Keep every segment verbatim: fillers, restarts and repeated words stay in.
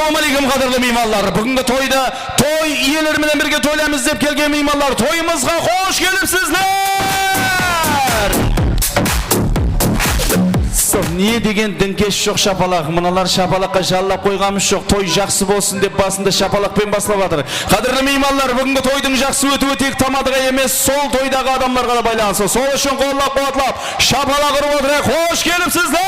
Assalawma áleykum, qádirli miymanlar. Búgingi toydı toy iyeleri menen birge toylaymız dep kelgen miymanlar, toyımızǵa xosh kelipsizler! Sol, ne degen dińkesh joq shapalaq. Mınalar shapalaqqa jallap qoyǵanımız joq. Toy jaqsı bolsın dep basında shapalaqpen baslap atır. Qádirli miymanlar, búgingi toydıń jaqsı ótiwi tek tamadaǵa emes, sol toydaǵı adamlarǵa da baylanıslı. Sol ushın qollap-quwatlap, shapalaq urıp otırayıq. Xosh kelipsizler!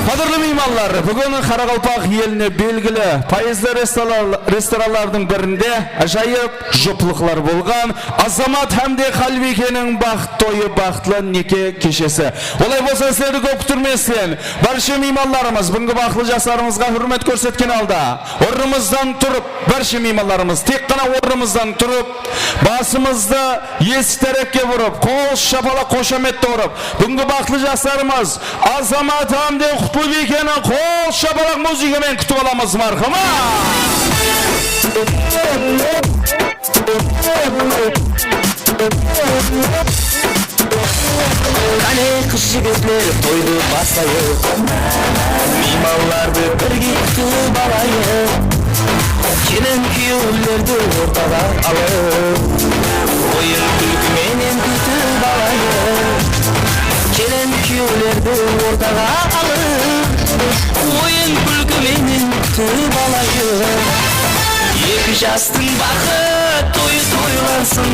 Qádirli miymanlar, búgin qaraqalpaq eline belgili poyezli restoran-, restoranlardıń birinde ájayıp juplıqlar bolǵan Azamat hám de Qálbiykenin baxıt toyı, baxıtlı neke keshesi. Olay bolsa, sizlerdi kóp kútirmeslen, bárshe miymanlarımız, búgingi baxıtlı jaslarımızǵa húrmet kórsetken halda, ornımızdan turıp, bárshe miymanlarımız tek ǵana ornımızdan turıp, basımızdı esik tárekke burıp, qol shapalaq, xoshametti urıp, búgingi baxıtlı jaslarımız Azamat hám de Qutlıbiykeni qol shapalaq, muzıka menen kútip alamız, marhama! Qáne, qız-jigitler, toydı baslayıq. Miymanlardı birge kútip alayıq. Kelin-kúyewlerdi ortaǵa alıp, oyın-kúlki menen kútip alayıq. Kelin-kúyewlerdi ortaǵa alıp, oyın-kúlki menen kútip alayıq. Eki jastıń baxıt toyı toylansın,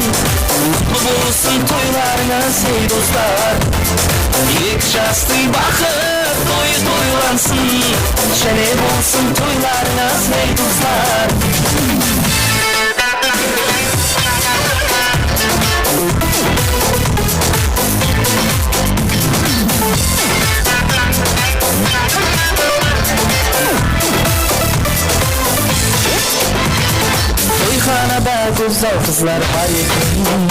qutlı bolsın toylarıńız, ey doslar. Eki jastıń baxıt toyı toylansın, jáne bolsın toylarıńız, ey doslar. Toyxanada gózzal qızlar bar eken,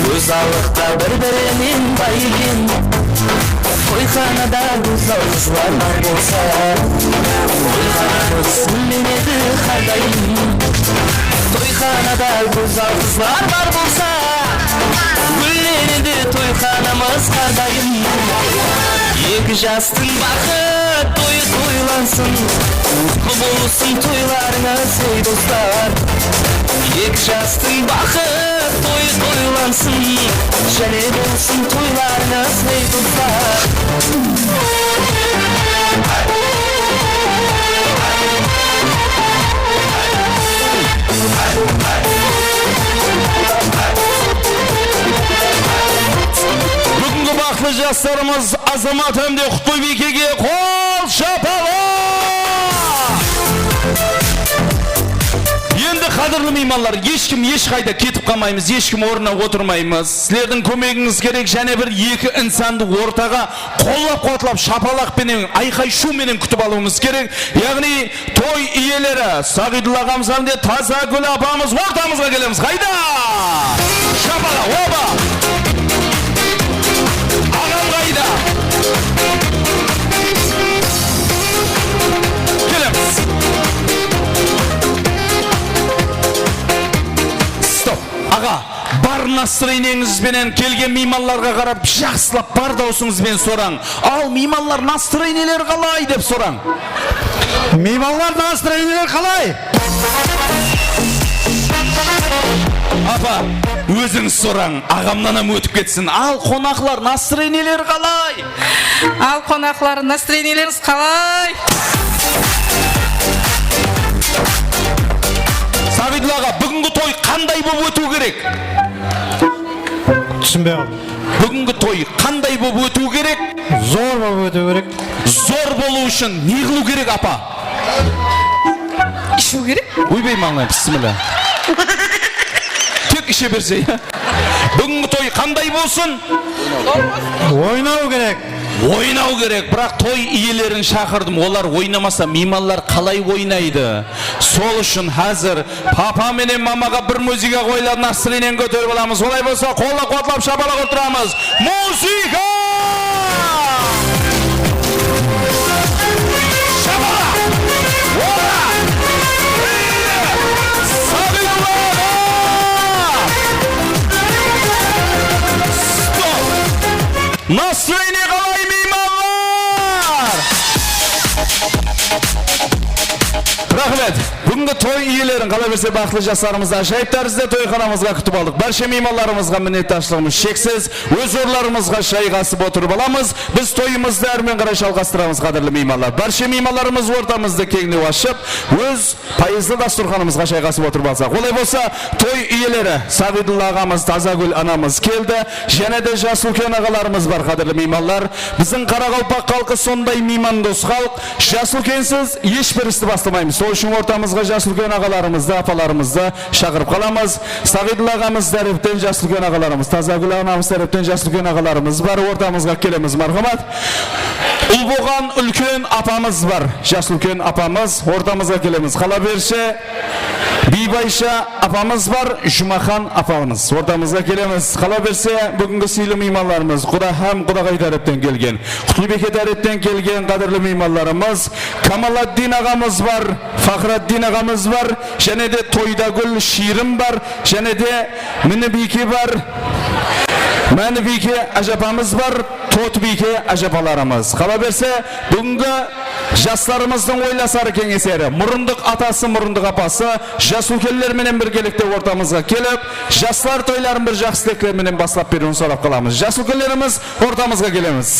gózzallıqta bir-birinen bay eken. Toyxanada gózzal qızlar bar bolsa, toyxanamız gúllenedi hár dayım. Toyxanada gózzal qızlar bar bolsa, gúllenedi toyxanamız hár dayım. Eki jastıń baxıt toyı toylansın, qutlı bolsın toylarıńız, ey doslar. Eki jastıń baxıt toyı toylansın, jáne bolsın toylarıńız, ey doslar. Búgingi baxıtlı jaslarımız Azamat hám de Qutlıbiykege qol shapalaq! Endi, qádirli miymanlar, hesh kim hesh qayda ketip qalmaymız, hesh kim ornına otırmaymız. Sizlerdiń kómegińiz kerek, jáne bir eki insandı ortaǵa qollap-quwatlap, shapalaq penen, ayqay-shuw menen kútip alıwımız kerek. Yaǵnıy, toy iyeleri, Saǵiydulla aǵamız hám de Tazagúl apamız ortamızǵa kelemiz. Qayda? Shapalaq, oba! Aǵam qayda? Kelemiz. Stop. Aǵa, bar nastroeniyeńiz benen kelgen miymanlarǵa qarap, jaqsılap bar dawısıńız benen sorań. Al, miymanlar, nastroeniyeler qalay dep sorań. Miymanlar, nastroeniyeler qalay? Apa, ózińiz sorań, aǵamnan hám ótip ketsin. Al, qonaqlar, nastroeniyeler qalay? Al, qonaqlar, nastroeniyelerińiz qalay? Saǵiydulla aǵa, búgingi toy qanday bolıp ótiw kerek? Túsinbey qaldım. Búgingi toy qanday bolıp ótiw kerek? Zor bolıp ótiw kerek. Zor bolıw ushın ne qılıw kerek, apa? Ishiw kerek. Oybay, mańlay, bismillah. Tek ishe berse, ya. Búgingi toy qanday bolsın? Oynaw kerek. Oynaw kerek, biraq toy iyelerin shaqırdım. Olar oynamasa, miymanlar qalay oynaydı? Sol ushın házir papa menen mamaǵa bir muzıka qoyıladı, nastroenieni kóterip alamız. Olay bolsa, qollap-quwatlap, shapalaq urıp turamız. Muzıka! Shapalaq! Ora! Saǵiydulla! Stop! Nastroenie qalay, miymanlar? Búgingi toy iyelerin, qalaberse, baxıtlı jaslarımızdı ájayıp tárizde toyxanamızǵa kútip aldıq. Bárshe miymanlarımızǵa minnetdarshılıǵımız sheksiz. Óz orınlarımızǵa jayǵasıp otırıp alamız. Biz toyımızdı árimen qaray jalǵastıramız, qádirli miymanlar. Bárshe miymanlarımız ortamızdı keńlew ashıp, óz payızlı dasturxanımızǵa jayǵasıp otırıp alsaq. Olay bolsa, toy iyeleri, Saǵidulla aǵamız, Tazagúl anamız keldi. Jáne de jas úlken aǵalarımız bar, qádirli miymanlar. Biziń qaraqalpaq xalqı sonday miymandos xalıq. Jas úlkensiz hesh bir isti baslamaymız. Sol ushın ortamızǵa jas úlken aǵalarımızdı, apalarımızdı shaqırıp qalamız. Saǵidulla aǵamız tárepten jas úlken aǵalarımız, Tazagúl anamız tárepten jas úlken aǵalarımız bar, ortamızǵa kelemiz, marhamat. Ul bolǵan úlken apamız bar, jas úlken apamız, ortamızǵa kelemiz. Qalaberse, Biybaysha apamız bar, Jumaxan apamız, ortamızǵa kelemiz. Qalaberse, búgingi sıylı miymanlarımız, quda hám qudaǵay tárepten kelgen, Qutlıbiyke tárepten kelgen qádirli miymanlarımız, Kamaladdin aǵamız bar, Faxraddin aǵamız bar, jáne de Toydagúl Shiyrim bar, jáne de Minibiyke bar, Mánibiyke ájapamız bar, Totbiyke ájapalarımız. Qalaberse, búgingi jaslarımızdıń oylasarı, keńeseri, murındıq atası, murındıq apası, jas úlkenler menen birgelikte ortamızǵa kelip, jaslar toyların bir jaqsı tilekler menen baslap beriwin sorap qalamız. Jas úlkenlerimiz, ortamızǵa kelemiz.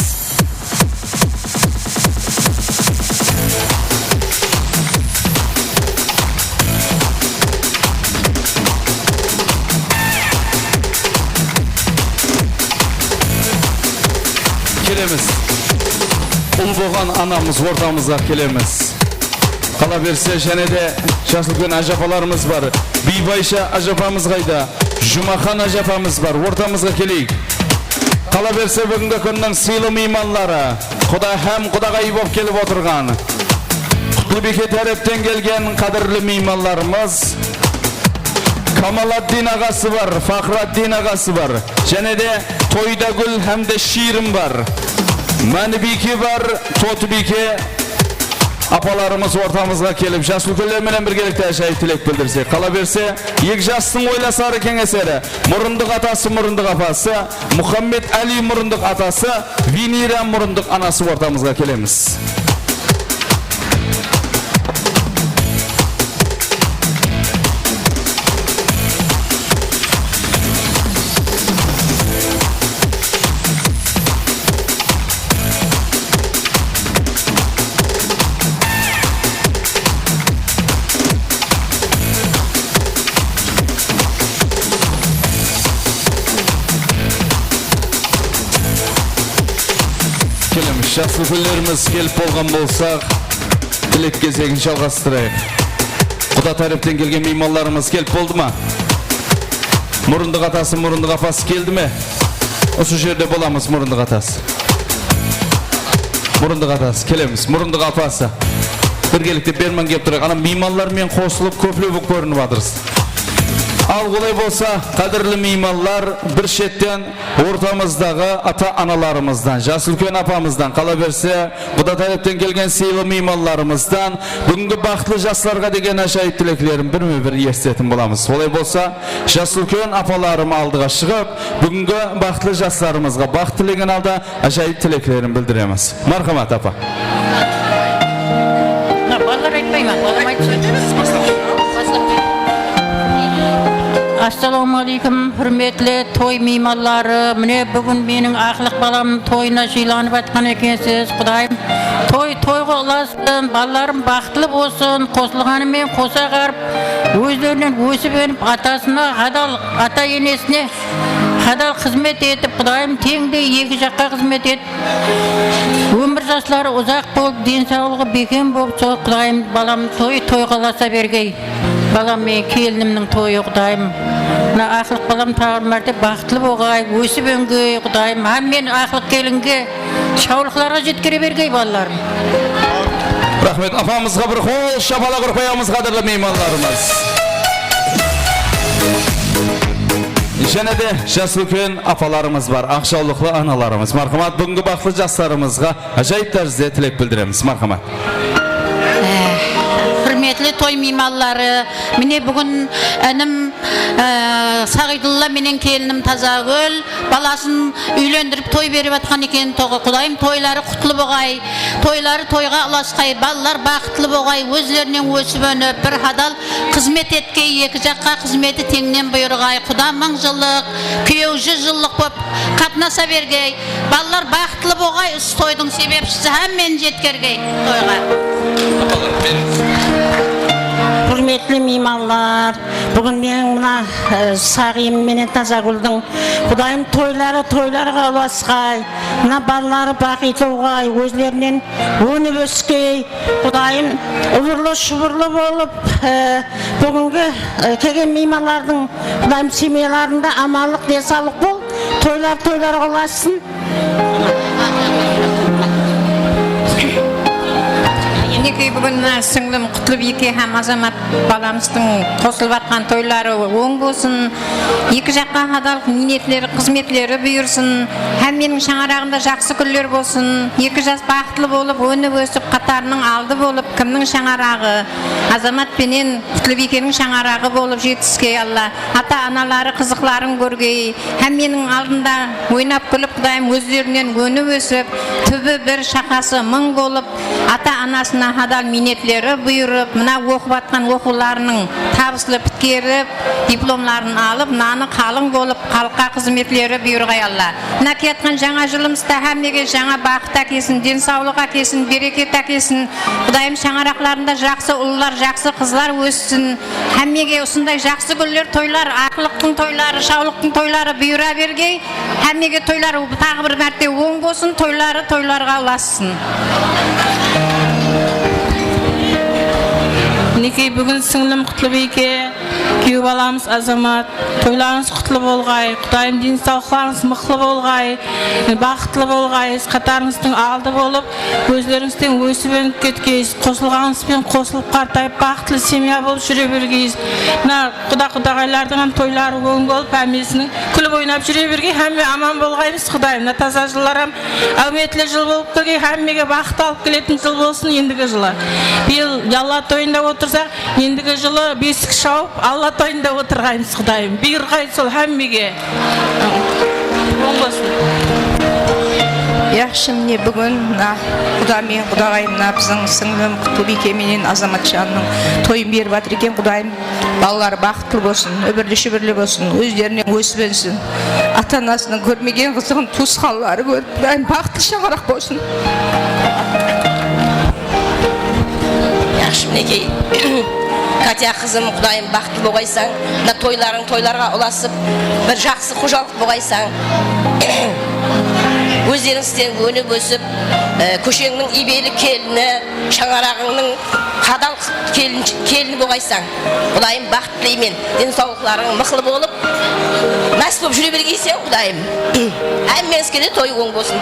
Kelemiz. Ul bolǵan anamız ortamızǵa kelemiz. Qalaberse, jáne de jas úlken ájapalarımız bar. Biybaysha ájapamız qayda? Jumaxan ájapamız bar, ortamızǵa keleyik. Qalaberse, búgingi kúnniń sıylı miymanları, quda hám qudaǵay bolıp kelip otırǵan, Qutlıbiyke tárepten kelgen qádirli miymanlarımız, Kamaladdin aǵası bar, Faxraddin aǵası bar, jáne de Toydagúl hám de Shiyrim bar, Mánibiyke bar, Totbiyke apalarımız ortamızǵa kelip, jas úlkenler menen birgelikte ájayıp tilek bildirsek. Qalaberse, eki jastıń oylasarı, keńeseri, murındıq atası, murındıq apası, Muxammed Áliy murındıq atası, Venera murındıq anası ortamızǵa kelemiz. Kelemiz, jaslı úlkenlerimiz kelip bolǵan bolsa, tilek gezegin jalǵastırayıq. Quda tárepten kelgen miymanlarımız kelip boldı ma? Murındıq atası, murındıq apası keldi me? Usı jerde bolamız, murındıq atası. Murındıq atası, kelemiz. Murındıq apası. Birgelikte berman kelip turayıq. Ana, miymanlar menen qosılıp, kóplew bolıp kórinip atırsız. Al, olay bolsa, qádirli miymanlar, bir shetten ortamızdaǵı ata-analarımızdan, jas úlken apamızdan, qalaberse, quda tárepten kelgen sıylı miymanlarımızdan búgingi baxıtlı jaslarǵa degen ájayıp tileklerin birme-bir esitetin bolamız. Olay bolsa, jas úlken apalarım aldıǵa shıǵıp, búgingi baxıtlı jaslarımızǵa baxıt tilegen halda ájayıp tileklerin bildiremiz. Marhamat, apa. Mına, balalar aytpay ma? Balam aytsın. Assalawma áleykum, húrmetli toy miymanları. Mine, búgin meniń aqlıq balamnıń toyına jıylanıp atqan ekensiz. Qudayım, toy toyǵa ulasın, balalarım baxıtlı bolsın, qosılǵanı menen qosa aqarıp, ózlerinen ósip-ónip, atasına hadal, ata-enesine hadal xızmet etip, Qudayım, teńdey eki jaqqa xızmet et. Ómir jasları uzaq bolıp, densawlıǵı bekem bolıp, sol Qudayım, balam toy toyǵa ulasa bergey. Balam menen kelinimniń toyı, Qudayım. Mına aqlıq balam taǵır márte baxıtlı bolǵay, ósip óngey, Qudayım. Hámmeni aqlıq kelinge, shawlıqlarǵa jetkere bergey, balalarım. Raxmet, apamızǵa bir qol shapalaq urıp qoyamız, qádirli miymanlarımız. Jáne de jas úlken apalarımız bar, aq jawlıqlı analarımız. Marhamat, búgingi baxıtlı jaslarımızǵa ájayıp tárizde tilek bildiremiz. Marhamat. Eh, húrmetli toy miymanları, mine, búgin inim Ee, Saǵıydulla menen kelinim Tazagúl balasın úylendirip toy berip atqan eken. Toǵı, Qudayım, toyları qutlı boǵay, toyları toyǵa ulasqay, balalar baxıtlı boǵay, ózlerinen ósip-ónip, bir hadal xızmet etkey, eki jaqqa xızmeti teńnen buyırǵay. Quda mıń jıllıq, kúyew júz jıllıq bop qatnasa bergey. Balalar baxıtlı boǵay, usı toydıń sebepshisi hámmeni jetkergey toyǵa. Húrmetli miymanlar, búgin meniń mına, e, saǵıyım menen Tazagúldiń, Qudayım, toyları toylarǵa ulasqay, mına balaları baxıtlı boǵay, ózlerinen ónip óskey, Qudayım, ubırlı-shubırlı bolıp, e, búgingi, e, kelgen miymanlardıń, Qudayım, semyalarında amanlıq, densawlıq bol, toylar toylarǵa ulasın. Minekey, búgin mına sińlim Qutlibiyke hám Azamat balamızdıń qosılıp atqan toyları oń bolsın. Eki jaqqa hadalıq miynetleri, xızmetleri buyırsın. Hámmeniń shańaraǵında jaqsı kúnler bolsın. Eki jas baxıtlı bolıp, ónip-ósip, qatarınıń aldı bolıp, kimniń shańaraǵı, Azamat penen Qutlıbiykeniń shańaraǵı bolıp jetiskey, Alla. Ata-anaları qızıqların kórgey, hámmeniń aldında oynap-kúlip, Qudayım, ózlerinen ónip-ósip, túbi bir, shaqası mıń bolıp, ata-anasına hadal miynetleri buyırıp, mına oqıp atqan oqıwlarınıń tabıslı pitkerip, diplomların alıp, nanı qalıń bolıp, xalıqqa xızmetleri buyırǵay, Alla. Mına kiyatqan jańa jılımızda hámmege jańa baxıt ákesin, densawlıq ákesin, bereket ákesin. Qudayım, shańaraqlarında jaqsı ullar, jaqsı qızlar óssin. Hámmege usınday jaqsı kúnler, toylar, aqlıqtıń toyları, shawlıqtıń toyları buyıra bergey. Hámmege toylar taǵı bir márte oń bolsın, toyları toylarǵa ulassın. Minekey, búgin sińlim Qutlıbiyke, kúyew balamız Azamat, toylarıńız qutlı bolǵay, Qudayım, densawlıqlarıńız mıqlı bolǵay, baxıtlı bolǵay, qatarıńızdıń aldı bolıp, ózlerińizden ósip-ónip ketkeysiz, qosılǵanıńız benen qosılıp qartayıp, baxıtlı semya bolıp júre bergeysiz. Mına quda-qudaǵaylardıń hám toyları oń bolıp, hámmesiniń kúlip oynap júre bergey, hámme aman bolǵaymız, Qudayım. Mına taza jıllar hám áwmetli jıl bolıp kelgey, hámmege baxıt alıp keletin jıl bolsın endigi jılı. Bıyıl Yalla toyında otırsaq, endigi jılı besik shawıp, Alla toyında otırǵaymız, Qudayım. Buyırǵay sol hámmege. Oń bolsın. Yaqshı, mine, búgin mına quda menen qudaǵay, mına biziń sińlim Qutlıbiyke menen Azamatjannıń toyın berip atır eken, Qudayım. Balaları baxıtlı bolsın, úbirli-shúbirli bolsın, ózlerinen ósip ónsin. Ata-anasınıń kórmegen qızıǵın tuwısqanları kórip, Qudayım, baxıtlı shańaraq bolsın. Yaqshı, minekey, Katya qızım, Qudayım, baxıtlı bolǵaysań. Mına toylarıń toylarǵa ulasıp, bir jaqsı xojalıq bolǵaysań. Ózlerińizden ónip ósip, e, kósheńniń iybeli kelini, shańaraǵıńnıń hadal kelin, kelini bolǵaysań. Qudayım, baxıt tileymen. Densawlıqlarıń mıqlı bolıp, násip bolıp júre bergeyseń, Qudayım. Hámmeńizge de toy oń bolsın.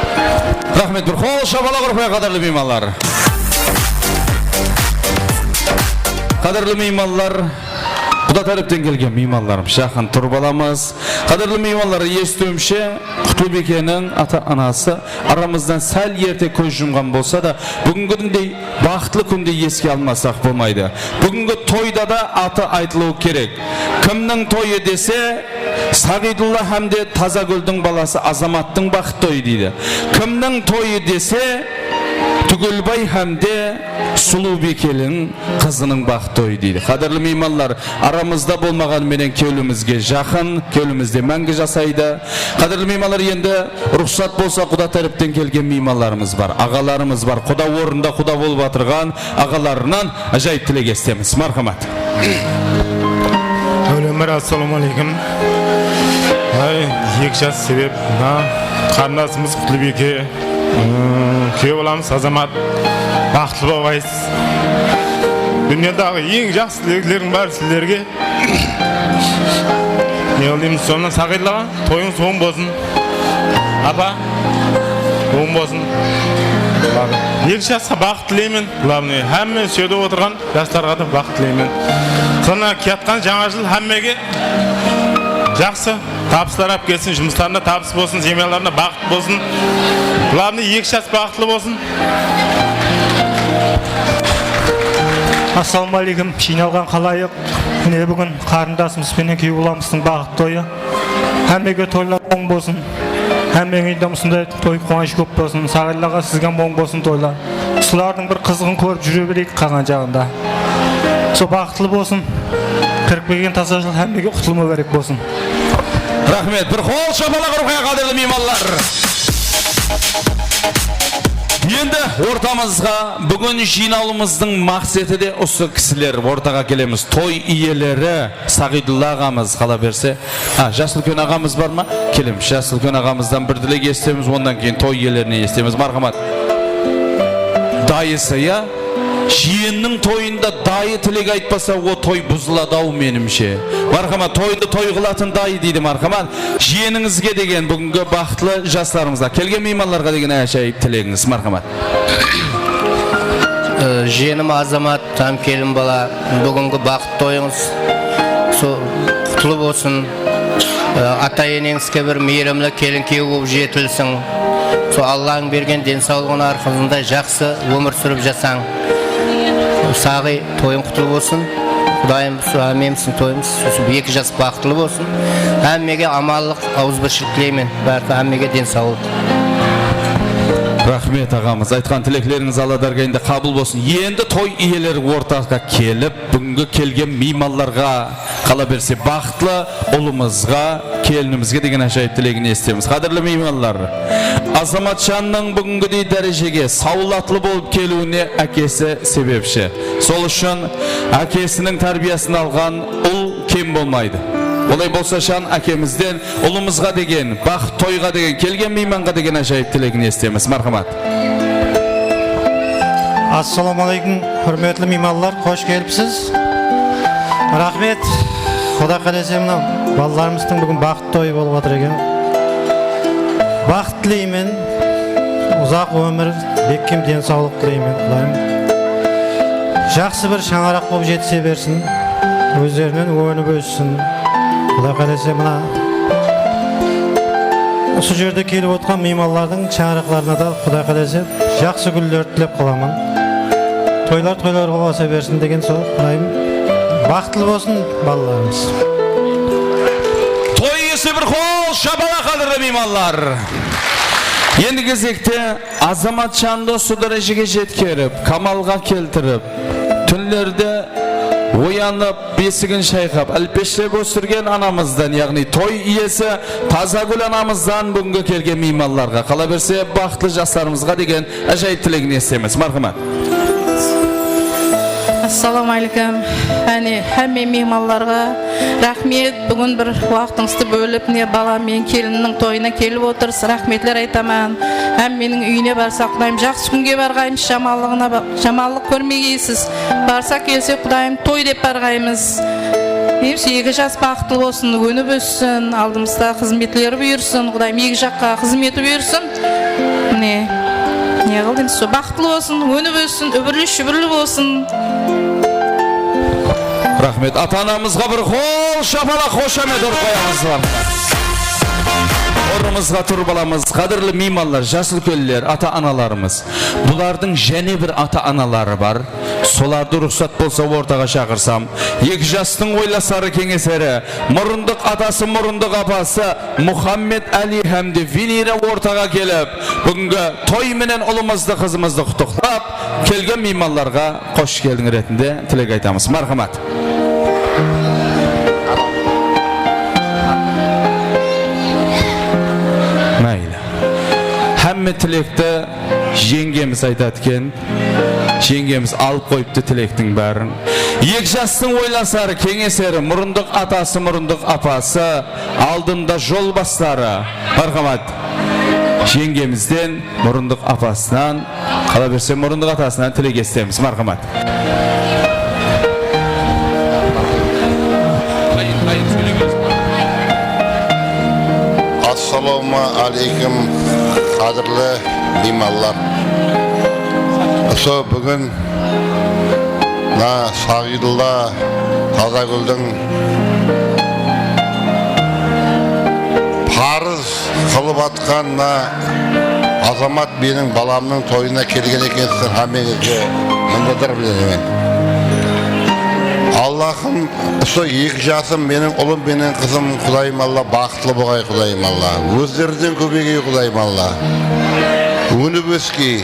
Raxmet, bir qol shabala urıp qoyayıq, qádirli miymanlar. Qádirli miymanlar, quda tárepten kelgen miymanlarımız, jaqın turıp alamız. Qádirli miymanlar, esitiwimshe, Qutlıbiykeniń ata-anası aramızdan sál erte kóz jumǵan bolsa da, búgingidey baxıtlı kúndi eske almasaq bolmaydı. Búgingi toyda da atı aytılıwı kerek. Kimniń toyı dese, Saǵiydulla hám de Tazagúldiń balası Azamattıń baxıt toyı deydi. Kimniń toyı dese, Túgilbay hám de Sulıwbiykeniń qızınıń baxıt toyı deydi. Qádirli miymanlar, aramızda bolmaǵanı menen kewlimizge jaqın, kewlimizde máńgi jasaydı. Qádirli miymanlar, endi ruxsat bolsa, quda tárepten kelgen miymanlarımız bar, aǵalarımız bar, quda ornında quda bolıp atırǵan aǵalarınan ájayıp tilek esitemiz. Marhamat. Áwelen bir, assalamu aleykum. Ay, eki jas sebep, mına qarındasımız Qutlıbiyke, ıı, kúyew balamız Azamat, baxıtlı bolǵaysız. Dúnyadaǵı eń jaqsı tilekleriń bári sizlerge. Ne qılayım, sonnan Saǵıydulla aǵa, toyıńız oń bolsın. Apa, oń bolsın. Eki jasqa baxıt tileymen. Главное, hámme shu jerde otırǵan jaslarǵa da baxıt tileymen. Sonnan kiyatqan jańa jıl hámmege jaqsı tabıslar alıp kelsin, jumıslarında tabıs bolsın, semyalarında baxıt bolsın. Главное, eki jas baxıtlı bolsın. Assalawma aleykum, jıynalǵan xalayıq. Mine, búgin qarındasımız penen kúyew balamızdıń baxıtlı toyı. Hámmege toylar oń bolsın. Hámmeńiń úyinde usınday toy quwanısh kóp bolsın. Saǵıylar aǵa, sizge hám oń bolsın toylar. Usılardıń bir qızıǵın kórip júre bereyik qalǵan jaǵında. Sol baxıtlı bolsın. Kirip kelgen taza jıl hámmege qutlı múbárek bolsın. Raxmet, bir qol shapalaq urayıq, qádirli miymanlar. Endi ortamızǵa búgin jıynawımızdıń maqseti de usı kisiler ortaǵa kelemiz. Toy iyeleri Saǵıydulla aǵamız, qala berse. A, jas úlken aǵamız bar ma? Kelemiz, jas úlken aǵamızdan bir tilek esitemiz, onnan keyin toy iyelerinen esitemiz. Marhamat. Dayısı, ya? Jıyennıń toyında dayı tilek aytpasa, o toy buzıladı-aw, menimshe. Marhamat, toydı toy qılatın dayı deydi, marhamat. Jıyenińizge degen, búgingi baxıtlı jaslarımızǵa, kelgen miymanlarǵa degen ájayıp tilegińiz, marhamat. Ee, jiyenim Azamat, hám kelin bala, búgingi baxıtlı toyıńız so qutlı bolsın. Ee, ata-eneńizge bir miyrimli kelin kúyew bolıp jetilsiń. So Allań bergen densawlıǵın arqasında jaqsı ómir súrip jasań. Saǵıy, toyıń qutlı bolsın. Qudayım, so hámmemizdiń toyımız, so eki jas baxıtlı bolsın. Hámmege amanlıq, awızbirshilik tileymen. Bárli hámmege densawlıq. Raxmet, aǵamız. Aytqan tileklerińiz Alla dárgayında qabıl bolsın. Endi toy iyeleri ortaǵa kelip, búgingi kelgen miymanlarǵa, qala berse, baxıtlı ulımızǵa, kelinimizge degen ájayıp tilegin esitemiz. Qádirli miymanlar, Azamatjannıń búgingidey dárejege sawlatlı bolıp keliwine ákesi sebepshi. Sol ushın ákesiniń tárbiyasın alǵan ul kem bolmaydı. Olay bolsa, jan ákemizden ulımızǵa degen, baxıt toyǵa degen, kelgen miymanǵa degen ájayıp tilegin esitemiz. Marhamat. Assalawma áleykum, húrmetli miymanlar, xosh kelipsiz. Raxmet. Quda qálese, mına balalarımızdıń búgin baxıt toyı bolıp atır eken. Baxıt tileymen, uzaq ómir, bekkem densawlıq tileymen, Qudayım. Jaqsı bir shańaraq bolıp jetise bersin, ózlerinen ónip óssin. Quda qálese, mına usı jerde kelip otırǵan miymanlardıń shańaraqlarına da, Quda qálese, jaqsı gúnlerdi tilep qalaman. Toylar toylar bolıp asa bersin degen sol, Qudayım. Baxıtlı bolsın balalarımız. Toy iyesi bir qol shapalaq, qádirli miymanlar. Endi gezekte Azamatjandı usı dárejege jetkerip, kamalǵa keltirip, túnlerde oyanıp, besigin shayqap, álpeshlep óstirgen anamızdan, yaǵnıy toy iyesi Tazagúl anamızdan búgingi kelgen miymanlarǵa, qala berse, baxıtlı jaslarımızǵa degen ájayıp tilegin esitemiz. Marhamat. Assalawma áleykum. Áne, hámme miymanlarǵa raxmet. Búgin bir waqtıńızdı bólip, mine, balam menen kelinniń toyına kelip otırsız. Raxmetler aytaman. Hámmeniń úyine barsaq, Qudayım, jaqsı kúnge barǵaymız, jamanlıǵına ba-, jamanlıq kórmegeysiz. Barsaq kelse, Qudayım, toy dep barǵaymız. Deymiz, eki jas baxıtlı bolsın, ónip óssin, aldımızda xızmetleri buyırsın, Qudayım eki jaqqa xızmeti buyırsın. Mine, ne qıl deymiz, sol baxıtlı bolsın, ónip óssin, úbirli-shúbirli bolsın. Raxmet. Ata-anamızǵa bir qol shapalaq, xoshamet urıp qoyamız. Ornımızǵa turıp alamız. Qádirli miymanlar, jas úlkenler, ata-analarımız. Bulardıń jáne bir ata-anaları bar. Solardı ruxsat bolsa ortaǵa shaqırsam. Eki jastıń oylasarı, keńeseri, murındıq atası, murındıq apası Muxammed Áli hám de Venera ortaǵa kelip, búgingi toy menen ulımızdı, qızımızdı qutıqlap, kelgen miymanlarǵa xosh keldiń retinde tilek aytamız. Marhamat. Máyli. Hámme tilekti jeńgemiz aytadı eken. Jeńgemiz alıp qoyıptı tilektiń bárin. Eki jastıń oylasarı, keńeseri, murındıq atası, murındıq apası, aldında jolbasları. Marhamat. Jeńgemizden, murındıq apasınan, qala berse, murındıq atasınan tilek esitemiz. Marhamat. Assalawma áleykum, qádirli miymanlar. Usı búgin mına Saǵıydulla Tazagúldiń parız qılıp atqan mına Azamat meniń balamnıń toyına kelgen ekensizler, hámmeńizge mınadarlar bilemen. Allahım, usı eki jasım, meniń ulım menen qızım, Qudayım Alla, baxıtlı bolǵay, Qudayım Alla. Ózlerinen kóbeygey, Qudayım Alla. Ónip óskey.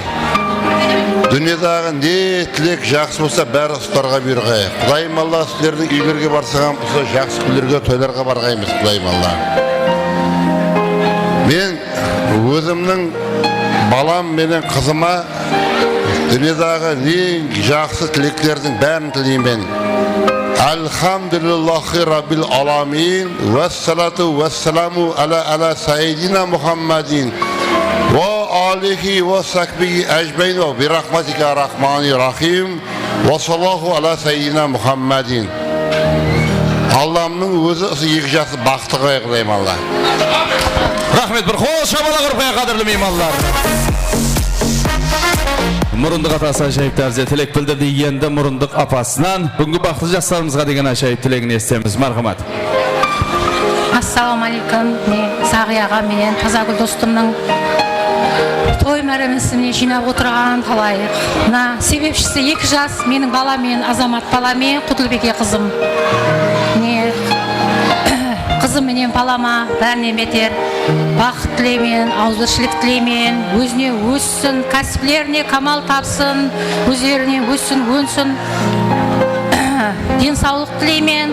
Dúnyadaǵı ne tilek jaqsı bolsa, bári usılarǵa buyırǵay. Qudayım Alla, sizlerdiń úylerge barsaǵan usı jaqsı kúnlerge, toylarǵa barǵaymız, Qudayım Alla. Men ózimniń balam menen qızıma dúnyadaǵı eń jaqsı tileklerdiń bárin tileymen. Alhamdulillahi Rabbil alamin, vassalatu vassalamu ala, ala sayyidina Muhammadin, wa alihi wa sahbihi ajmain, wa bi rahmatika rahmani rahim. Wa sallallahu ala sayyidina Muhammadin. Allamnıń ózi usı eki jastı baxıtlı qılay, Qudayım Alla. Raxmet, bir qol shabalaq urıp qoyayıq, qádirli miymanlar. Murındıq atası ájayıp tárizde tilek bildirdi. Endi Murındıq apasınan búgingi baxıtlı jaslarımızǵa degen ájayıp tilegin esitemiz. Marhamat. Assalawma aleykum. Mine, Saǵıy aǵam menen Tazagúl dostımnıń toy máremesimine jıynap otırǵan talayıq. Mına, sebepshisi eki jas, meniń balam menen Azamat balam menen Qudlıbiyke qızım. Mine, qızım menen balama bárinen beter baxıt tileymen, awızbirshilik tileymen, ózine óssin, kásiplerine kamal tapsın, ózlerine óssin, ónsin. Densawlıq tileymen.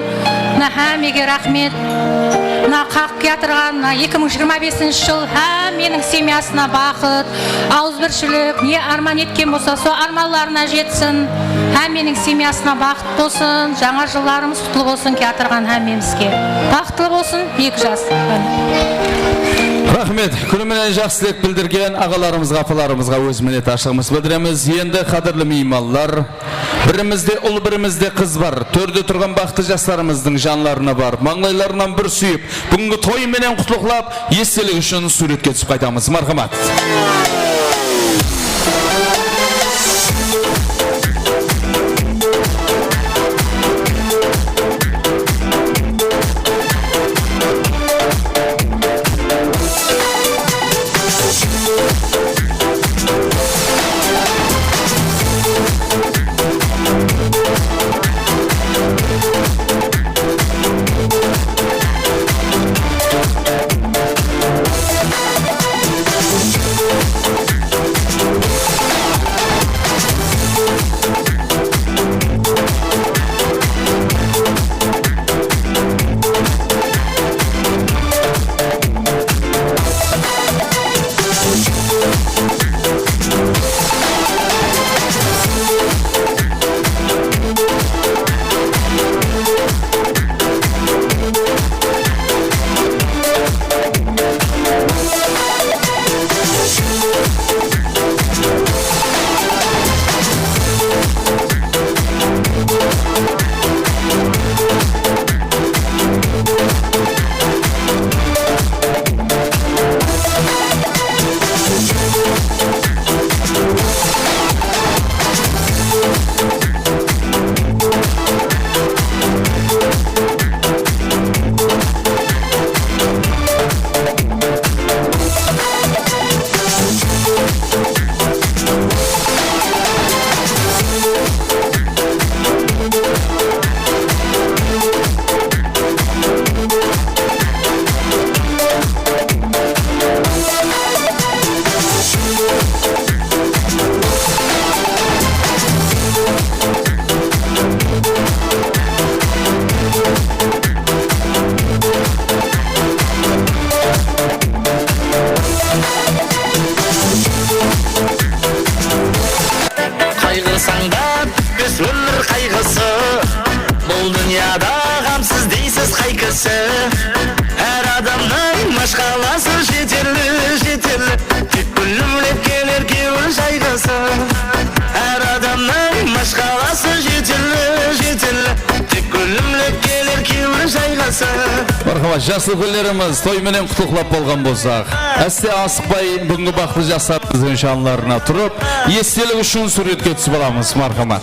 Mına, hámmege raxmet. Mına, qaqıp kiyatırǵan, mına, eki mıń jigirma besinshi jıl hámmeniń semyasına baxıt, awızbirshilik, ne árman etken bolsa, sol ármanlarına jetsin. Hámmeniń semyasına baxıt bolsın, jańa jıllarımız qutlı bolsın kiyatırǵan hámmemizge. Baxıtlı bolsın eki jas. Raxmet. Kúni menen jaqsı tilek bildirgen aǵalarımızǵa, apalarımızǵa óz minnetdarshılıǵımızdı bildiremiz. Endi, qádirli miymanlar, birimizde ul, birimizde qız bar. Tórde turǵan baxıtlı jaslarımızdıń janlarına barıp, mańlaylarınan bir súyip, búgingi toy menen qutlıqlap, estelik ushın súwretke túsip qaytamız. Marhamat. Qayǵırsań da pitpes ómir qayǵısı. Bul dúnyada ǵamsız deysiz qay kisi? Hár adamnıń mashqalası jeterli, jeterli. Tek gúllimlep keler kewil jayǵısı. Hár adamnıń mashqalası jeterli, jeterli. Tek gúllimlep keler kewil jayǵısı. Marhamat, jaslı úlkenlerimiz, toy menen qutlıqlap bolǵan bolsaq, áste asıqpay, búgingi baxıtlı jaslarımızdıń janlarına turıp, estelik ushın súwretke túsip alamız. Marhamat.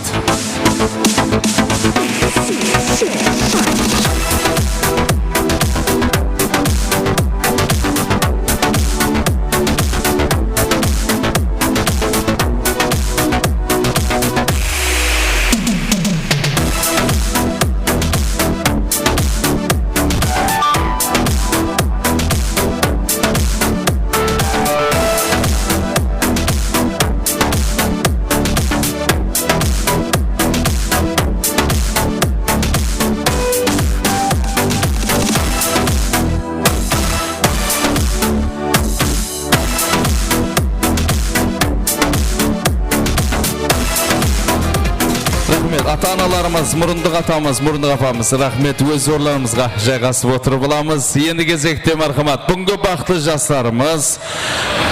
Analarımız, murındıq atamız, murındıq apamız, raxmet, óz orınlarımızǵa jayǵasıp otırıp alamız. Endi gezekte, marhamat, búgingi baxıtlı jaslarımız,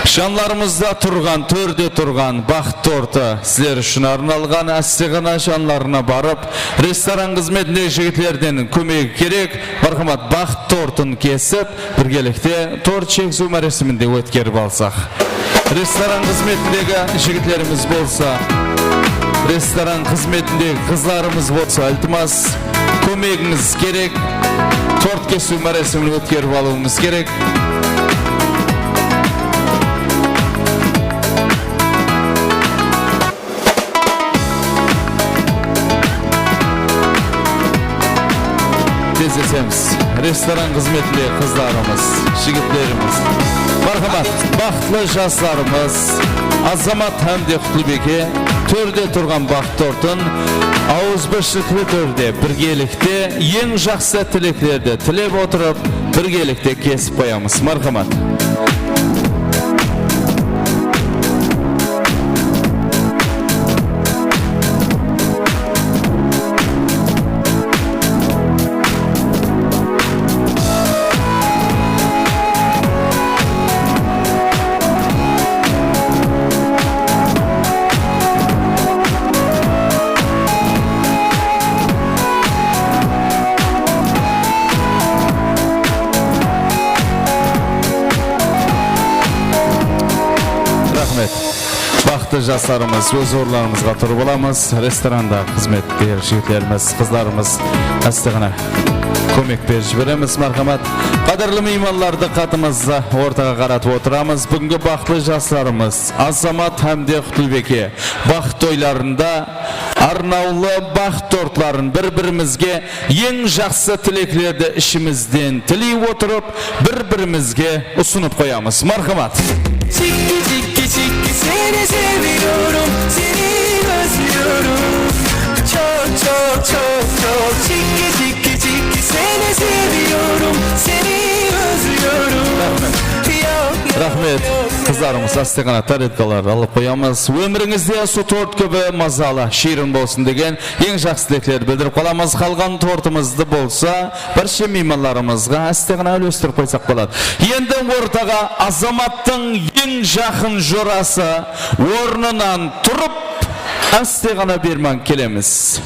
janlarımızda turǵan, tórde turǵan baxıt tortı sizler ushın arnalǵan. Áste ǵana janlarına barıp, restoran xızmetindegi jigitlerden kómegi kerek. Marhamat, baxıt tortın kesip, birgelikte tort shegiziw máresiminde ótkerip alsaq. Restoran xızmetindegi jigitlerimiz bolsa, restoran xızmetindegi qızlarımız bolsa, iltimas, kómegińiz kerek. Tort kesiw máresimin ótkerip alıwımız kerek. Tezdesemiz. Restoran xızmetindegi qızlarımız, jigitlerimiz. Marhamat, baxıtlı jaslarımız Azamat hám de Qutlibiyke tórde turǵan baxıt tortın awızbirshiliqli túrde birgelikte eń jaqsı tileklerdi tilep otırıp, birgelikte kesip qoyamız. Marhamat. Raxmet. Baxıtlı jaslarımız, óz orınlarımızǵa turıp alamız. Restoranda xızmetkeri jigitlerimiz, qızlarımız áste ǵana kómek berip jiberemiz, marhamat. Qádirli miymanlardı dıqqatımızdı ortaǵa qaratıp otıramız. Búgingi baxıtlı jaslarımız Azamat hám de Qutlibiyke baxıt toylarında arnawlı baxıt tortların bir-birimizge eń jaqsı tileklerdi ishimizden tiley otırıp, bir-birimizge usınıp qoyamız. Marhamat. Cikki, cikki, cikki, seni seviyorum, seni özlüyorum. Çok, çok, çok, çok. Cikki, cikki, cikki, seni seviyorum, seni özlüyorum. Raxmet. Qızlarımız, áste ǵana taretkalar alıp qoyamız. Ómirińizde usı tort kibi mazalı, shiyrin bolsın degen eń jaqsı tileklerdi bildirip qalamız. Qalǵan tortımızdı bolsa, barshe miymanlarımızǵa áste ǵana úlestirip qoysaq boladı. Endi ortaǵa Azamattıń eń jaqın jorası ornınan turıp, áste ǵana berman kelemiz.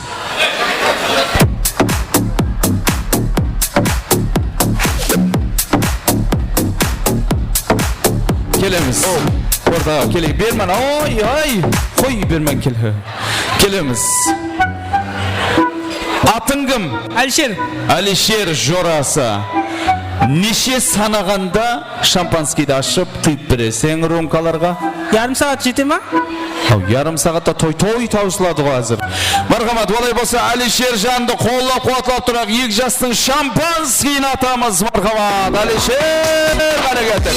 Kelemiz. Ortaǵa keleyik. Berman, oy, ay. Qoy, berman, kel. Kelemiz. Atıń kim? Alisher. Alisher jorası. Neshe sanaǵanda shampanskiydi ashıp, quyıp bereseń rumkalarǵa? Yarım saat jete ma? Aw, yarım saatta toy, toy tawsıladı ǵoy házir. Marhamat, olay bolsa Alisher jandı qollap-quwatlap turaq, eki jastıń shampanskiyin atamız. Marhamat, Alisher, qáne keldik.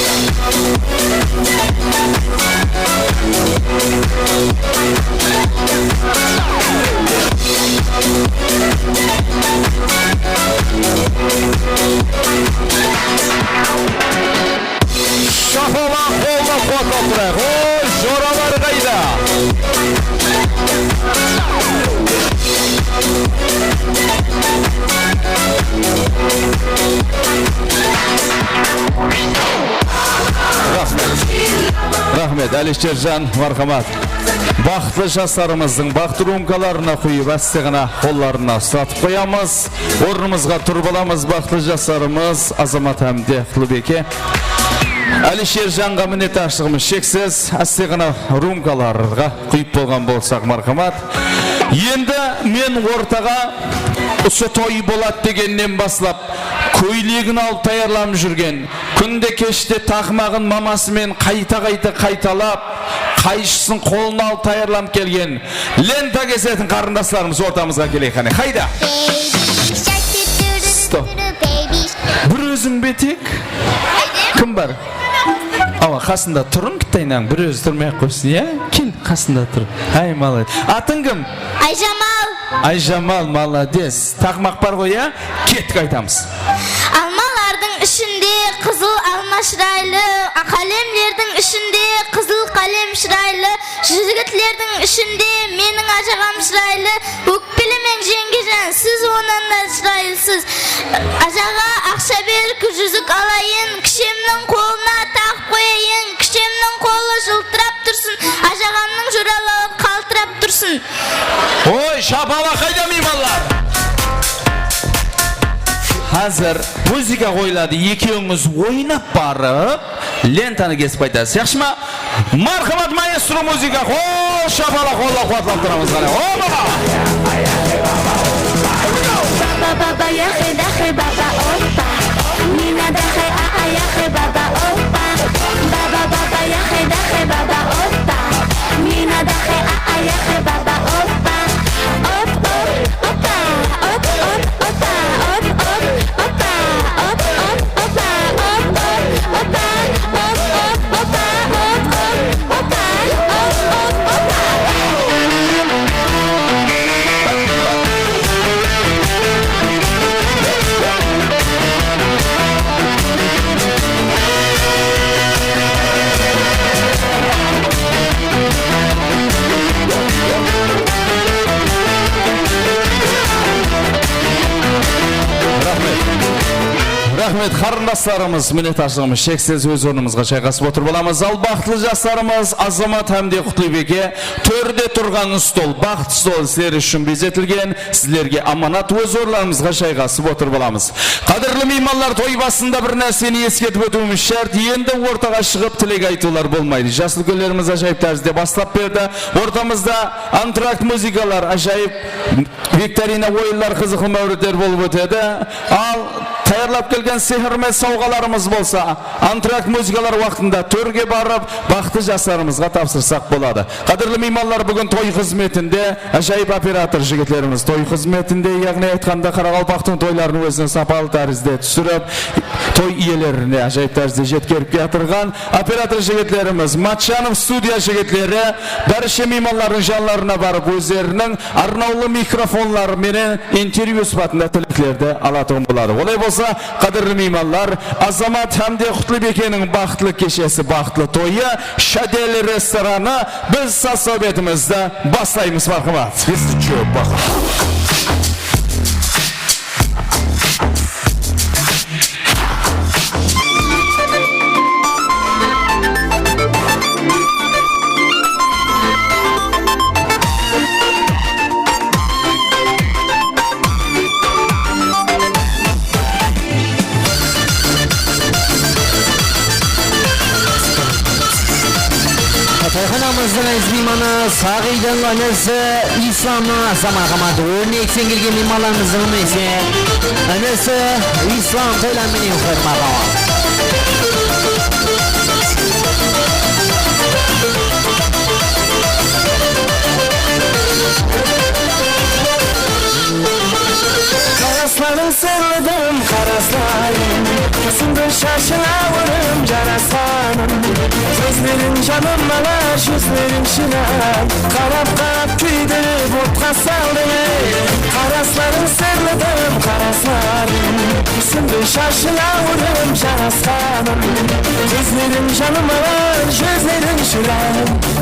Shapalaq qollap-quwatlap turayıq. Oy, joralar qayda? Raxmet. Raxmet, Alisherjan, marhamat. Baxıtlı jaslarımızdıń baxıt rumkalarına quyıp, áste ǵana qollarına uslatıp qoyamız. Ornımızǵa turıp alamız, baxıtlı jaslarımız Azamat hám de Qutlibiyke. Alisherjanǵa minnetdarshılıǵımız sheksiz. Áste ǵana rumkalarǵa quyıp bolǵan bolsaq, marhamat. Endi men ortaǵa usı toy boladı degennen baslap, kóylegin alıp tayarlanıp júrgen, kúnde keshte taqmaǵın maması menen qayta-qayta qaytalap, qayshısın qolına alıp tayarlanıp kelgen lenta kesetin qarındaslarımız ortamızǵa keleyik, qáne. Qayda? Stop. Bir óziń be tek? Kim bar? Awa, qasında turıń, bitta aynań, bir ózi turmay-aq qoysın, ya? Kel, qasında tur. Ay, malades. Atıń kim? Ayjamal. Ayjamal, malades. Taqmaq bar ǵoy, ya? Kettik, aytamız. Almalardıń ishinde qızıl alma shıraylı, aq, álemlerdiń ishinde qızıl qálem shıraylı, Jigitlerdiń ishinde meniń ájaǵam shıraylı, ókpelemeń, jeńgejan, siz onnan da shıraylısız. Ájaǵa aqsha berip, júzik alayın, kishemniń qolına taqıp qoyayın, kishemniń qolı jıltırap tursın, ájaǵamnıń joralawı qaltırap tursın. Oy, shapalaq qayda, miymanlar? Házir muzıka qoyıladı, ekewińiz oynap barıp, lentanı kesip qaytasız, yaqshı ma? Marhamat, maestro, muzıka, qol shapalaq, qollap-quwatlap turamız, qáne. Opa! Baba, baba, yaxey, daxey, baba, oppa. Mina, daxey, a, a, yaxey, baba, oppa. Baba, baba, yaxey, daxey, baba, oppa. Mina, daxey, a, a, yaxey, baba, oppa. Op, op, oppa, op, op, oppa, op, op, oppa, op, op, oppa, op, op, oppa, op, op, oppa, op, op, oppa, op, op, oppa. Raxmet. Raxmet, qarındaslarımız, minnetdarshılıǵımız sheksiz, óz ornımızǵa shayqasıp otırıp alamız. Al, baxıtlı jaslarımız Azamat hámde Qutlıybikke tórde turǵan stol, baxıt stolı sizler ushın bezetilgen. Sizlerge amanat, óz orınlarımızǵa jayǵasıp otırıp alamız. Qádirli miymanlar, toy basında bir nárseni eskertip ótiwimiz shárt, endi ortaǵa shıǵıp tilek aytıwlar bolmaydı. Jas úlkenlerimiz ájayıp tárizde baslap berdi. Ortamızda antrakt muzıkalar, ájayıp viktorina oyınlar, qızıqlı máwritler bolıp ótedi. Al, tayarlap kelgen sehirme sawǵalarımız bolsa, antrakt muzıkalar waqtında tórge barıp, baxıtlı jaslarımızǵa tapsırsaq boladı. Qádirli miymanlar, búgin toy xızmetinde ájayıp operator jigitlerimiz, toy xızmetinde, yaǵnıy aytqanda, qaraqalpaqtıń toyların ózine sapalı tárizde túsirip, toy iyelerine ájayıp tárizde jetkerip kiyatırǵan operator jigitlerimiz, Matchanov studiya jigitleri bárshe miymanlardıń janlarına barıp, ózleriniń arnawlı mikrofonları menen intervyu sıpatında tileklerdi alatuǵın boladı. Olay bolsa, qádirli miymanlar, Azamat hámde Qutlıbekeniń baxıtlı keshesi, baxıtlı toyı, Shadel restoranı, biz saz-sáwbetimizdi baslaymız, marhamat. Если чё, баха. Toyxanamızdıń aziz miymanı, Saǵıydıń inisi Islamnıń asa marhamat, órneksen kelgen miymanlarımızdıń inisi, inisi Islam toylar menen qutlayman, marhamat. Qaraslarıń sırlıdım, qaraslarıń. Túsindim shashıńa, órem, jarasqanım. Kózleriń janım ala, júzleriń shıray. Qarap-qarap kúydirip otqa saldıń, ey. Qaraslarıń sırlıdım, qaraslarıń. Túsindim shashıńa, órem, jarasqanım. Kózleriń janım ala, júzleriń shıray.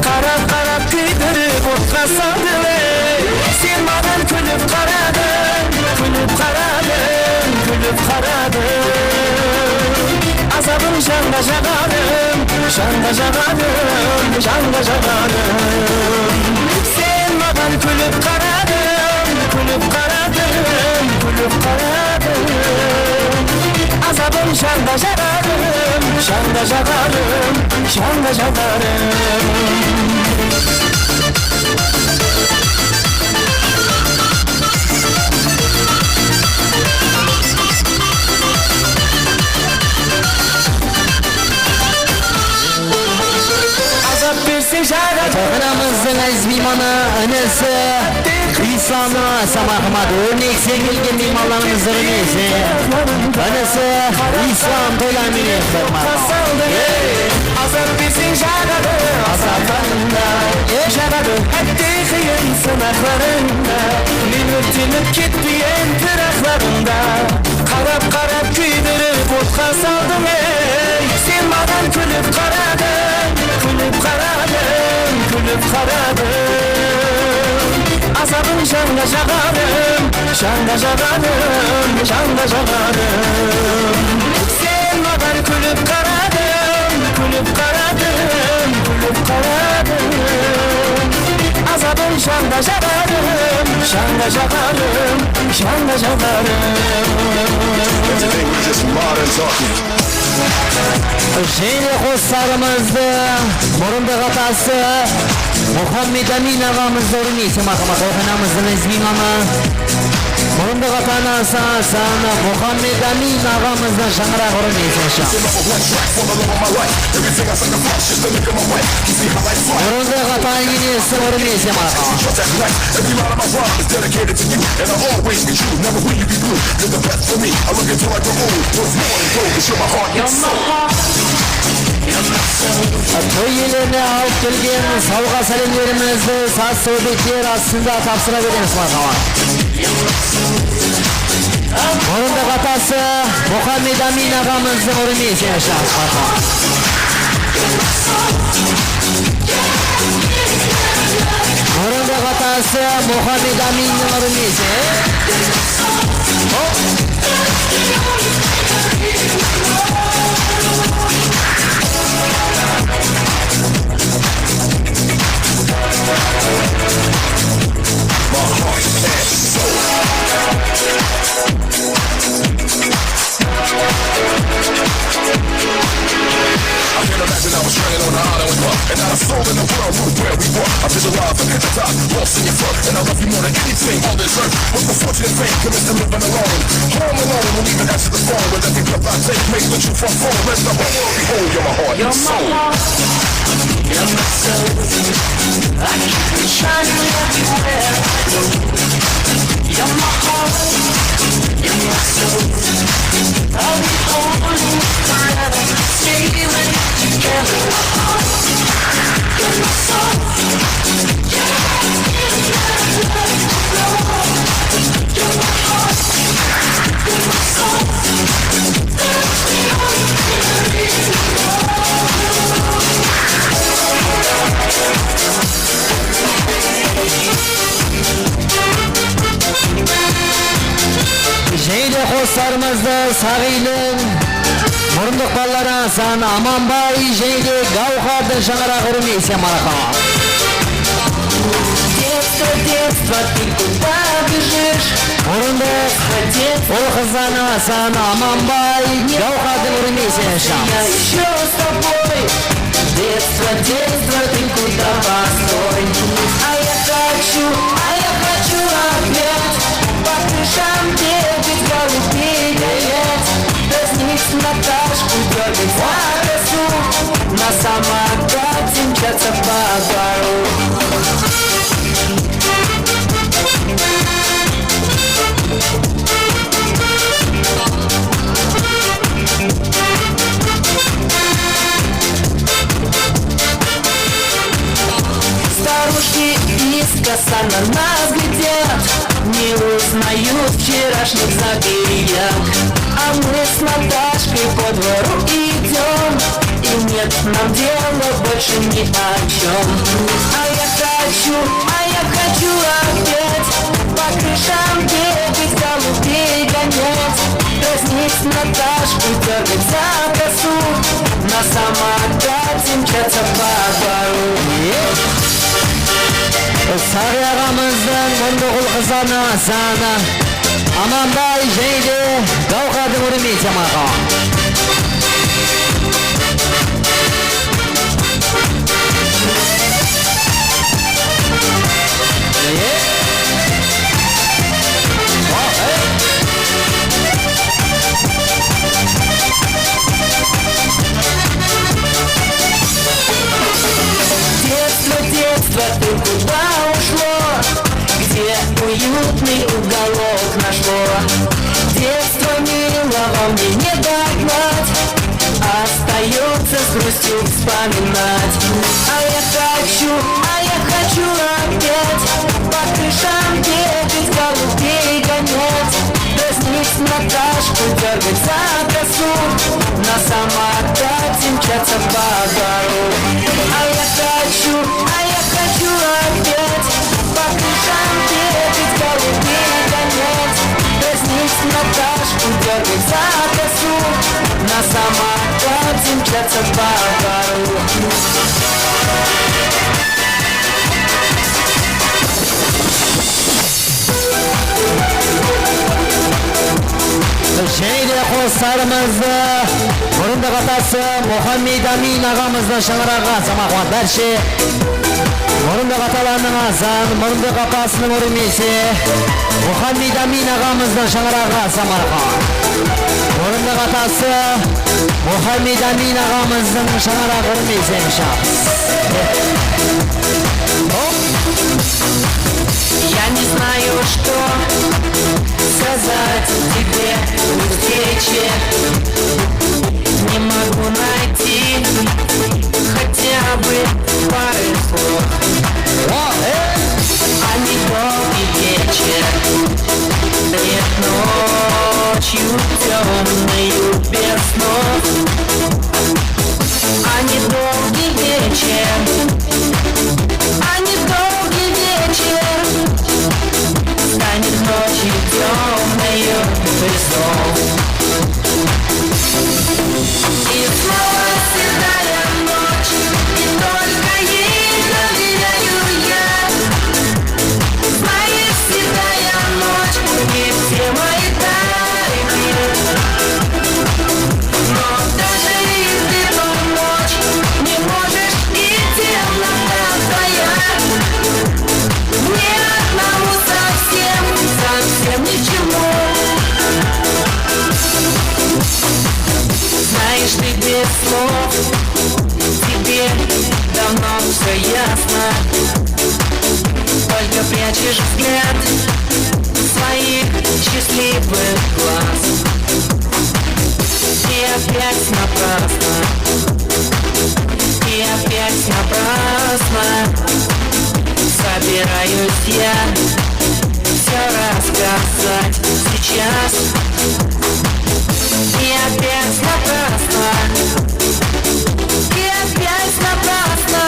Qarap-qarap kúydirip otqa saldıń, ey. Sen maǵan kúlip qaradıń, kúlip qaradıń, kúlip qaradıń. Azabın janǵa jaǵarım, janǵa jaǵarım, janǵa jaǵarım. Sen maǵan kúlip qaradıń, kúlip qaradıń, kúlip qaradıń. Azabın janǵa jaǵarım, janǵa jaǵarım, janǵa jaǵarım. Azap berseń, jaǵadı. Toyxanamızdıń aziz miymanı, inisi Islamnıń asa marhamat, órneksen kelgen miymanlarımızdıń inisi, inisi Islam toylar menen qutlayman. Azap berseń, jaǵadı azaplarıńda, jaǵadı hátte qıyın sınaqlarıńda. Men órtenip ketpeyin pıraqlarıńda. Qarap-qarap kúydirip otqa saldıń, ey. Sen maǵan kúlip qaradıń, kúlip qaradıń, kúlip Kúlip qaradım, azabın jańda jaǵarım, jańda jaǵarım, jańda jaǵarım. Sen maǵan kúlip qaradım, kúlip qaradım, kúlip qaradım. Azabın jańda jaǵarım, jańda jaǵarım, jańda jaǵarım. Entertainment is modern talking. Jáne qosıqlarımızdı murındıq atası Muhammed Amin aǵamızdı urmeyse, marhamat, oqınamızdı Nazmi mama. Murındıq ata-anası Hasan Muhammed Amin aǵamızdı shańaraq urmeyse, sha. Murındıq ata enesi urmeyse, marhamat. Toy iyelerine alıp kelgen sawǵa sálemlerimizdi saz-sáwbetler astında tapsıra beremiz, marhamat. Murındıq atası Muhammed Amin aǵamızdıń urmiysi, marhamat. Murındıq atası Muhammed Aminniń urmiysi. Hop. I can't imagine I was stranded on an island with her, and not a soul in the world knew where we were. I visualize us at the top, lost in your fur, and I love you more than anything on this earth. Was the fortunate fame, convinced to living alone, home alone, and even answer the phone with every breath I take, make the truth unfold. Let the whole world behold, you're my heart and soul. You're my heart, you're my soul. I keep you shining everywhere I go. You're my heart, you're my soul. I'll be holding you forever. Stay with you together. My heart, you're my soul. Jáne de qosıqlarımızdı Saǵıydıń murındıq balaları Hasan, Amanbay jáne de Gáwhardıń shańaraǵı urmiyse, marhamat. Детство, детство, ты куда бежишь? Murındıq ul-qızlarına Hasan, Amanbay, Gáwhardıń urmiyse, sha. Я ещё с тобой. Детство, детство, ты куда постой? А я хочу, а я хочу опять по крышам бегать, голубей гонять, дразнить Наташку, дёргать за косу, на самокате мчаться по двору. Старушки искоса на нас глядят, не узнают вчерашних забияк. А мы с Наташкой по двору идём, и нет нам дела больше ни о чём. А я хочу, а я хочу опять по крышам бегать, голубей гонять, дразнить Наташку, дёргать за косу, на самокате мчаться по двору. Saǵıy aǵamızdıń murındıq ul-qızlarına Hasan, Amanbay jáne de Gáwhardıń urmiyse, marhamat. Детство, детство, ты куда ушло? Где уютный уголок нашло? Детство милого мне не догнать. Остаётся с грустью вспоминать. А я хочу, а я хочу опять по крышам бегать, голубей гонять, дразнить Наташку, дёргать за косу, на самокате мчаться по двору. А я хочу, а я Хочу опять по крышам бегать, голубей гонять, дразнить Наташку, дёргать за косу, на самокате мчаться по двору. Jáne de qosıqlarımızdı murındıq atası Muxammedin Amin aǵamızdıń shańaraǵı Samarqand. Bárshe murındıq atalarınıń azan, murındıq apasınıń úrmesi Muxammedin Amin aǵamızdıń shańaraǵı Samarqand. Murındıq atası Muxammedin Amin aǵamızdıń shańaraǵı úrmesi. Hop! Я не знаю, что сказать тебе, устече. Не могу найти хотя бы пары слов. О, э! А недолгий вечер, нет, ночью тёмною без снов. А недолгий вечер, а недолгий вечер станет ночью тёмною без снов. И снова седая ночь, и только ей доверяю я. Знаешь, седая ночь, и все мои тайны. Но даже и ты помочь не можешь, и темнота твоя ни одному совсем, совсем ничему. Знаешь, ты без слов, тебе давно всё ясно. Только прячешь взгляд своих счастливых глаз. И опять напрасно, и опять напрасно собираюсь я всё рассказать сейчас. И опять напрасно, и опять напрасно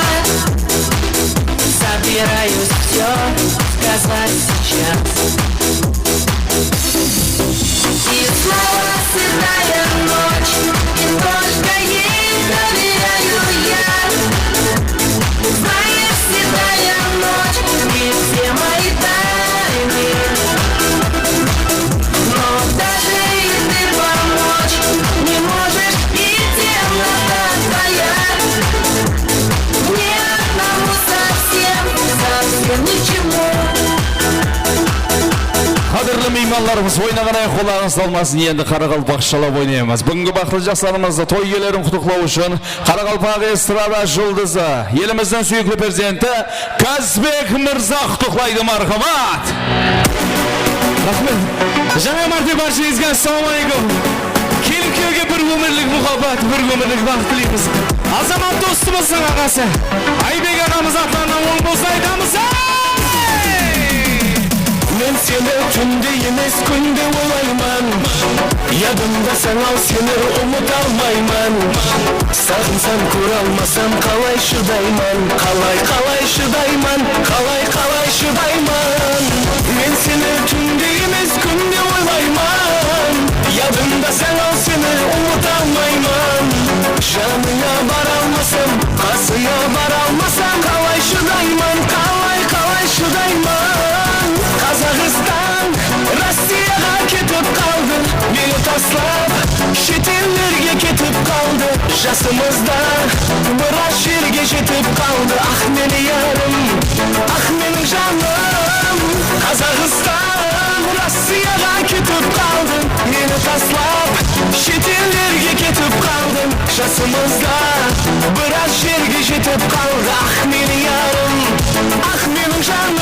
собираюсь всё сказать сейчас. И снова седая ночь, и только ей доверяю я. Знаешь, седая ночь, и все мои тайны. Но даже и ты помочь не можешь, и темнота твоя ни одному совсем, совсем ничему. Qádirli miymanlarımız, oynaǵan ayaq qollarıńız talmasın, endi qaraqalpaqshalap oynaymız. Búgingi baxıtlı jaslarımızdı toy iyelerin qutıqlaw ushın Qaraqalpaq estrada juldızı, elimizdiń súyikli perzenti Kazbek Mırza qutıqlaydı, marhamat! Raxmet. Jańa márte bársheńizge assalawma áleykum. Kelip-kúyewge bir ómirlik muhabbat, bir ómirlik baxıt tileymizge. Azamat dostımızdıń aǵası Aybek aǵamız atlarınan oń bolsın aytamız. Ey! Men seni túnde emes, kúnde oylayman. Yadımdasań-aw, seni umıta almayman. Saǵınsam, kóre almasam, qalay shıdayman? Qalay, qalay shıdayman? Qalay, qalay shıdayman? Men seni túnde emes, kúnde oylayman. Yadımdasań-aw, seni umıta almayman. Janıńa bara almasam, qasıńa bara almasam, qalay shıdayman? Qalay, qalay shıdayman? Qazaxstan Rossiyaǵa ketip qaldı, meni taslap, shet ellerge ketip qaldı. Jasımız da biraz jerge jetip qaldı. Ax, meni yarım, ax, meniń janım. Qazaxstan Rossiyaǵa ketip qaldı, meni taslap, shet ellerge ketip qaldı. Jasımız da biraz jerge jetip qaldı. Ax, meni yarım, ax, meniń janım.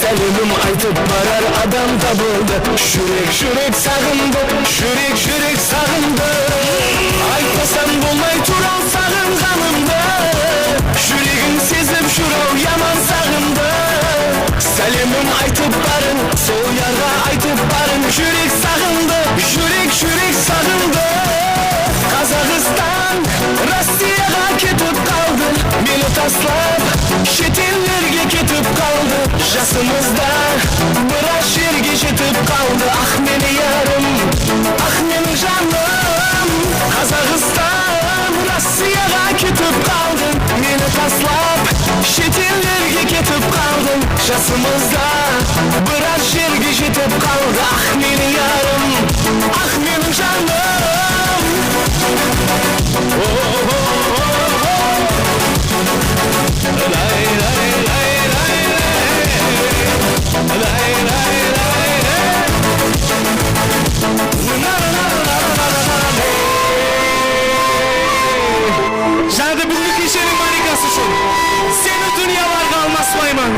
Sálemim aytıp barar adam tabıldı. Júrek, júrek saǵındı, júrek, júrek saǵındı. Aytpasam bolmay tur-aw saǵınǵanımdı. Júregim sezip júr-aw yaman saǵındı. Sálemim aytıp barıń, sol yarǵa aytıp barıń. Júrek saǵındı, júrek, júrek saǵındı. Qazaxstan Rossiyaǵa ketip qaldı, meni taslap, shet ellerge ketip qaldı. Jasımız da biraz jerge jetip qaldı. Ah, meni yarım, ah, meni janım. Qazaxstan Rossiyaǵa ketip qaldı, meni taslap, shet ellerge ketip qaldı. Jasımız da biraz jerge jetip qaldı. Ah, meni yarım, ah, meni janım. Jáne de búgingi kesheniń marikası ushın seni dúnyalarǵa almaspayman.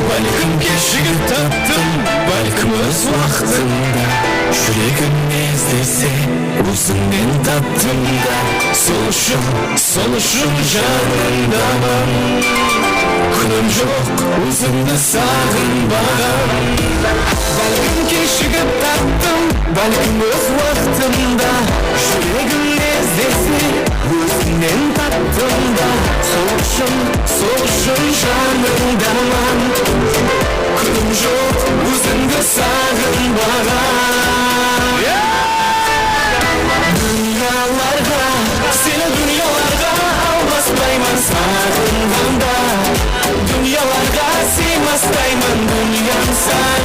Bálkim keshigip taptım, bálkim óz waqtında. Júregim ne izlese, ózińnen taptım da. Sol ushın, sol ushın janıńdaman. Kúnim joq ózińdi saǵınbaǵan. Bálkim keshigip taptım, bálkim óz waqtında. Júregim ne izlese, ózińnen taptım da. Sol ushın, sol ushın janıńdaman. Kúnim joq ózińdi saǵınbaǵan. Dúnyalarǵa, seni dúnyalarǵa almaspayman saǵınǵanda. Dúnyalarǵa sıymastayman, dúnyamsań,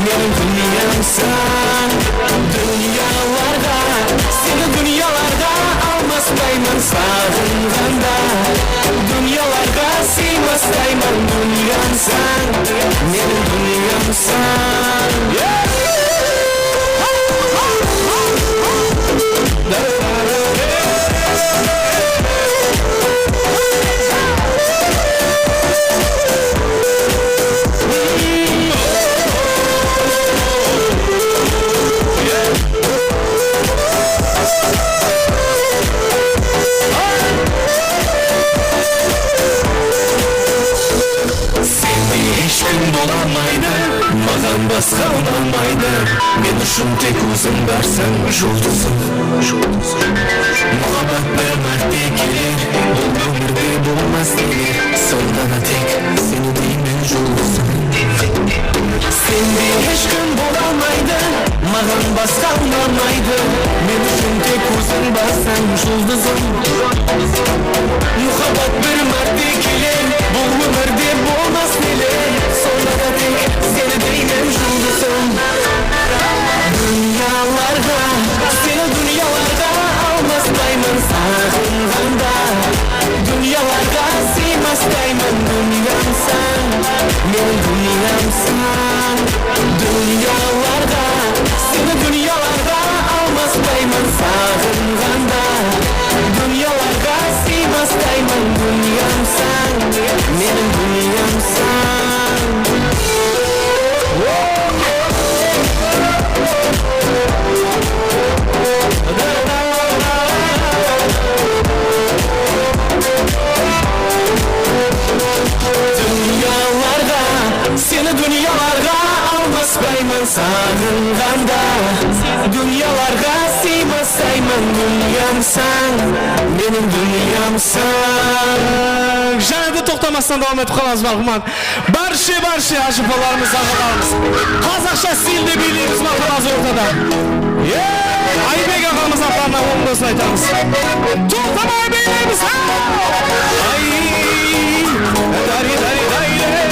meniń dúnyamsań. Dúnyalarǵa, seni dúnyalarǵa almaspayman saǵınǵanda. Dúnyalarǵa sıymastayman, dúnyamsań, meniń dúnyamsań. Sendey hesh kim bolamaydı, maǵan basqa unamaydı. Men ushın tek óziń barsań, juldızım. Muhabbat bir márte keler, bul ómirde bolmas neler. Sonda da tek seni deymen, juldızım. Sendey hesh kim bolamaydı, maǵan basqa unamaydı. Men ushın tek óziń barsań, juldızım. Muhabbat bir márte keler, bul ómirde bolmas neler. Sonda da tek seni deymen, juldızım. Dúnyalarǵa, seni dúnyalarǵa almaspayman saǵınǵanda. Dúnyalarǵa sıymastayman, dúnyamsań, meniń dúnyamsań. Dúnyalarǵa, seni dúnyalarǵa almaspayman saǵınǵanda. Dúnyalarǵa sıymastayman, dúnyamsań, meniń dúnyamsań. Dúnyalarǵa, seni dúnyalarǵa almaspayman saǵınǵanda. Dúnyalarǵa sıymastayman, dúnyamsań, meniń dúnyamsań. Jáne de toqtamastan dawam etip qalamız, marhumat. Barshe, barshe ájapalarımız, aǵalarımız. Qazaqsha stilde biyleymiz, marhamat, ortada. Aybek aǵamız atlarına oń doсын aytamız. Toqtamay biyleymiz, ha! Ay, dari, dari, dari, re.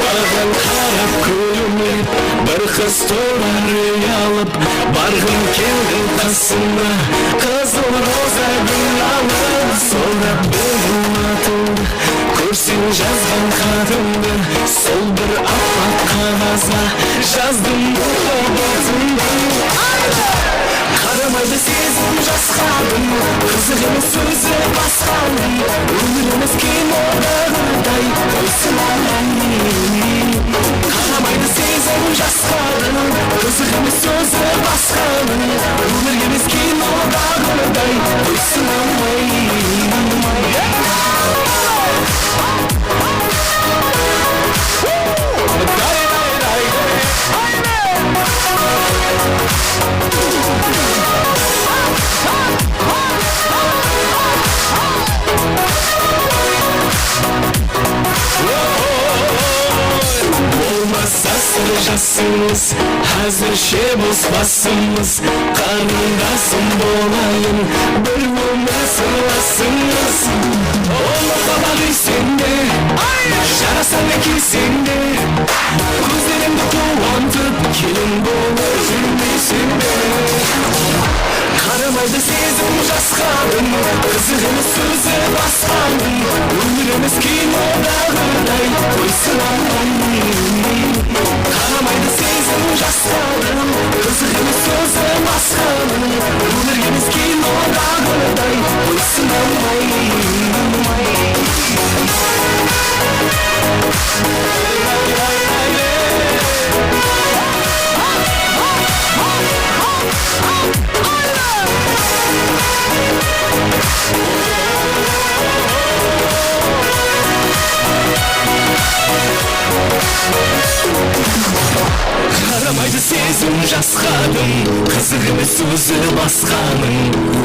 Maǵan qarap kúlimlep, bir qız turar úy alıp, barǵım keldi Qasıma qızıl roza gúl alıp, sorap bildim atımdı. Kórseń jazǵan xatımdı, sol bir appaq qaǵazǵa jazdım muhabbatımdı. Qaramaydı sezim jasqa dım, qızıq emes sózi basqanıń. Ómir emes kinodaǵıday, qoysın alay. Qaramaydı sezim jasqa dım, qızıq emes sózi basqanıń. Ómir emes kinodaǵıday, qoysın alay. Bolmasa sır jasımız, házirshe bos basımız. Qarındasım bolayın, bir ómir sırlasımız. Ońǵa baǵıyseń de, jarasanı kiyseń de, kózlerińdi quwantıp, kelin bolıp júrmeyseń be? Qaramaydı sezim jasqa dım, qızıq emes sózi basqanıń. Ómir emes kinodaǵıday, qoysın alay. Qaramaydı sezim jasqa dım, qızıq emes sózi basqanıń. Ómir emes kinodaǵıday, qoysın alay. Qaramaydı sezim jasqa dım, qızıq emes sózi basqanıń.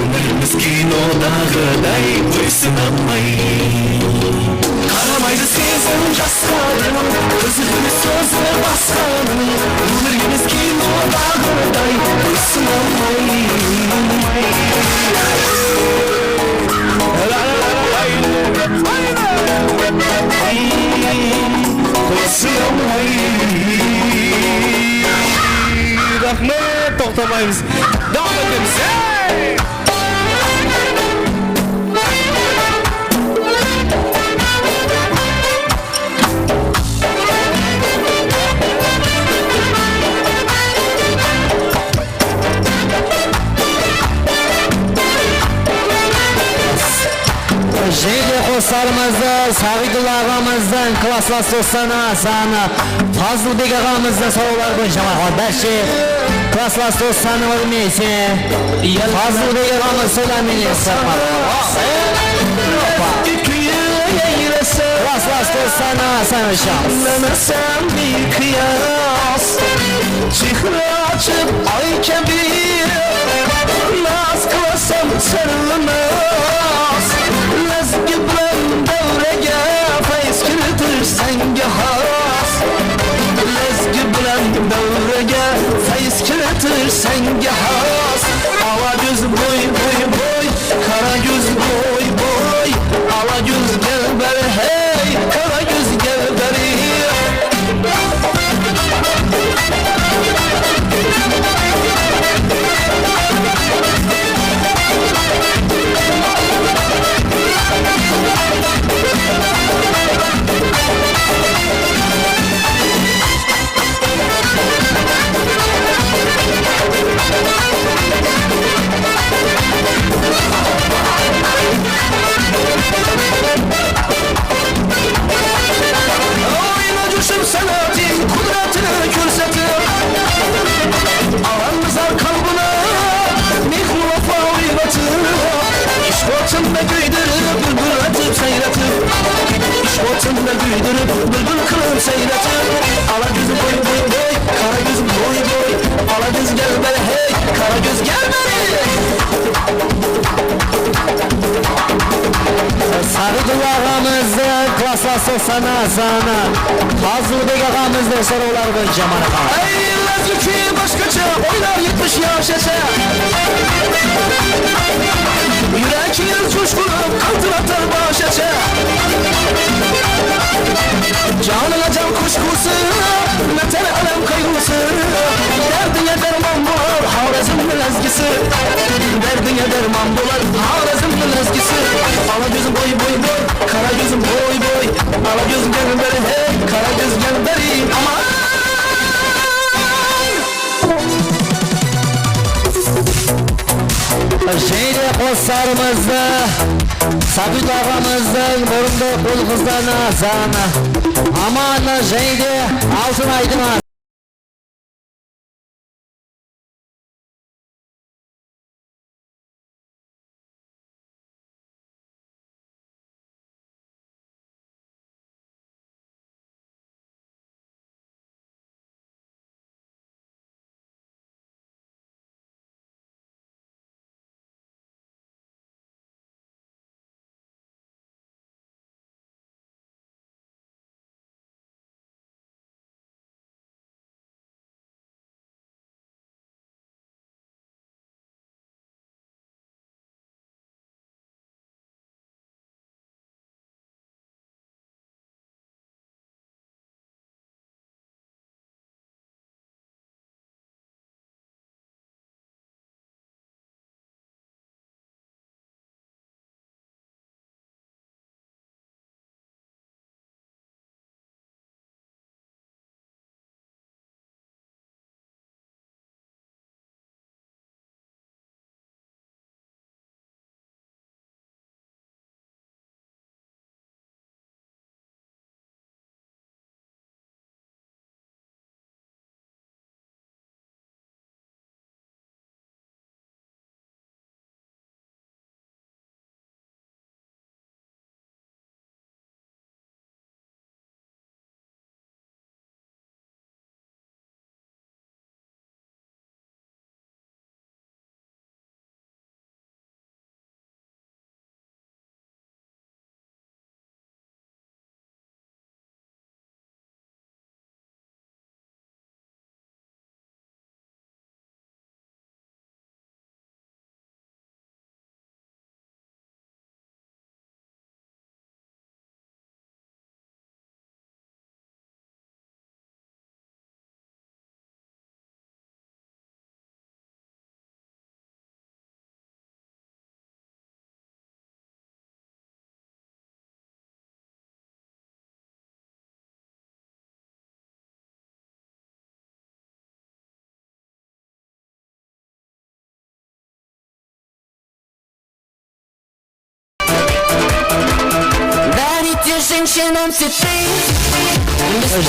Ómirimiz kinodaǵıday, qoysın alay. Qaramaydı sezim jasqa dım, qızıq emes sózi basqanıń. Ómirimiz kinodaǵıday, qoysın alay. Raxmet, toqtamaymız. Dawam etemiz. Hey! Jáne de qoslarımızdı Saǵidulla aǵamızdıń klasslas dostanı Asanı Fazılbek aǵamızdıń sorawları boyınsha marhamat. Bárshe klasslas dostanı bilmese Fazılbek aǵamız sorawları menen qoslarımız. Klasslas dostanı Asanı shıǵamız. Chehra ashıp ay kabi naz qılasań sirli naz. Lázgi bilan dáwrege fayz kiritir senge has. Lázgi bilan dáwrege fayz kiritir senge has. Ala júz boy, boy, boy. Qara júz boy, boy, ala júz gel beri, hey, qara júz gel beri. Oyna júrsem, sanatıń qúdiretin kórsetip, aǵańızlar qalbına mehri-wafa oynatıp, ishq otında kúydirip, búlbúl etip sayratıp. Ishq otında kúydirip, búlbúl qılıp sayratıp. Ala júz boy, boy, boy, qara júz boy, boy. Ala júz gel beri, hey, qara júz gel beri. Saǵidulla aǵamızdıń klasslas dostanı Asanı Fazılbek aǵamızdıń sorawları boyınsha marhamat. Ay, lázgi kúyi bashqasha, oynar etmish yashacha. Yúregińiz joshqınıp, qaltıratar bashacha. Janıńa jan qushqusı, biter álem qayǵısı. Dárdińe dárman bolar Xorezm lázgi Dárdińe dárman bolar Xorezmniń ezgisi. Ala gózim boy, boy, boy, qara gózim boy, boy. Ala gózim gelin beri, hey, qara gózim gelin beri. Aman! Jáne de qosıqlarımızdı, Sabit aǵamızdıń burınǵı ul-qızlarına azan. Aman, jáne de Altın Aydın. Дарите женщинам цветы.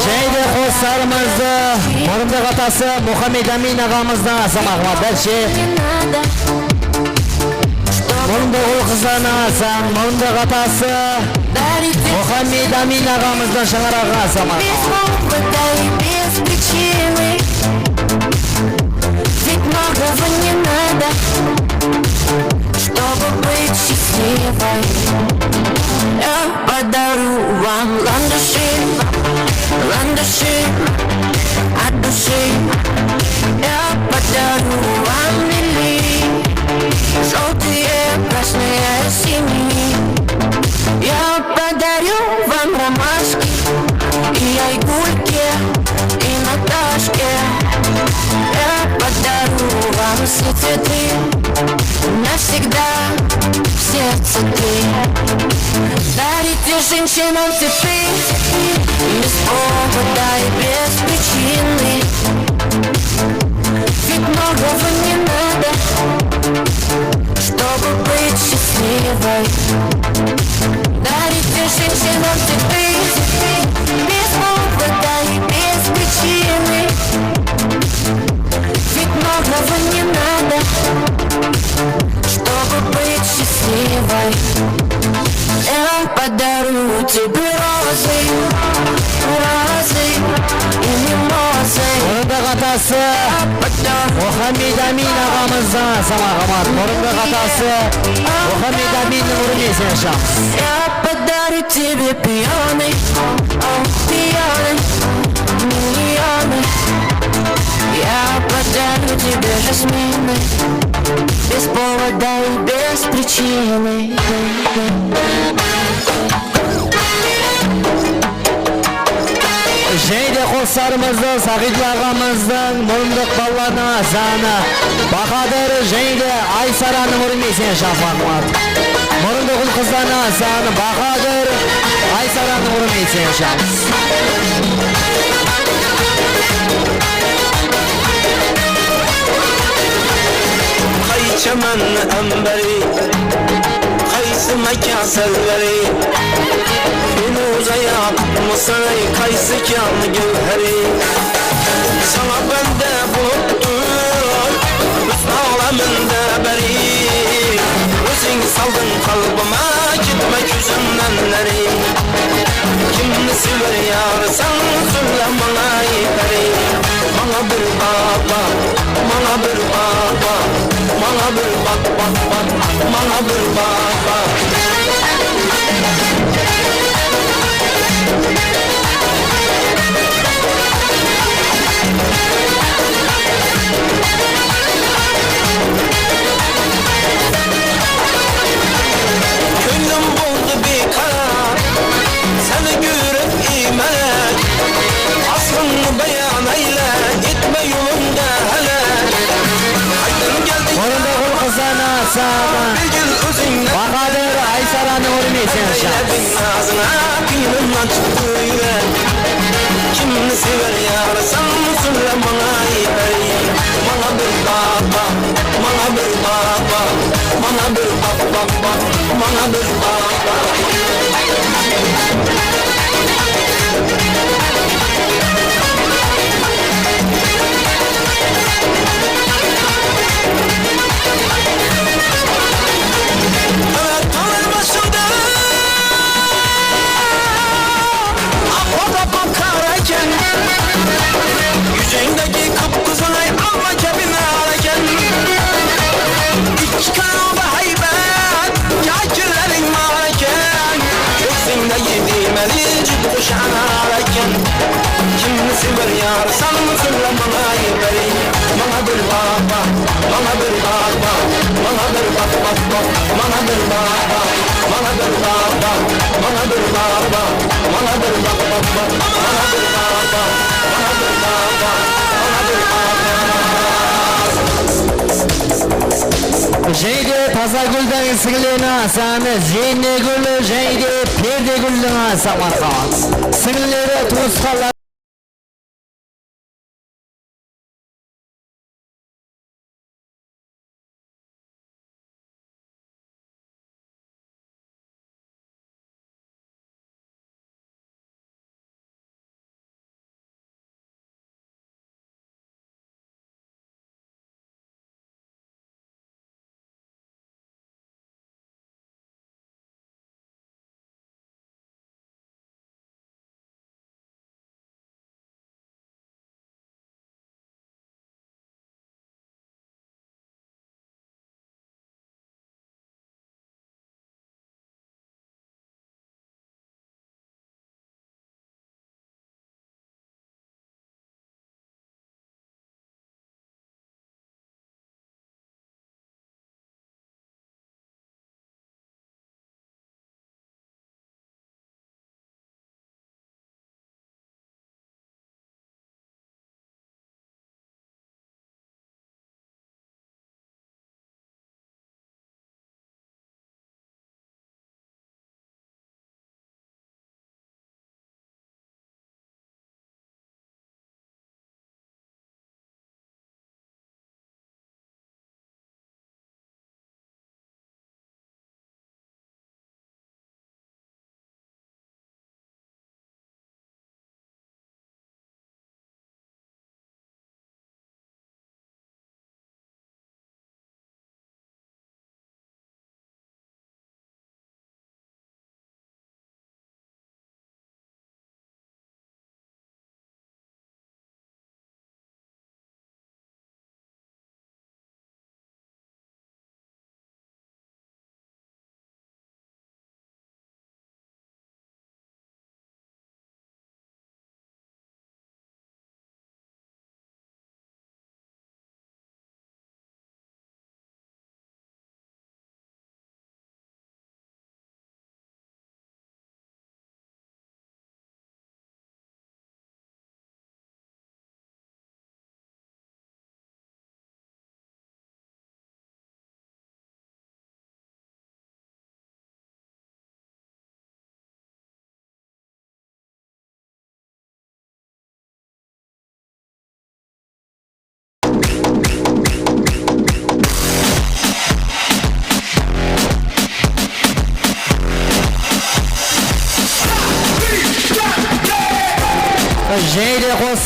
Jáne de qosıqlarımızdı murındıq atası Muhammed Amin aǵamızdan Asam Axmat Dálshe. Murındıq ul-qızlarına Asam, murındıq atası Muhammed Amin aǵamızdan shańaraǵı Asam Axmat. Ведь многого не надо, чтобы быть счастливой. Я подарю вам ландыши, ландыши от души. Я подарю вам лилии, желтые, красные, синие. Я подарю вам ромашки и айгульки, и Наташки. Я подарю вам все цветы, навсегда в сердце ты. Дарите женщинам цветы без повода и без причины. Ведь многого не надо, чтобы быть счастливой. Дарите женщинам цветы без повода и без причины. Ведь многого не надо, чтобы быть счастливой. Я подарю тебе розы, розы и мимозы. Murındıq atası Muhammed Amin aǵamızdan Asam Axmat. Murındıq atası Muhammed Aminniń ruwına esen shıǵamız. Я подарю тебе пионы, о, пионы, миллионы. Я подарю тебе жасмины без повода и без причины. Jáne de qos Sarımızdı, Saǵıytlı aǵamızdıń murındıq balalarına sanı Bahadır, jáne de Aysaranıń úrmeysen shafaqmat. Murındıq ul-qızlarına sanı Bahadır, Aysaranıń úrmeysen shafaqmat. Qaytaman ámbári, qaysı mákan sálbári? Fenuzayaq mısray, qaysı kán gáwhári? Sańa bándá bolıp tur húsn álamında bári. Óziń saldıń qálbime, ketme kózimnen ári. Kimdi sever yarsań, sóyle mańa, ey pári. Mańa bir baǵ baǵ, mańa bir baǵ baǵ, mańa bir baǵ baǵ baǵ, mańa bir baǵ baǵ. Kónglim boldı biykarar, seni kórip iymalak. Aslıńdı bayan ayle, etme yolımdı hálak. Qaydan keldiń? Murındıq ul-qızlarına sanı Bahadır, Aysaranıń úrmeysen shafaqmat. Nazına qıynımnan túpti úyre. Kimdi sever yarsań, sóyle mańa, ey pári. Mańa bir baǵ baǵ, mańa bir baǵ baǵ, mańa bir baǵ baǵ baǵ, mańa bir baǵ baǵ. Talar basında aq oda qara eken. Júzińdegi qıp-qızıl ay alma kabi nar eken. Ikki qanatı háybet, jákirleriń bar eken. Kóksińdegi diymeli júp qushanar eken. Kimdi sever yarsań, sóyle mańa, ey pári. Mańa bir baǵ baǵ, mańa bir baǵ baǵ, mańa bir baǵ baǵ baǵ, mańa bir baǵ baǵ, mańa bir baǵ baǵ, mańa bir baǵ baǵ, mańa bir baǵ baǵ, mańa bir baǵ baǵ, mańa bir baǵ baǵ, mańa bir baǵ baǵ. Jáne de Tazagúldiń sińlilerińe sanı Zeynegúl, jáne de Perdegúldiń samarqawan sińlileri, tuwısqanlar.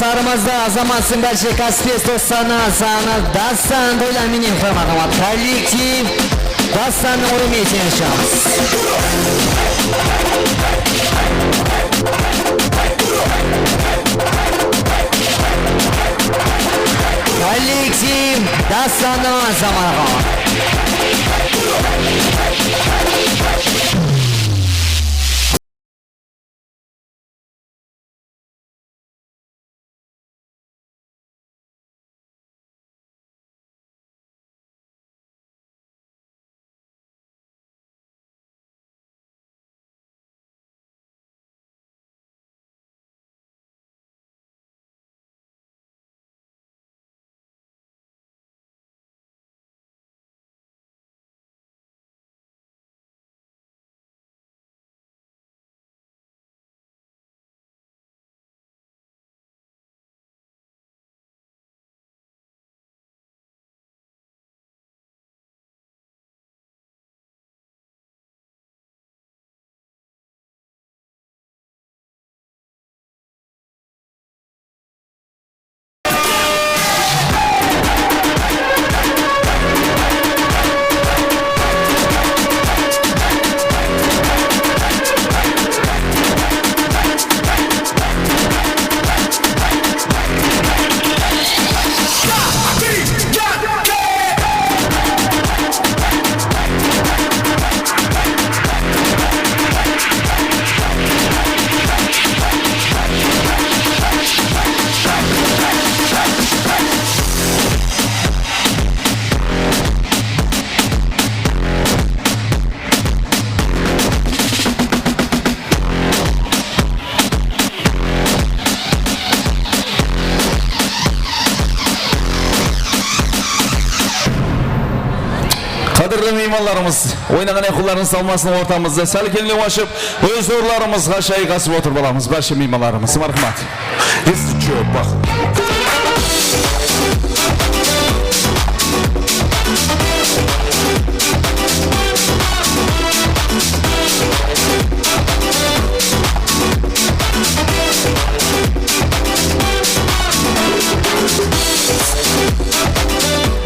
Sarımızda Azamattıń bárshe kásiples doslarına sanı Dastan toylar menen qoymaǵan kollektiv Dastannıń oyınınan seni shıǵamız. Kollektiv Dastannıń zamanı. Qádirli miymanlarımız, oynaǵan ayaqollarıńız talmasın, ortamızda sál keńlew ashıp, óz orınlarımızǵa jayǵasıp otırıp alamız, bárshe miymanlarımız. Marhamat. Esti chopaq.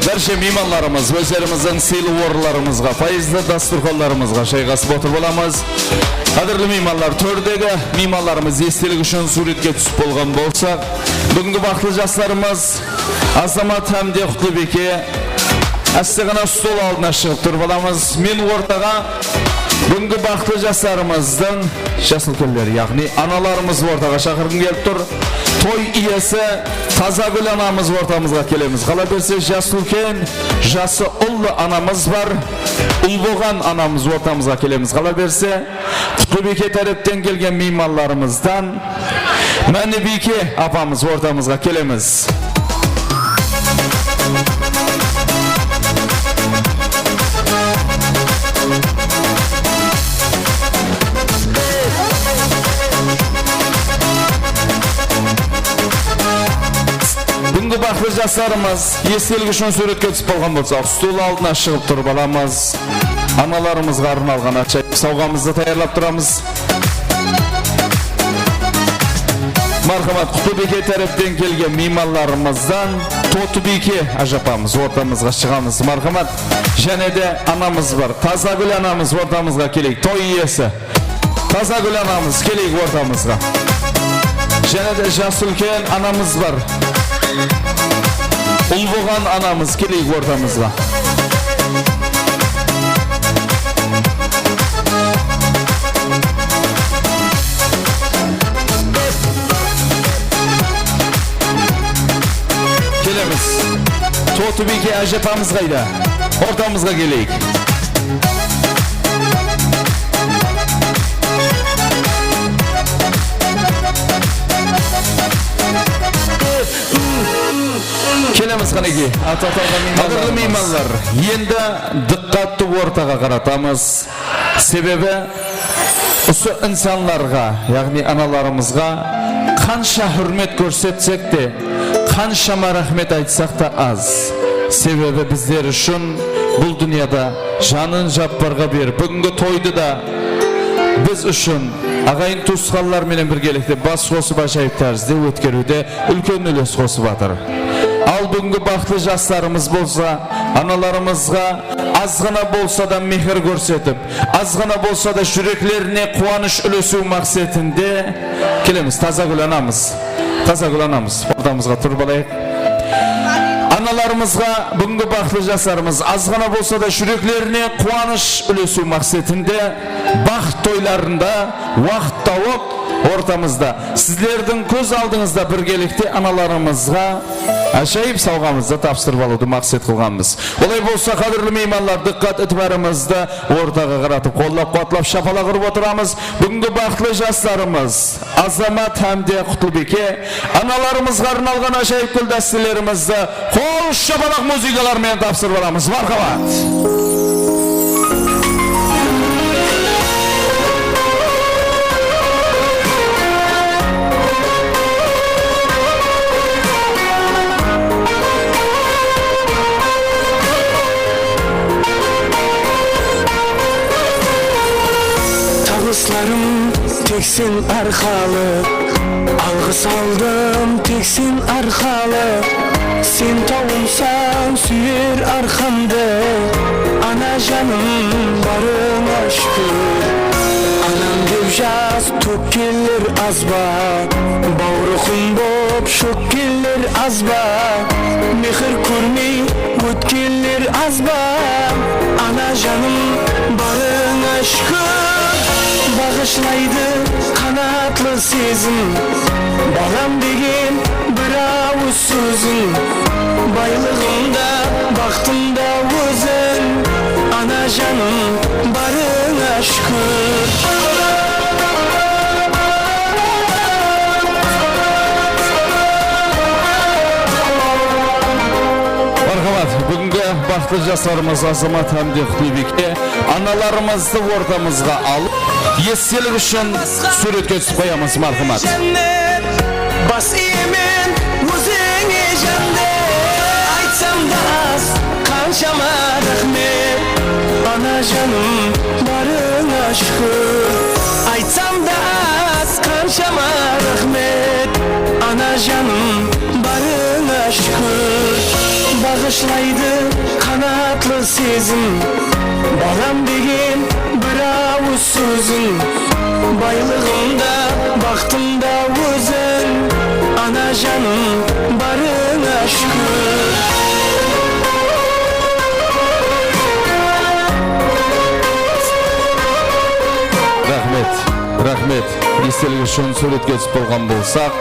Bárshe miymanlarımız, ózlerimizdiń sıylı orınlarımızǵa, payızlı dasturxanlarımızǵa jayǵasıp otırıp alamız. Qádirli miymanlar, tórdegi miymanlarımız estelik ushın súwretke túsip bolǵan bolsaq, búgingi baxıtlı jaslarımız Azamat hám de Qutlıbiyke áste ǵana stol aldına shıǵıp turıp alamız. Men ortaǵa búgingi baxıtlı jaslarımızdıń jas úlkenleri, yaǵnıy analarımızdı ortaǵa shaqırǵım kelip tur. Toy iyesi Tazagúl anamız ortamızǵa kelemiz. Qala berse, jas úlken, jası ullı anamız bar. Ul bolǵan anamız ortamızǵa kelemiz. Qala berse, Qutlıbiyke tárepten kelgen miymanlarımızdan Mánibiyke apamız ortamızǵa kelemiz. Búgingi baxıtlı jaslarımız estelik ushın súwretke túsip bolǵan bolsaq, stol aldına shıǵıp turıp alamız. Analarımızǵa arnalǵan ájayıp sawǵamızdı tayarlap turamız. Marhamat, Qutlibiyke tárepten kelgen miymanlarımızdan Totibiyke ájapamız ortamızǵa shıǵamız. Marhamat, jáne de anamız bar. Tazagúl anamız ortamızǵa keleyik. Toy iyesi. Tazagúl anamız, keleyik ortamızǵa. Jáne de jas úlken anamız bar. Ul bolǵan anamız, keleyik ortamızǵa. Kelemiz. Totibiyke ájapamız qayda? Ortamızǵa keleyik. Kelemiz, qánekey. Ata-, ata-, ata-, Qádirli miymanlar, endi dıqqattı ortaǵa qaratamız. Sebebi, usı insanlarǵa, yaǵnıy analarımızǵa qansha húrmet kórsetsek te, qanshama raxmet aytsaq ta az. Sebebi bizler ushın bul dúnyada janın japparǵa berip, búgingi toydı da biz ushın aǵayin-tuwısqanlar menen birgelikte bas qosıp, ájayıp tárizde ótkeriwde úlken úles qosıp atır. Al, búgingi baxıtlı jaslarımız bolsa analarımızǵa azǵana bolsa da mehir kórsetip, azǵana bolsa da júreklerine quwanısh úlesiw maqsetinde kelemiz. Tazagúl anamız, Tazagúl anamız, ortamızǵa turıp alayıq. Analarımızǵa búgingi baxıtlı jaslarımız azǵana bolsa da júreklerine quwanısh úlesiw maqsetinde baxıt toylarında waqıt tawıp ortamızda, sizlerdiń kóz aldıńızda birgelikte analarımızǵa ájayıp sawǵamızdı tapsırıp alıwdı maqset qılǵanbız. Olay bolsa, qádirli miymanlar, dıqqat itibarımızdı ortaǵa qaratıp, qollap-quwatlap, shapalaq urıp otıramız. Búgingi baxıtlı jaslarımız Azamat hám de Qutlıbiyke analarımızǵa arnalǵan ájayıp gúl dástelerimizdi qol shapalaq muzıkalar menen tapsırıp alamız. Marhamat! Tabıslarım tek sen arqalı, alǵıs aldım tek sen arqalı. Sen tawımsań súyer arqamdı, ana janım, barıńa shúkir. Anam dep jas tókkenler az ba? Bawrıqım bolıp shókkenler az ba? Mehir kórmey ótkenler az ba? Ana janım, barıńa shúkir. Baǵıshlaydı qanatlı sezim, balam degen bir awız sóziń. Baylıǵım da, baxtım da óziń, ana janım, barıńa shúkir. Marhamat, búgingi baxıtlı jaslarımız Azamat hám de Qutlıbiyke analarımızdı ortamızǵa alıp, estelik ushın súwretke túsip qoyamız. Marhamat. Bas iyemen ózińe jánnet, aytsam da az, qanshama raxmet. Ana janım, barıńa shúkir, aytsam da az, qanshama raxmet. Ana janım, barıńa shúkir. Baǵıshlaydı qanatlı sezim, balam degen bir awız sóziń. Baylıǵım da, baxtım da óziń, ana janım, barıńa shúkir. Raxmet, raxmet. Estelik ushın súwretke túsip bolǵan bolsaq,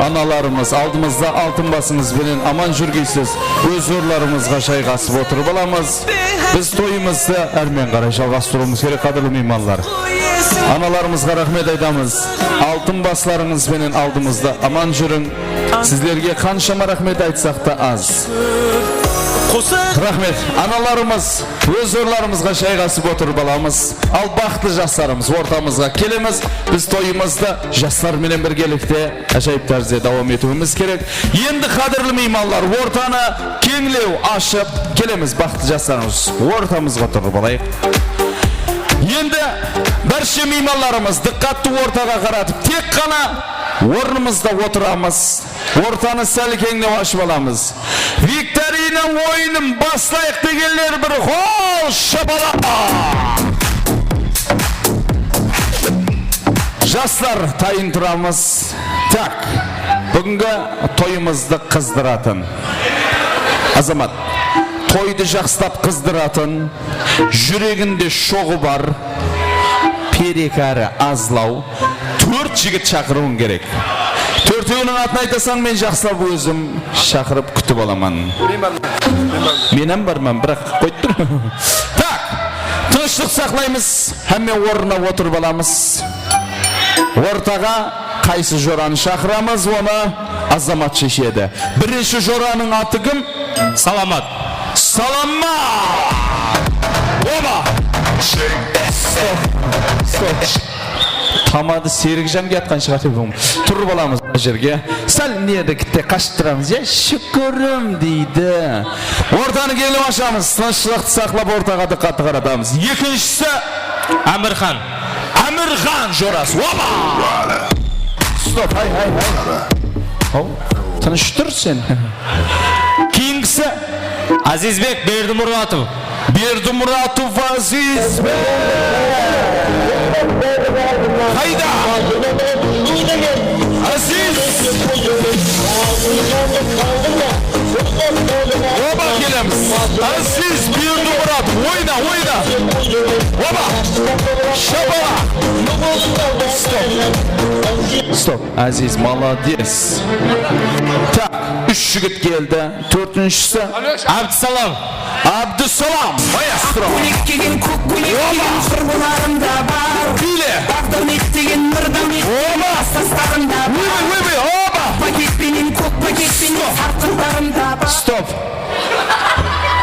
analarımız, aldımızda altın basıńız benen aman júrgeysiz. Óz orınlarımızǵa jayǵasıp otırıp alamız. Biz toyımızdı ármen qaray jalǵastırıwımız kerek, qádirli miymanlar. Analarımızǵa raxmet aytamız. Altın baslarıńız benen aldımızda aman júriń. Sizlerge qanshama raxmet aytsaq ta az. Raxmet. Analarımız, óz orınlarımızǵa jayǵasıp otırıp alamız. Al, baxıtlı jaslarımız ortamızǵa kelemiz. Biz toyımızdı jaslar menen birgelikte ájayıp tárizde dawam etiwimiz kerek. Endi, qádirli miymanlar, ortanı keńlew ashıp kelemiz. Baxıtlı jaslarımız, ortamızǵa turıp alayıq. Endi bárshe miymanlarımız dıqqattı ortaǵa qaratıp, tek ǵana ornımızda otıramız. Ortanı sál keńlew ashıp alamız. Viktorina oyının baslayıq degenler bir qol shapalaq. Jaslar, tayın turamız. Tak, búgingi toyımızdı qızdıratın. Azamat, toydı jaqsılap qızdıratın, júreginde shoǵı bar, perekari azlaw, tórt jigit shaqırıwıń kerek. Tórtewiniń atın aytasań, men jaqsılap ózim shaqırıp kútip alaman. Men barman. Men barman. Men hám barman, biraq qoyıp tur. Tak, tınıshlıq saqlaymız. Hámme ornına otırıp alamız. Ortaǵa qaysı joranı shaqıramız, onı Azamat sheshedi. Birinshi joranıń atı kim? Salamat. Salamat! Oba! Stop. Stop. Tamadı Serikjan kiyatqan shıǵar dep. Turıp alamız mına jerge. Sál nerlikte qashıp turamız, ya, shúkirim deydi. Ortanı keńlep ashamız. Tınıshlıq saqlap, ortaǵa dıqqattı qaratamız. Ekinshisi Ámirxan. Ámirxan jorası. Oba! Stop, hay, hay, hay. Haw, tınısh tur sen. Keyingisi Azizbek Berdimuratov. Berdimuratov Azizbek. Qayda? Aziz. Oba, kelemiz. Aziz Berdimuratov, oyna, oyna. Oba. Shapalaq. Stop. Stop. Aziz, молодец. Tak, úsh jigit keldi. Tórtinshisi. Abdusalam. Abdusalam, maestro. Kóylek kiygen, kók kóylek kiygen qurbularım da bar. Biyle. Baqdawmet degen, Nurdawmet degen saslarım da bar. Oba. Oy, oy, oy, oba. Paket penen, kók paket penen sarqınlarım da bar. Stop.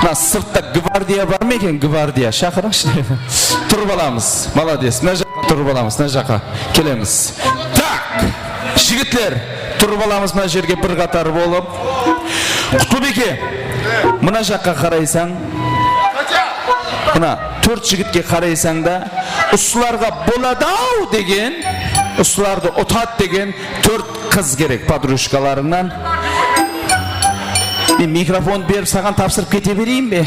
Mına sırtta gvardiya bar ma eken, gvardiya? Shaqırıńshı. Turıp alamız. Молодец. Mına jaqqa turıp alamız, mına jaqqa kelemiz. Tak. Jigitler, turıp alamız mına jerge bir qatar bolıp. Qutlıbiyke, mına jaqqa qaraysań, mına tórt jigitke qaraysań da, usılarǵa boladı-aw degen, usılardı utadı degen tórt qız kerek, podrujkalarıńnan. Men mikrofon berip, saǵan tapsırıp kete bereyin be?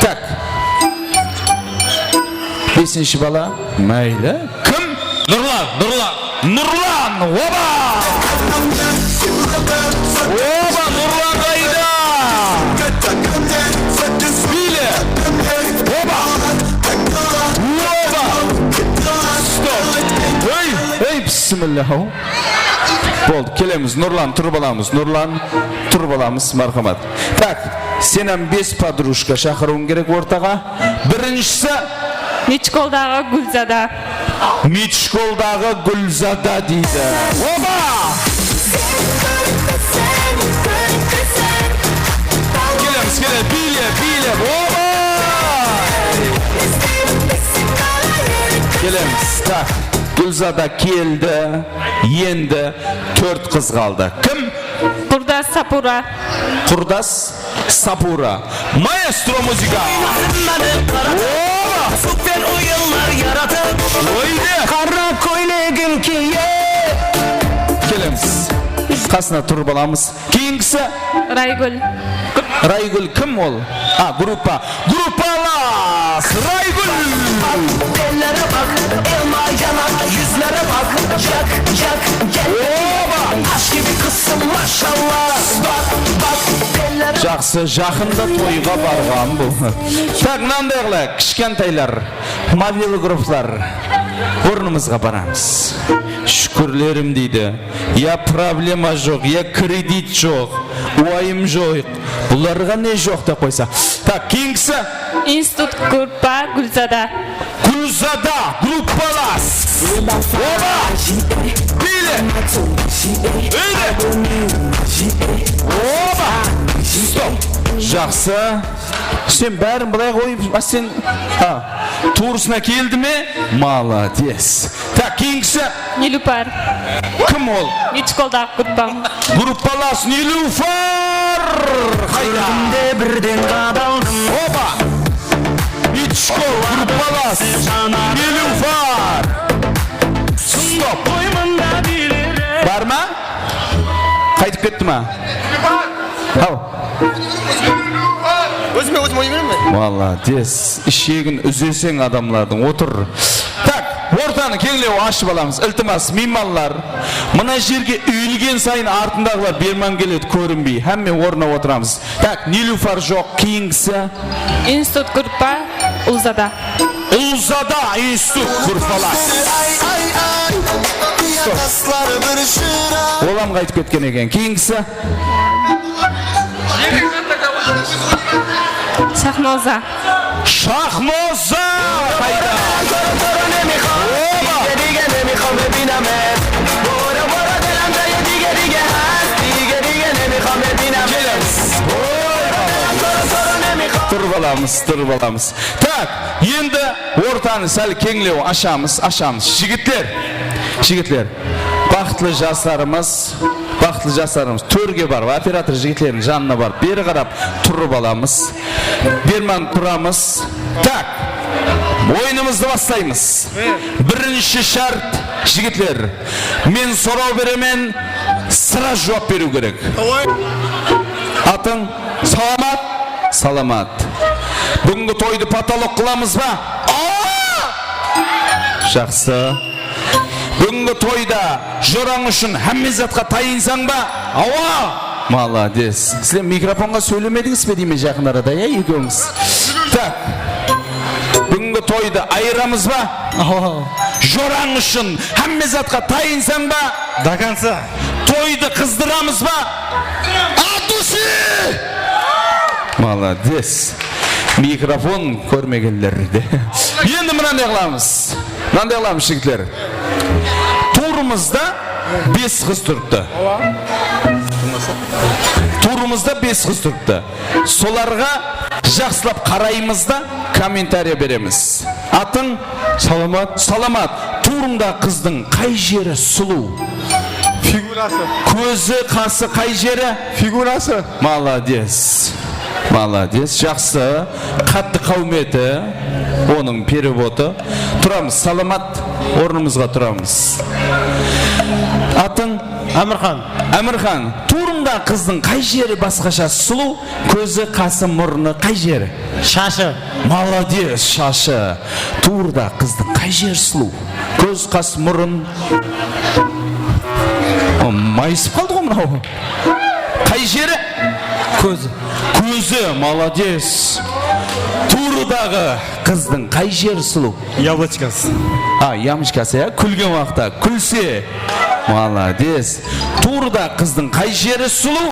Tak. Besinshi bala. Máyli. Kim? Nurlan, Nurlan. Nurlan, oba! Oba, Nurlan qayda? Biyle. Oba! Oba! Stop. Hey, hey, bismillah. Boldı, kelemiz. Nurlan, turıp alamız. Nurlan, turıp alamız, marhamat. Tak, sen hám bes podrujka shaqırıwıń kerek ortaǵa. Birinshisi. Michkoldaǵı Gúlzada. Michkoldaǵı Gúlzada deydi. Oba! Kelemiz, kelemiz. Biyle, biyle. Oba! Kelemiz. Tak, Gúlzada keldi. Endi tórt qız qaldı. Kim? Qurdas Sapura. Qurdas Sapura. Maestro muzıka. Oba! Super oyınlar yaratıp. Oyde! Qara kóylegin kiyip. Kelemiz. Qasına turıp alamız. Keyingisi? Raygúl. Raygúl kim ol? A, gruppa. Gruppalas! Raygúl! Bak, ellere bak, elma yanak, yüzlere bak, jak, jak, jak. Oba! Taş gibi kızsın, maşallah. Bak, bak, ellere bak. Jaqsı, jaqında toyǵa barǵan bul. Tak, mınanday qılayıq, kishkentaylar, mobil gruppalar, ornımızǵa baramız. Shúkirlerim deydi. Ya problema joq, ya kredit joq, uwayım joq. Bularǵa ne joq dep qoysa. Tak, keyingisi. Institut gruppa Gúlzada. Gúlzada, gruppalas. Oba! Biyle! Biyle! Oba! Stop! Jaqsı. Sen bárin bılay qoyıp, a, sen, a, tuwrısına keldi me? Молодец. Tak, keyingisi. Nilufar. Kim ol? Michkoldaǵı gruppam. Gruppalas Nilufar! Qayda? Kózimde birden qadaldım. Oba! Michkol, gruppalas Nilufar! Stop! Bar ma? Qaytıp ketti ma? Haw. Ózime ózim oyın bereme. Молодец. Ishegin úzeseń adamlardıń. Otır. Tak, ortanı keńlewin ashıp alamız. Iltimas, miymanlar, mına jerge úyilgen sayın artındaǵılar berman keledi, kórinbey. Hámme ornına otıramız. Tak, Nilufar joq, keyingisi. Institut gruppa Ulzada. Ulzada institut gruppalas. Stop. Olam qaytıp ketken eken. Keyingisi. Shaxnoza. Shaxnoza! Qayda? Oba! Kelemiz. Turıp alamız, turıp alamız. Tak, endi ortanı sál keńlew ashamız, ashamız. Jigitler, jigitler, baxıtlı jaslarımız, baxıtlı jaslarımız tórge barıp, operator jigitlerdiń janına barıp, beri qarap turıp alamız. Berman turamız. Tak. Oyınımızdı baslaymız. Birinshi shárt, jigitler, men soraw beremen, sırá juwap beriw kerek. Atıń? Salamat? Salamat. Búgingi toydı potolok qılamız ba? Awa! Jaqsı. Búgingi toyda jorań ushın hámme zatqa tayınsań ba? Awa! Malades. Sizler mikrofonǵa sóylemedińiz be deymen jaqın arada, ya, ekewińiz? Tak. Búgingi toydı ayıramız ba? Awa. Jorań ushın hámme zatqa tayınsań ba? До конца. Toydı qızdıramız ba? От души! Malades. Mikrofon kórmegenlerde. Endi mınanday qılamız. Mınanday qılamız, jigitler. Tuwrımızda bes qız turıptı. Tuwrımızda bes qız turıptı. Solarǵa jaqsılap qaraymız da, kommentariya beremiz. Atıń? Salamat. Salamat. Tuwrıńdaǵı qızdıń qay jeri sulıw? Figurası. Kózi, qası, qay jeri? Figurası. Malades. Malades. Jaqsı. Qattı qáwmeti. Onıń perevodı. Turamız. Salamat. Ornımızǵa turamız. Atıń? Ámirxan. Ámirxan. Tuwrıńdaǵı qızdıń qay jeri basqasha sulıw? Kózi, qası, murnı, qay jeri? Shashı. Malades, shashı. Tuwrıda qızdıń qay jeri sulıw? Kóz, qas, murın. O, mayısıp qaldı ǵoy mınaw. Qay jeri? Kózi. Kózi, malades. Tuwrıdaǵı qızdıń qay jeri sulıw? Яблочкасы. A, yamıshkası, ya, kúlgen waqıtta kúlse. Malades. Tuwrıda qızdıń qay jeri sulıw?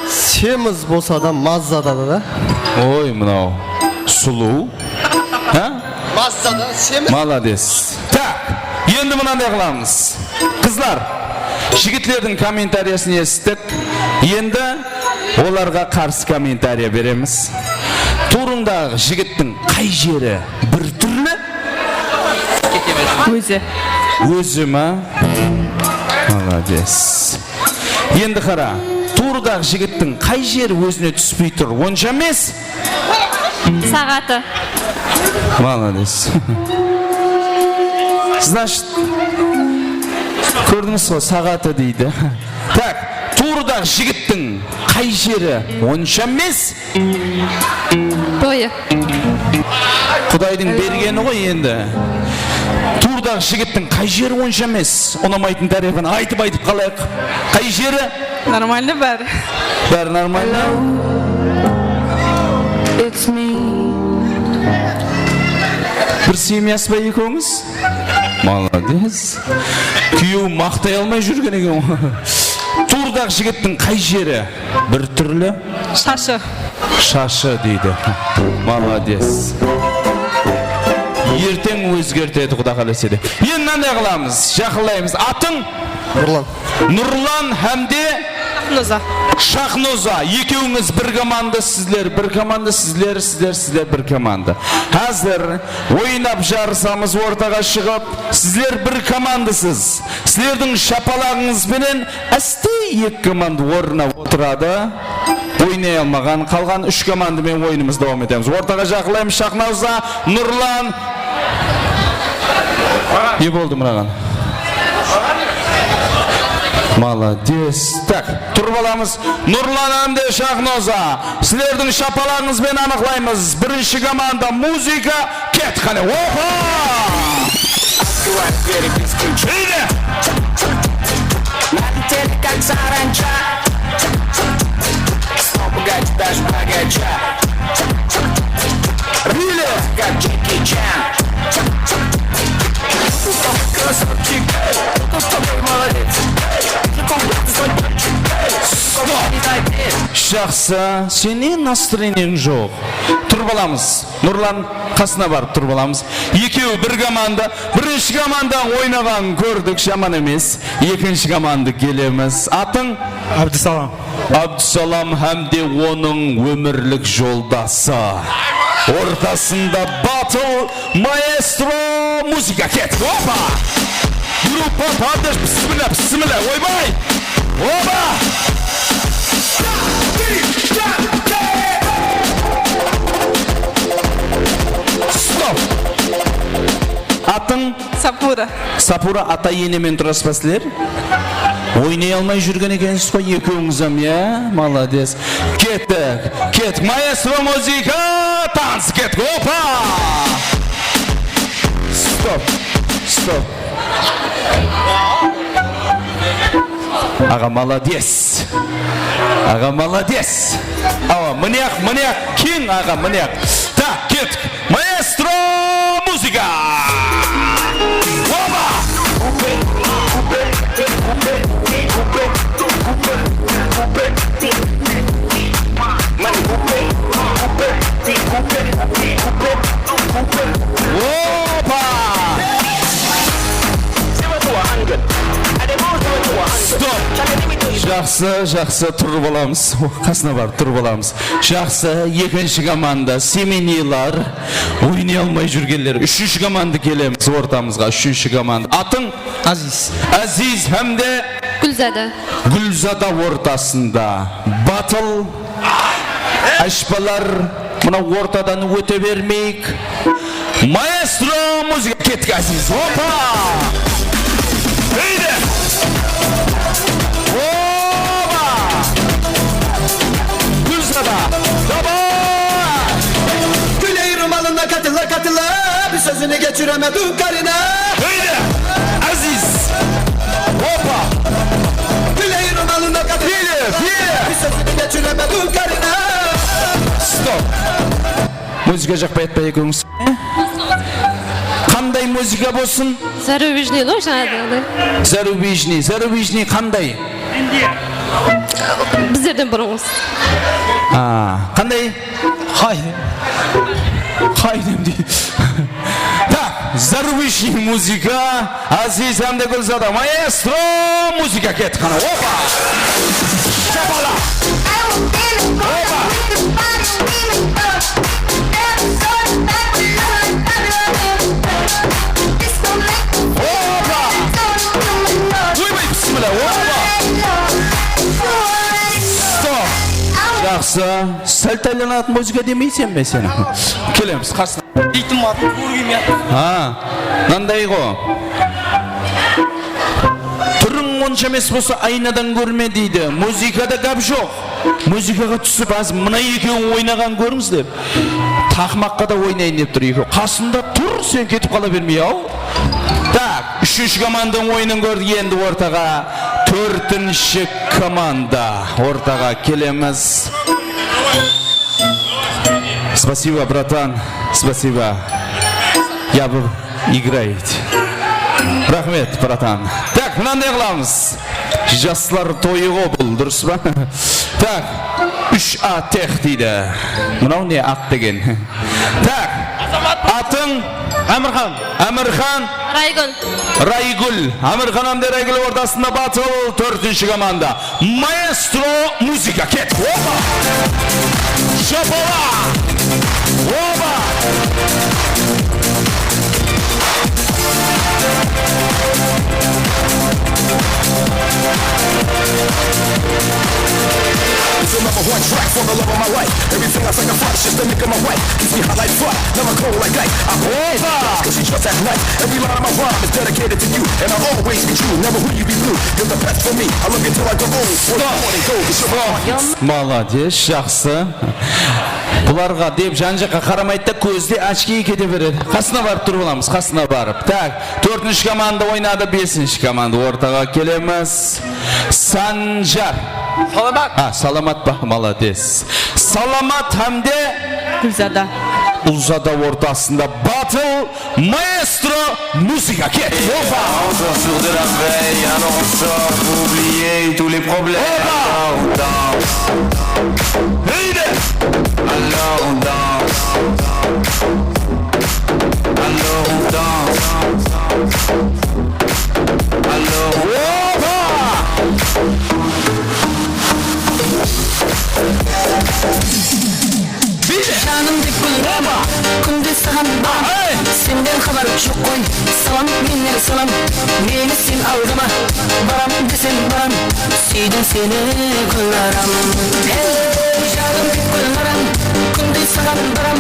Semiz bolsa da mazza da, da. Oy, mınaw sulıw. Ha? Mazza da, semiz. Malades. Tak, endi mınanday qılamız. Qızlar, jigitlerdiń kommentariyasın esittik. Endi olarǵa qarsı kommentariya beremiz. Tuwrıńdaǵı jigittiń qay jeri bir túrli? Ózi. Ózi ma? Malades. Endi qara, tuwrıdaǵı jigittiń qay jeri ózine túspey tur? Onsha emes. Saǵatı. Malades. Значит, kórdińiz ǵoy, saǵatı deydi. Tak, tuwrıdaǵı jigittiń qay jeri onsha emes? Boyı. Qudaydıń bergeni ǵoy endi. Tuwrıdaǵı jigittiń qay jeri onsha emes? Unamaytın tárepin aytıp aytıp qalayıq. Qay jeri? Нормально bári. Bári нормально? It's me. Bir semyası ba ekewińiz? Malades. Kúyew maqtay almay júrgen eken ǵoy. Tuwrıdaǵı jigittiń qay jeri bir túrli? Shashı. Shashı deydi. Malades. Erteń ózgertedi, Quda qálese de. Endi mınanday qılamız, jaqınlaymız. Atıń? Nurlan. Nurlan hám de Shahnoza. Shahnoza. Ekewińiz bir komanda, sizler bir komanda, sizler, sizler, sizler bir komanda. Házir oynap jarısamız ortaǵa shıǵıp, sizler bir komandasız. Sizlerdiń shapalaǵıńız benen áste eki komanda ornına otıradı. Oynay almaǵan, qalǵan úsh komanda menen oyınımızdı dawam etemiz. Ortaǵa jaqınlaymız Shahnoza, Nurlan. Ne boldı mınaǵan? Malades. Tak, turıp alamız. Nurlan hám de Shahnoza. Sizlerdiń shapalaǵıńız benen anıqlaymız. Birinshi komanda muzıka. Ket, qáne, opa! Открываю двери без ключей. Налетели, как саранча. Снова пугать даже богача. Рили! Как Джеки Чан. Красавчик. Кто с тобой молодец? Ты куда ты звонишь? Стоп! Jaqsı, sen ne настроениеń joq? Turıp alamız. Nurlan, qasına barıp turıp alamız. Ekewi bir komanda. Birinshi komandań oynaǵanın kórdik, jaman emes. Ekinshi komanda kelemiz. Atıń? Abdusalam. Abdusalam hám de onıń ómirlik joldası. Ortasında battle maestro, muzıka ket. Opa! Gruppa Paddesh, bismillah, bismillah, oybay! Oba! Stop! Atıń? Sapura. Sapura, ata-ene menen turasız ba sizler? Oynay almay júrgen ekensiz ǵoy, ekewińiz hám, ya? Malades. Kettik, kettik. Maestro muzıka, tans, kettik. Opa! Stop, stop. Aǵa, malades. Aǵa, malades. Awa, mıneq, mıneq, keń, aǵa, mıneq. Tak, kettik. Maestro muzıka! Opa! Opa! Stop! Jaqsı, jaqsı, turıp alamız. Qasına barıp turıp alamız. Jaqsı, ekinshi komanda, semeniylar, oynay almay júrgenler. Úshinshi komanda kelemiz ortamızǵa, úshinshi komanda. Atıń? Aziz. Aziz hám de Gúlzada. Gúlzada ortasında batıl. Ashpalar, mına ortadan óte bermeyik. Maestro muzıka, kettik, Aziz. Opa! Iyde! Opa! Gúlzada! Davay! Gúley rumalına katıla katıla, bir sózini keshiremediń, Karina. Iyde! Aziz! Opa! Gúley rumalına katıla katıla, bir sózini keshiremediń, Karina. Stop! Muzıka jaqpay atpa ekewińiz? Qanday muzıka bolsın? Zarubejnıy ǵoy, jańadaǵıday. Zarubejnıy, zarubejnıy qanday? Bizlerden burınǵısı. A, qanday? Qay? Qay deydi. Tak, zarubejnıy muzıka. Aziz hám de Gúlzada, maestro, muzıka kettik qana, opa! Shapala! Opa! Opa! Oybay, bismillah, opa! Stop! Jaqsı, sál taylanatın muzıka demeysen be sen? Kelemiz, qasına. Deytim atın kórgim ya. Ha, mınanday ǵo. Túriń onsha emes bolsa, aynadan kórme deydi. Muzıkada gáp joq. Muzıkaǵa túsip, házir mına ekewin oynaǵanın kórińiz dep. Taqmaqqa da oynayın dep tur ekew. Qasında tur, sen ketip qala bermey, aw. Tak, úshinshi komandanıń oyının kórdik, endi ortaǵa tórtinshi komanda ortaǵa kelemiz. Спасибо, братан. Спасибо. Я бы играет. Raxmet, братан. Tak, mınanday qılamız. Jaslar toyı ǵo bul, durıs pa? Tak, úsh A tex deydi. Mınaw ne, aq degen? Tak, atıń? Ámirxan. Ámirxan. Raygúl. Raygúl. Ámirxan hám de Raygúl ortasında batıl, tórtinshi komanda. Maestro muzıka, ket. Opa! Shapala! Opa! It's the number one track for the love of my life. Everything I sacrifice just to make her my wife. Keeps me hot like fire, never cold like ice. I put it in the gas 'cause she just at night. Every line of my rhyme is dedicated to you, and I'll always be true. Never who you be blue. You're the best for me. I love you till I grow old. Stop. Stop. Молодец, jaqsı. Bularǵa dep jan-jaqqa qaramaydı da, kózde ochki kete beredi. Qasına barıp turıp alamız, qasına barıp. Tak, tórtinshi komanda oynadı, besinshi komanda ortaǵa kelemiz. Sanjar. Salamat. Ha, Salamat pa? Молодец. Salamat hám de Gúlzada. Gúlzada ortasında batıl, maestro muzıka, ket. Opa! Encore sur de la veille, alors on sort pour oublier tous les problèmes. Opa! Alors on danse. Heyde! Alors on danse. Alors on danse. Alors on... Opa! Janım dep gúl, kúnde saǵan baram. Senden xabar joq ǵoy, salam mennen salam. Meni sen aldama, baram desem baram. Súydim seni, gúl aram. Hey, janım dep gúl aram, kúnde saǵan baram.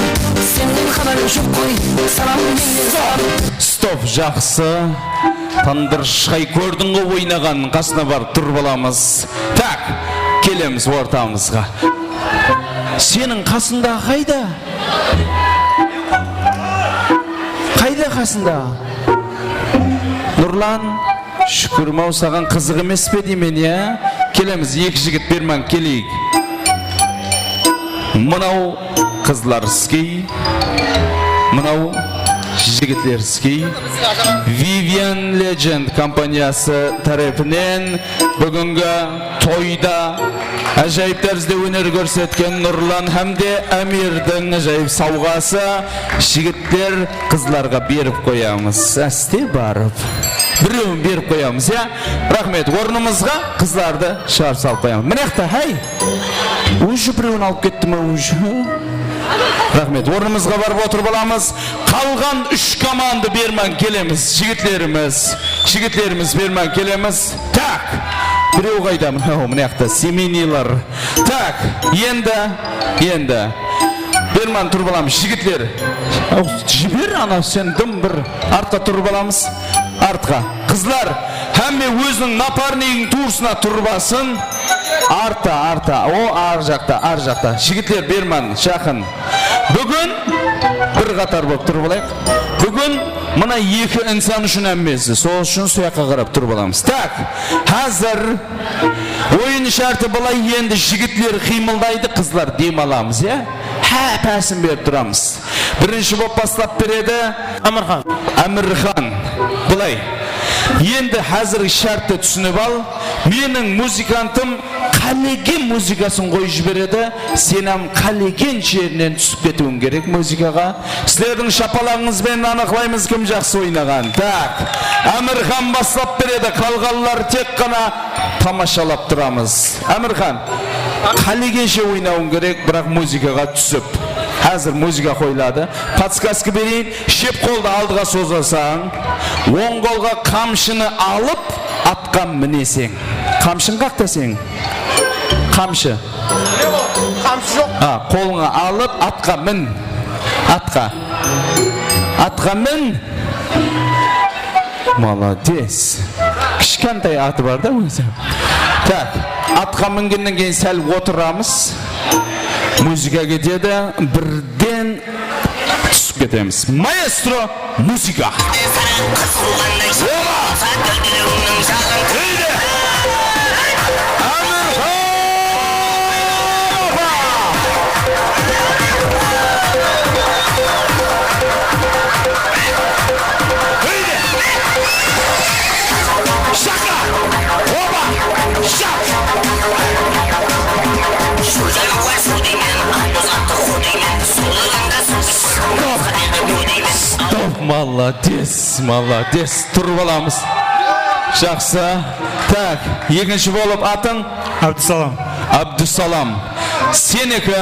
Senden xabar joq ǵoy, salam mennen salam. Jaqsı. Tandır shıǵay kórdiń ǵo oynaǵanın, qasına barıp turıp alamız. Tak, kelemiz ortamızǵa. Seniń qasındaǵı qayda? Qayda qasında? Nurlan, shúkirim-aw, saǵan qızıq emes pe deymen, ya? Kelemiz, eki jigit berman keleyik. Mınaw qızlarskiy, mınaw jigitlerskiy. Vivian Legend kompaniyası tárepinen búgingi toyda ájayıp tárizde óner kórsetken Nurlan hám de Ámirdiń ájayıp sawǵası. Jigitler, qızlarǵa berip qoyamız. Áste barıp. Birewin berip qoyamız, ya? Raxmet. Ornımızǵa qızlardı shıǵarıp salıp qoyamız. Mına jaqta, háy! Уже birewin alıp ketti me, уже? Raxmet. Ornımızǵa barıp otırıp alamız. Qalǵan úsh komanda berman kelemiz, jigitlerimiz. Jigitlerimiz berman kelemiz. Tak! Birew qayda? Mınaw, mına jaqta, семейныйлар. Tak, endi, endi. Berman turıp alamız, jigitler. Aw, jiber, ana, sen dım bir artqa turıp alamız. Artqa. Qızlar, hámme óziniń naparnigiń tuwrısına turıp alsın. Artta, artta. O, ar jaqta, ar jaqta. Jigitler, berman, jaqın. Búgin bir qatar bolıp turıp alayıq. Búgin mına eki insan ushın hámmesi. Sol ushın sol jaqqa qarap turıp alamız. Tak, házir oyın shárti bılay, endi jigitler qıymıldaydı, qızlar dem alamız, ya? Há, pásin berip turamız. Birinshi bolıp baslap beredi Ámirxan. Ámirxan, bılay. Endi házirgi shártti túsinip al. Meniń muzıkantım qálegen muzıkasın qoyıp jiberedi. Sen hám qálegen jerinen túsip ketiwiń kerek muzıkaǵa. Sizlerdiń shapalaǵıńız benen anıqlaymız, kim jaqsı oynaǵan. Tak, Ámirxan baslap beredi. Qalǵanlar tek ǵana tamashalap turamız. Ámirxan, qálegenshe oynawıń kerek, biraq muzıkaǵa túsip. Házir muzıka qoyıladı. Podskazka bereyin. Shep qoldı aldıǵa sozasań, oń qolǵa qamshını alıp, atqa mineseń. Qamshıń qaqta seniń? Qamshı. Qamshı joq. A, qolıńa alıp, atqa min. Atqa. Atqa min. Молодец. Kishkentay atı bar da ózi. Tak, atqa mingennen keyin sál otıramız. Muzıka ketedi, birden túsip ketemiz. Maestro, muzıka. Oba! Óyde! Ámirxan! Óyde! Shaqqa! Oba! Shaq! Stop! Stop! Молодец, молодец. Turıp alamız. Jaqsı. Tak, ekinshi bolıp atıń? Abdusalam. Abdusalam. Seniki,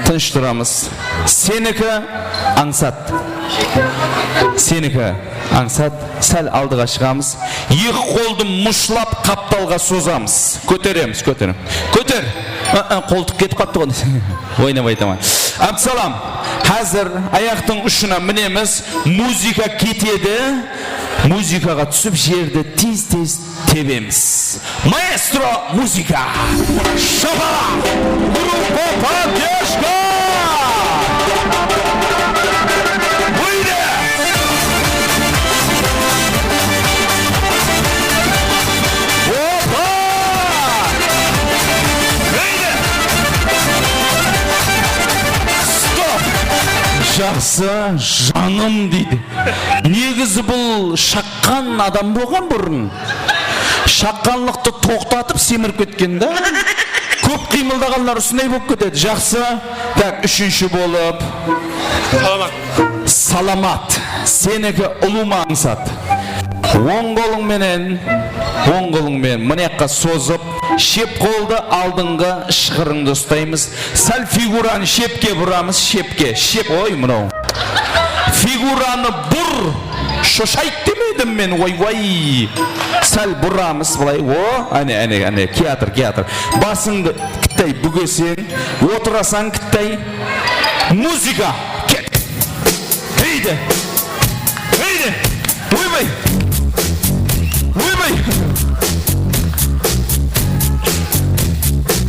tınısh turamız. Seniki, ańsat. Seniki, ańsat. Sál aldıǵa shıǵamız. Eki qoldı mushlap qaptalǵa sozamız. Kóteremiz, kóteremiz. Kóter! A-a, qoltıq ketip qaptı ǵoy. Oynap aytaman. Abdusalam, házir ayaqtıń ushına minemiz. Muzıka ketedi. Muzıkaǵa túsip jerdi tez-tez tebemiz. Maestro muzıka. Shapalaq. Gruppa Podderjka. Óyde. Opa. Óyde. Stop. Jaqsı, janım deydi. Negizi bul shaqqan adam bolǵan burın. Shaqqanlıqtı toqtatıp semirip ketken da. Kóp qıymıldaǵanlar usınday bolıp ketedi. Jaqsı. Tak, úshinshi bolıp. Salamat. Salamat. Seniki ulıwma ańsat. Oń qolıń menen, oń qolıń menen mına jaqqa sozıp, shep qoldı aldınǵı shıǵırıńdı ustaymız. Sál figuranı shepke buramız, shepke, shep, oy, mınaw. Figuranı bur, shoshayt demedim men, oy, oy. Sál buramız bılay, o, áne, áne, áne, kiyatır, kiyatır. Basıńdı kittay búgeseń, otırasań kittay. Muzıka, ket. Heyde. Heyde. Oybay! Oybay!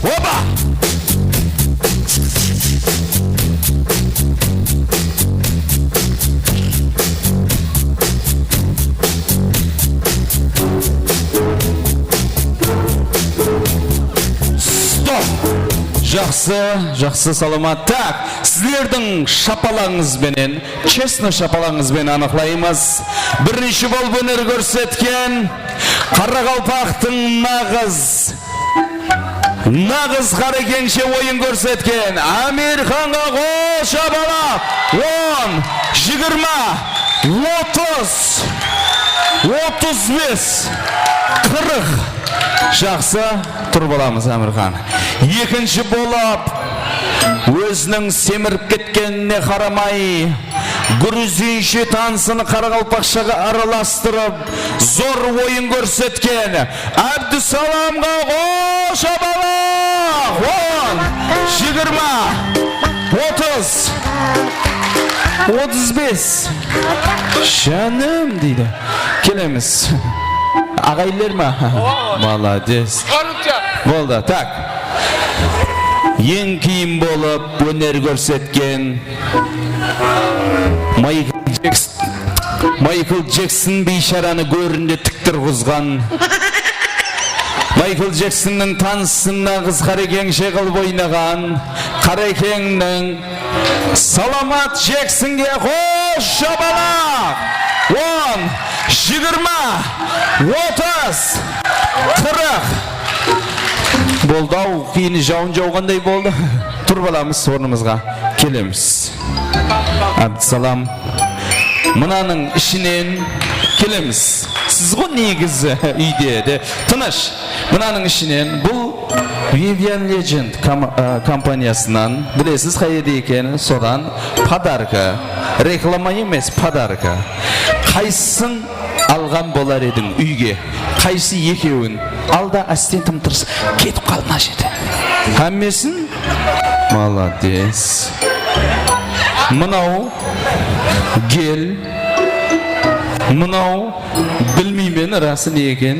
Opa! Stop! Jaqsı, jaqsı, salamat. Tak, sizlerdiń shapalaǵıńız benen, chestno shapalaǵıńız benen anıqlaymız. Birinshi bolıp óner kórsetken qaraqalpaqtıń naǵız, naǵız qarakeńshe oyın kórsetken Amirxanǵa qol shapalaq. On, jigirma, otız, otız bes, qırq. Jaqsı, turıp alamız, Amirxan. Ekinshi bolıp, óziniń semirip ketkenine qaramay, gruzinshe tansın qaraqalpaqshaǵa aralastırıp, zor oyın kórsetken Ábdisalamǵa qol shapalaq! On, jigirma, otız, otız bes. Jánim deydi. Kelemiz. Aǵayinler ma? Molodec. Boldı, tak. Eń keyin bolıp óner kórsetken Maykl Jeks-, Maykl Jekson biysharanı górinde tik turǵızǵan, Maykl Jeksonnıń tansın naǵız qarekeńshe qılıp oynaǵan qarekeńniń Salamat Jeksonge qol shapalaq! On, jigirma, otız, qırq. Boldı-aw, keyini jawın jawǵanday boldı. Turıp alamız ornımızǵa. Kelemiz. Ábdisalam. Mınanıń ishinen kelemiz. Siz ǵo negizi úyde de. Tınısh. Mınanıń ishinen bul Vivian Legend kom-, a, kompaniyasınan, bilesiz qayerde ekenin, sodan podarka. Reklama emes, podarka. Qaysısın alǵan bolar ediń úyge? Qaysı ekewin? Al da, ásten tım-tırıs ketip qal mına jerden. Hámmesin? Molodec. Mınaw gel. Mınaw bilmeymen, rası ne eken.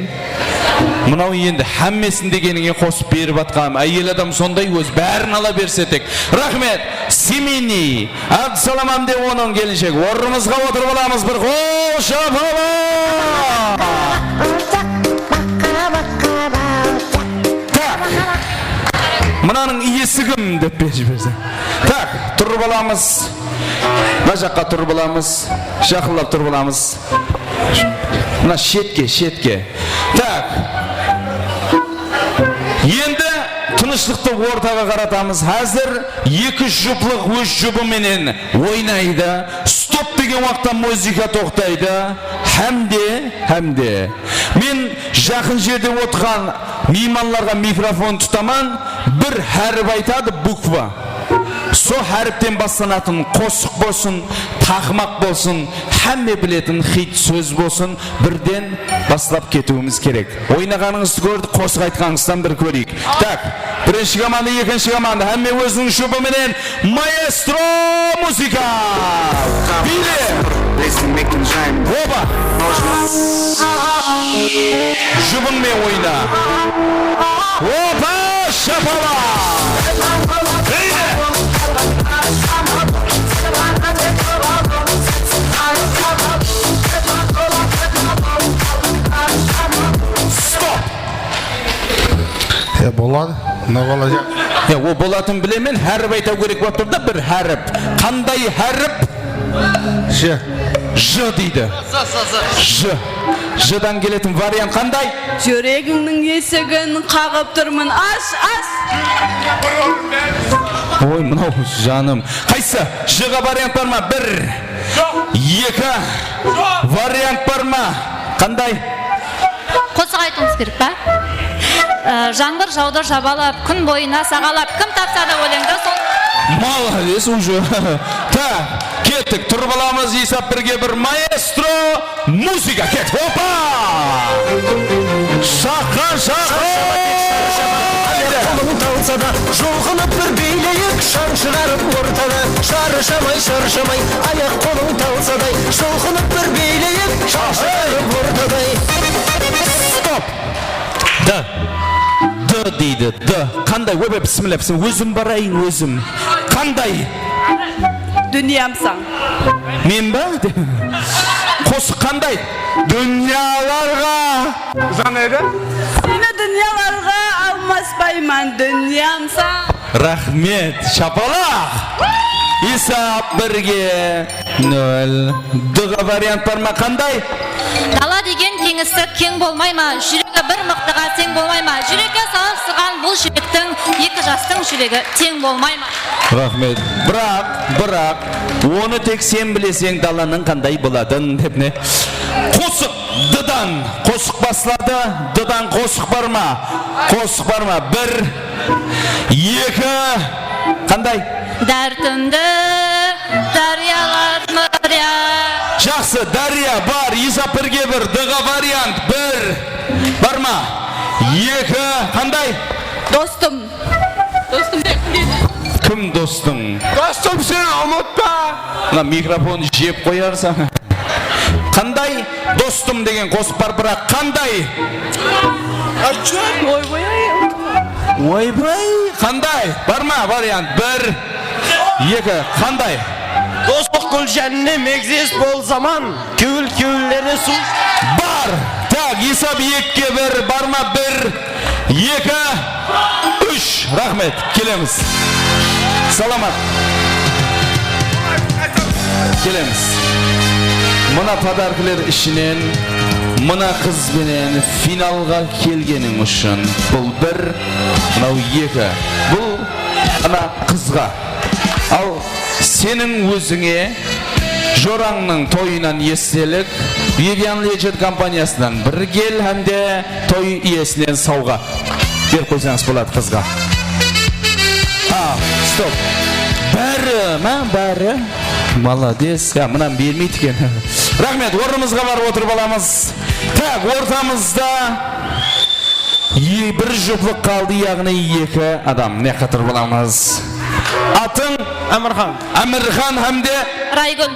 Mınaw endi hámmesin degenińe qosıp berip atqanım. Áyel adam sonday, ózi bárin ala berse tek. Raxmet. Семейный. Ábdisalam hám de onıń kelinshegi. Ornımızǵa otırıp alamız bir qol shapalaq. Tak. Mınanıń iyesi kim dep berip jiberseń. Tak, turıp alamız. Mına jaqqa turıp alamız. Jaqınlap turıp alamız. Mına shetke, shetke. Tak. Endi tınıshlıqtı ortaǵa qaratamız. Házir eki juplıq óz jubı menen oynaydı. Stop degen waqıtta muzıka toqtaydı. Hám de, hám de men jaqın jerde otırǵan miymanlarǵa mikrofon tutaman. Bir hárip aytadı, bukva. Sol háripten baslanatın qosıq bolsın, taqmaq bolsın, hámme biletin xit sóz bolsın, birden baslap ketiwimiz kerek. Oynaǵanıńızdı kórdik, qosıq aytqanıńızdan bir kóreyik. Tak, birinshi komanda, ekinshi komanda, hámme óziniń jubı menen maestro muzıka! Biyle! Oba! Jubıńmen oyna! Opa! Shapalaq! Biyle! Stop! Ya, boladı. Mına bala ja- Ya, o bolatın bilemen, hárip aytaw kerek bolıp tur da, bir hárip. Qanday hárip? J. J deydi. J. J-dan keletin variant qanday? Júregińniń esigin qaǵıp turmın, ash, ash! Oy, mınaw janım. Qaysı? J-ǵa variant bar ma? Bir, eki, variant bar ma? Qanday? Qosıq aytıwımız kerek pa? Á, jańbır jawdı jabalap, kún boyına saǵalap, kim tapsa da óleńdi, sol. Молодец, уже. Tak, kettik, turıp alamız, esap birge bir, maestro, muzıka, ket, opa! Shaqqan, shaqqan! Ayaq qolın talsa da, julqınıp bir biyleyik, shań shıǵarıp ortada. Sharshamay, sharshamay, ayaq qolın talsa da, julqınıp bir biyleyik, shań Stop! D. D deydi, D. Qanday? Oybay, bismillah, bismillah. Ózim barayın, ózim. Qanday? Dúnyamsań. Men ba? Qosıq qanday? Dúnyalarǵa. Uzanaydı. Seni dúnyalarǵa almaspayman, dúnyamsań. Raxmet, shapalaq! Esap birge nol. D ǵa variant bar ma, qanday? Dala degen keńisi keń bolmay ma? Júregi bir mıqtıǵa teń bolmay ma? Júrekke salıp sırǵan bul jigittiń eki jastıń júregi teń bolmay ma? Raxmet. Biraq, biraq, onı tek sen bileseń, dalanıń qanday boladın, dep ne? Qosıq, D-dan qosıq basladı. D-dan qosıq bar ma? Qosıq bar ma? Bir, eki, qanday? Dártimdi dáryalar márya. Jaqsı, dárya bar, esap birge bir, D ǵa variant, bir, bar ma? Eki, qanday? Dostım. Dostım, kim dostıń? Dostım, sen umıtpa. Mına mikrofondı jep qoyarsań. Qanday? Dostım degen qosıq bar, biraq qanday? Oybay. Oybay, qanday? Bar ma variant? Bir, eki, qanday? Doslıq gúlshanına megzes bol zaman, kewil kewillerine suw. Bar! Tak, esap ekige bir, bar ma? Bir, eki, úsh. Raxmet, kelemiz. Salamat. Kelemiz. Mına podarkalar ishinen mına qız benen finalǵa kelgeniń ushın bul bir, mınaw eki. Bul ana qızǵa. Al, seniń ózińe jorańnıń toyınan estelik, Vivian Legend kompaniyasınan bir gel hám de toy iyesinen sawǵa berip qoysańız boladı qızǵa. A, stop. Bári ma, bári? Malades. Ya, mınan bermeydi eken. Raxmet, ornımızǵa barıp otırıp alamız. Tak, ortamızda e, bir juplıq qaldı, yaǵnıy eki adam. Ne qatır bolamız? Atıń? Ámirxan. Ámirxan hám de Raygúl.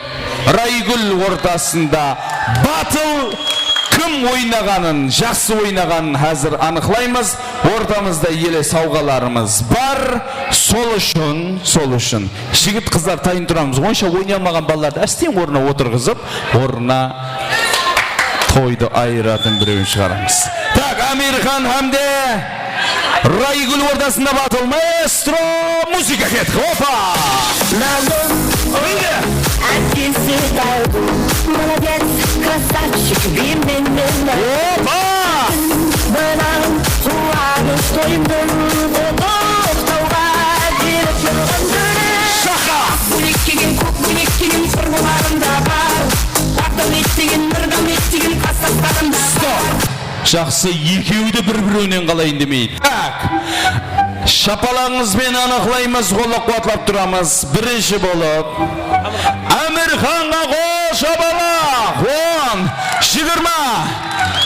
Raygúl ortasında batıl kim oynaǵanın, jaqsı oynaǵanın házir anıqlaymız. Ortamızda ele sawǵalarımız bar. Sol ushın, sol ushın. Jigit qızlar tayın turamız. Onsha oynay almaǵan balalardı ásten ornına otırǵızıp, ornına toydı ayıratın birewin shıǵaramız. Tak, Ámirxan hám de Raygúl ortasında batıl, maestro, muzıka ket. Opa! Lalgúl, ákesi Raygúl, молодец, красавчик, бе менен. Opa! Mınaw quwanısh toyımdıń, Ullıqtawǵa berip turǵan gúlin. Shaqa! Kóylek kiygen, kók kóylek kiygen, qurbularım da bar. Aq dáwlet degen, nur dáwlet degen, qastaslarım da bar. Stop! Jaqsı, ekewi de bir-birewinen qalayın demeydi. Tak. Shapalaǵıńız benen anıqlaymız, qollap-quwatlap turamız. Birinshi bolıp Ámirxanǵa qol shapalaq. On, jigirma,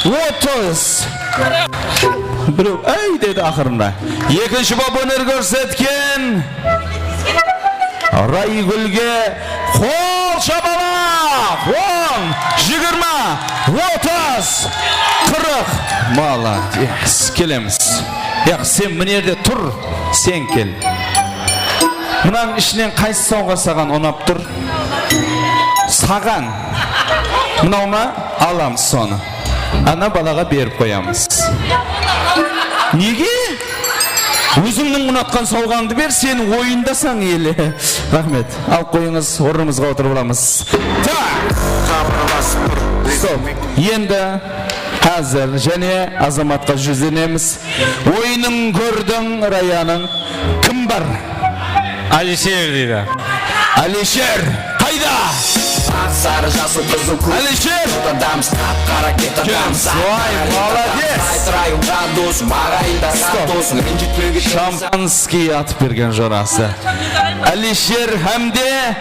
otız. Birew áy dedi aqırında. Ekinshi bolıp óner kórsetken Raygúlge qol shapalaq! On, jigirma, otız, qırıq. Молодец. Kelemiz. Yaq, sen mına jerde tur, sen kel. Mınanıń ishinen qaysı sawǵa saǵan unap tur? Saǵan. Mınaw ma? Alamız sonı. Ana balaǵa berip qoyamız. Nege? Ózińniń unatqan sawǵańdı ber, sen oyındasań ele. Raxmet. Alıp qoyıńız, ornımızǵa otırıp alamız. Tak! Stop. Endi házir jáne Azamatqa júzlenemiz. Oyının kórdiń, Rayanıń. Kim bar? Alisher deydi. Alisher, qayda? Aq, sarı, jasıl, qızıl kók. Alisher! Adamız qap-qara, ket adamız. Vay, молодец! Aytırayın ǵa dos, maǵayın da ǵa dos, ránjitpege. Шампанский atıp bergen jorası. Alisher hám de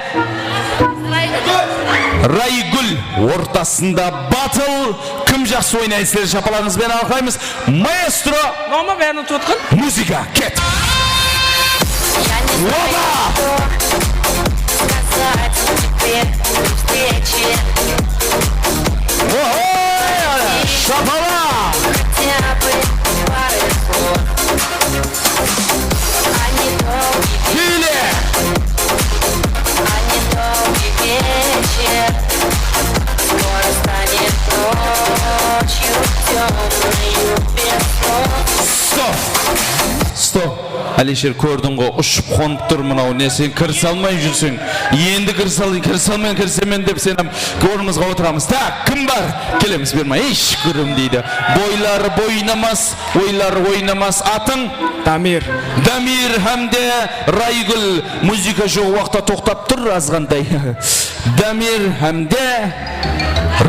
Raygúl ortasında batıl. Kim jaqsı oynaydı, sizler shapalaǵıńız benen anıqlaymız. Maestro! Noma bárin tutqın. Muzıka, ket! Opa! Oho! Shapalaq! Kúyle! Stop! Stop! Alisher, kórdiń ǵo, ushıp-qonıp tur mınaw ne, sen kire salmay júrseń. Endi kire sal, kire salmayın, kire salmayın dep, sen hám ornımızǵa otıramız. Tak, kim bar? Kelemiz, bermay. Ey, shúkirim, deydi. Boyları boynamas, oyları oynamas. Atıń? Damir. Damir hám de Raygúl. Muzıka joq waqıtta toqtap tur, azǵantay. Damir hám de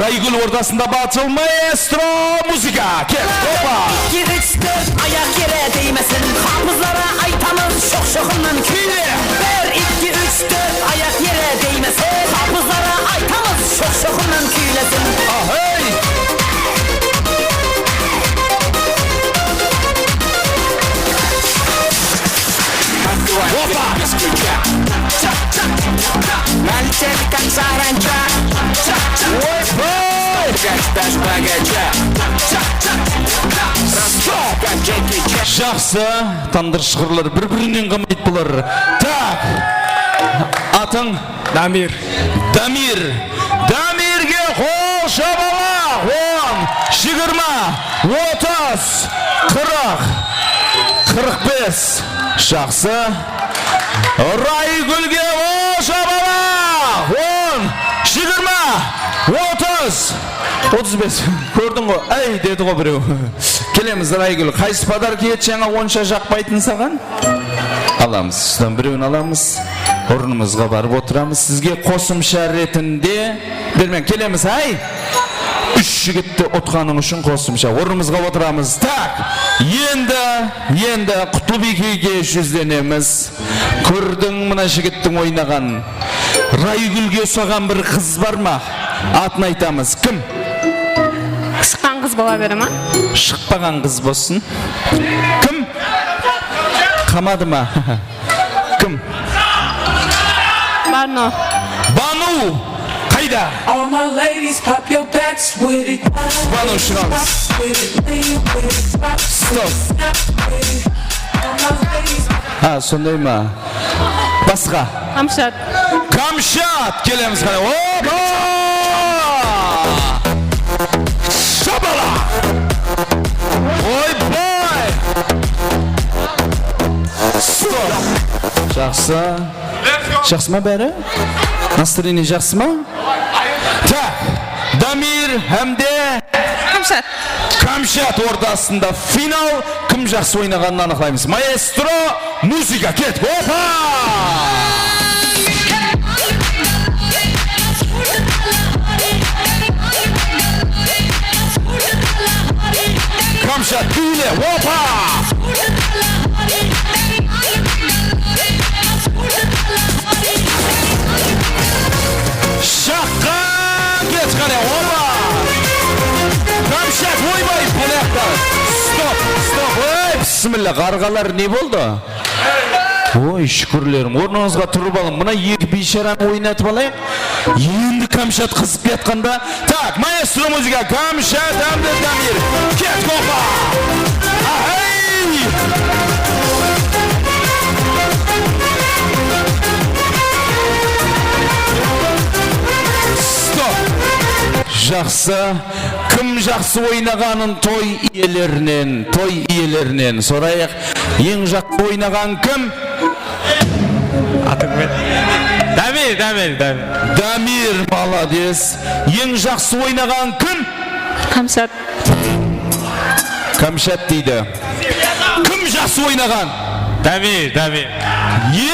Raygúl ortasında batıl, maestro, muzıka, ket, opa! Ekki, úsh, tórt, ayaq kere deymesin, qapızlara aytamız, shoq-shoqınan kúylesin. Bir, ekki, úsh, tórt, ayaq kere deymesin, qapızlara aytamız, shoq-shoqınan kúylesin. Ahey! Opa! Налетели, как саранча. Oyboy! Как даже богача. Stop! Как Джеки Чан. Jaqsı, tandır shıǵırlar bir-birinen qalmaydı bular. Tak! Atıń? Damir. Damir. Damirge qol shabala! On, jigirma, otız, qırıq, qırıq bes. Jaqsı. Raygúlge qol shabala! On, jigirma, otız, otız bes. Kórdiń ǵo, áy, dedi ǵo birew. Kelemiz, Raygúl. Qaysı podarka edi jańa onsha jaqpaytın saǵan? Alamız, usıdan birewin alamız. Ornımızǵa barıp otıramız. Sizge qosımsha retinde bermen kelemiz, háy! Úsh jigitti utqanıń ushın qosımsha. Ornımızǵa otıramız. Tak! Endi, endi Qutlıbiykege júzlenemiz. Kórdiń mına jigittiń oynaǵanın. Raygúlge usaǵan bir qız bar ma? Atın aytamız. Kim? Shıqqan qız bola bere ma? Shıqpaǵan qız bolsın. Kim? Qamadı ma? Kim? Banu. Banu! Qayda? All my ladies, pop your backs with it. Banu, shıǵamız. With it, lean with it, pop, stop with it. All my ladies. Ha, sonday ma? Basqa. Kamshat. Kamshat, kelemiz qáne. Opa! Shabala! Oyboy! Stop! Jaqsı. Jaqsı ma bári? Настроение jaqsı ma? Tak, Damir hám de Kamshat. Kamshat ortasında final. Kim jaqsı oynaǵanın anıqlaymız. Maestro, muzıka, ket. Opa! Kamshat, kúyle, opa! Shaqqa ket qáne, opa! Kamshat, oybay, panayaqta. Stop, stop, ey, bismilla, ǵarǵalar ne boldı? Oy, shúkirlerim, ornıńızǵa turıp alıń. Mına eki biyshárani oynatıp alayıq. Endi Kamshat qızıp kiyatqanda. Tak, maestro muzıka, Kamshat hám de Damir. Ket, opa! Ahey! Stop! Jaqsı. Kim jaqsı oynaǵanın toy iyelerinen, toy iyelerinen sorayıq. Eń jaqsı oynaǵan kim? Atıń men. Damir, Damir, Damir. Damir, malades. Eń jaqsı oynaǵan kim? Kamshat. Kamshat deydi. Kim jaqsı oynaǵan? Damir, Damir.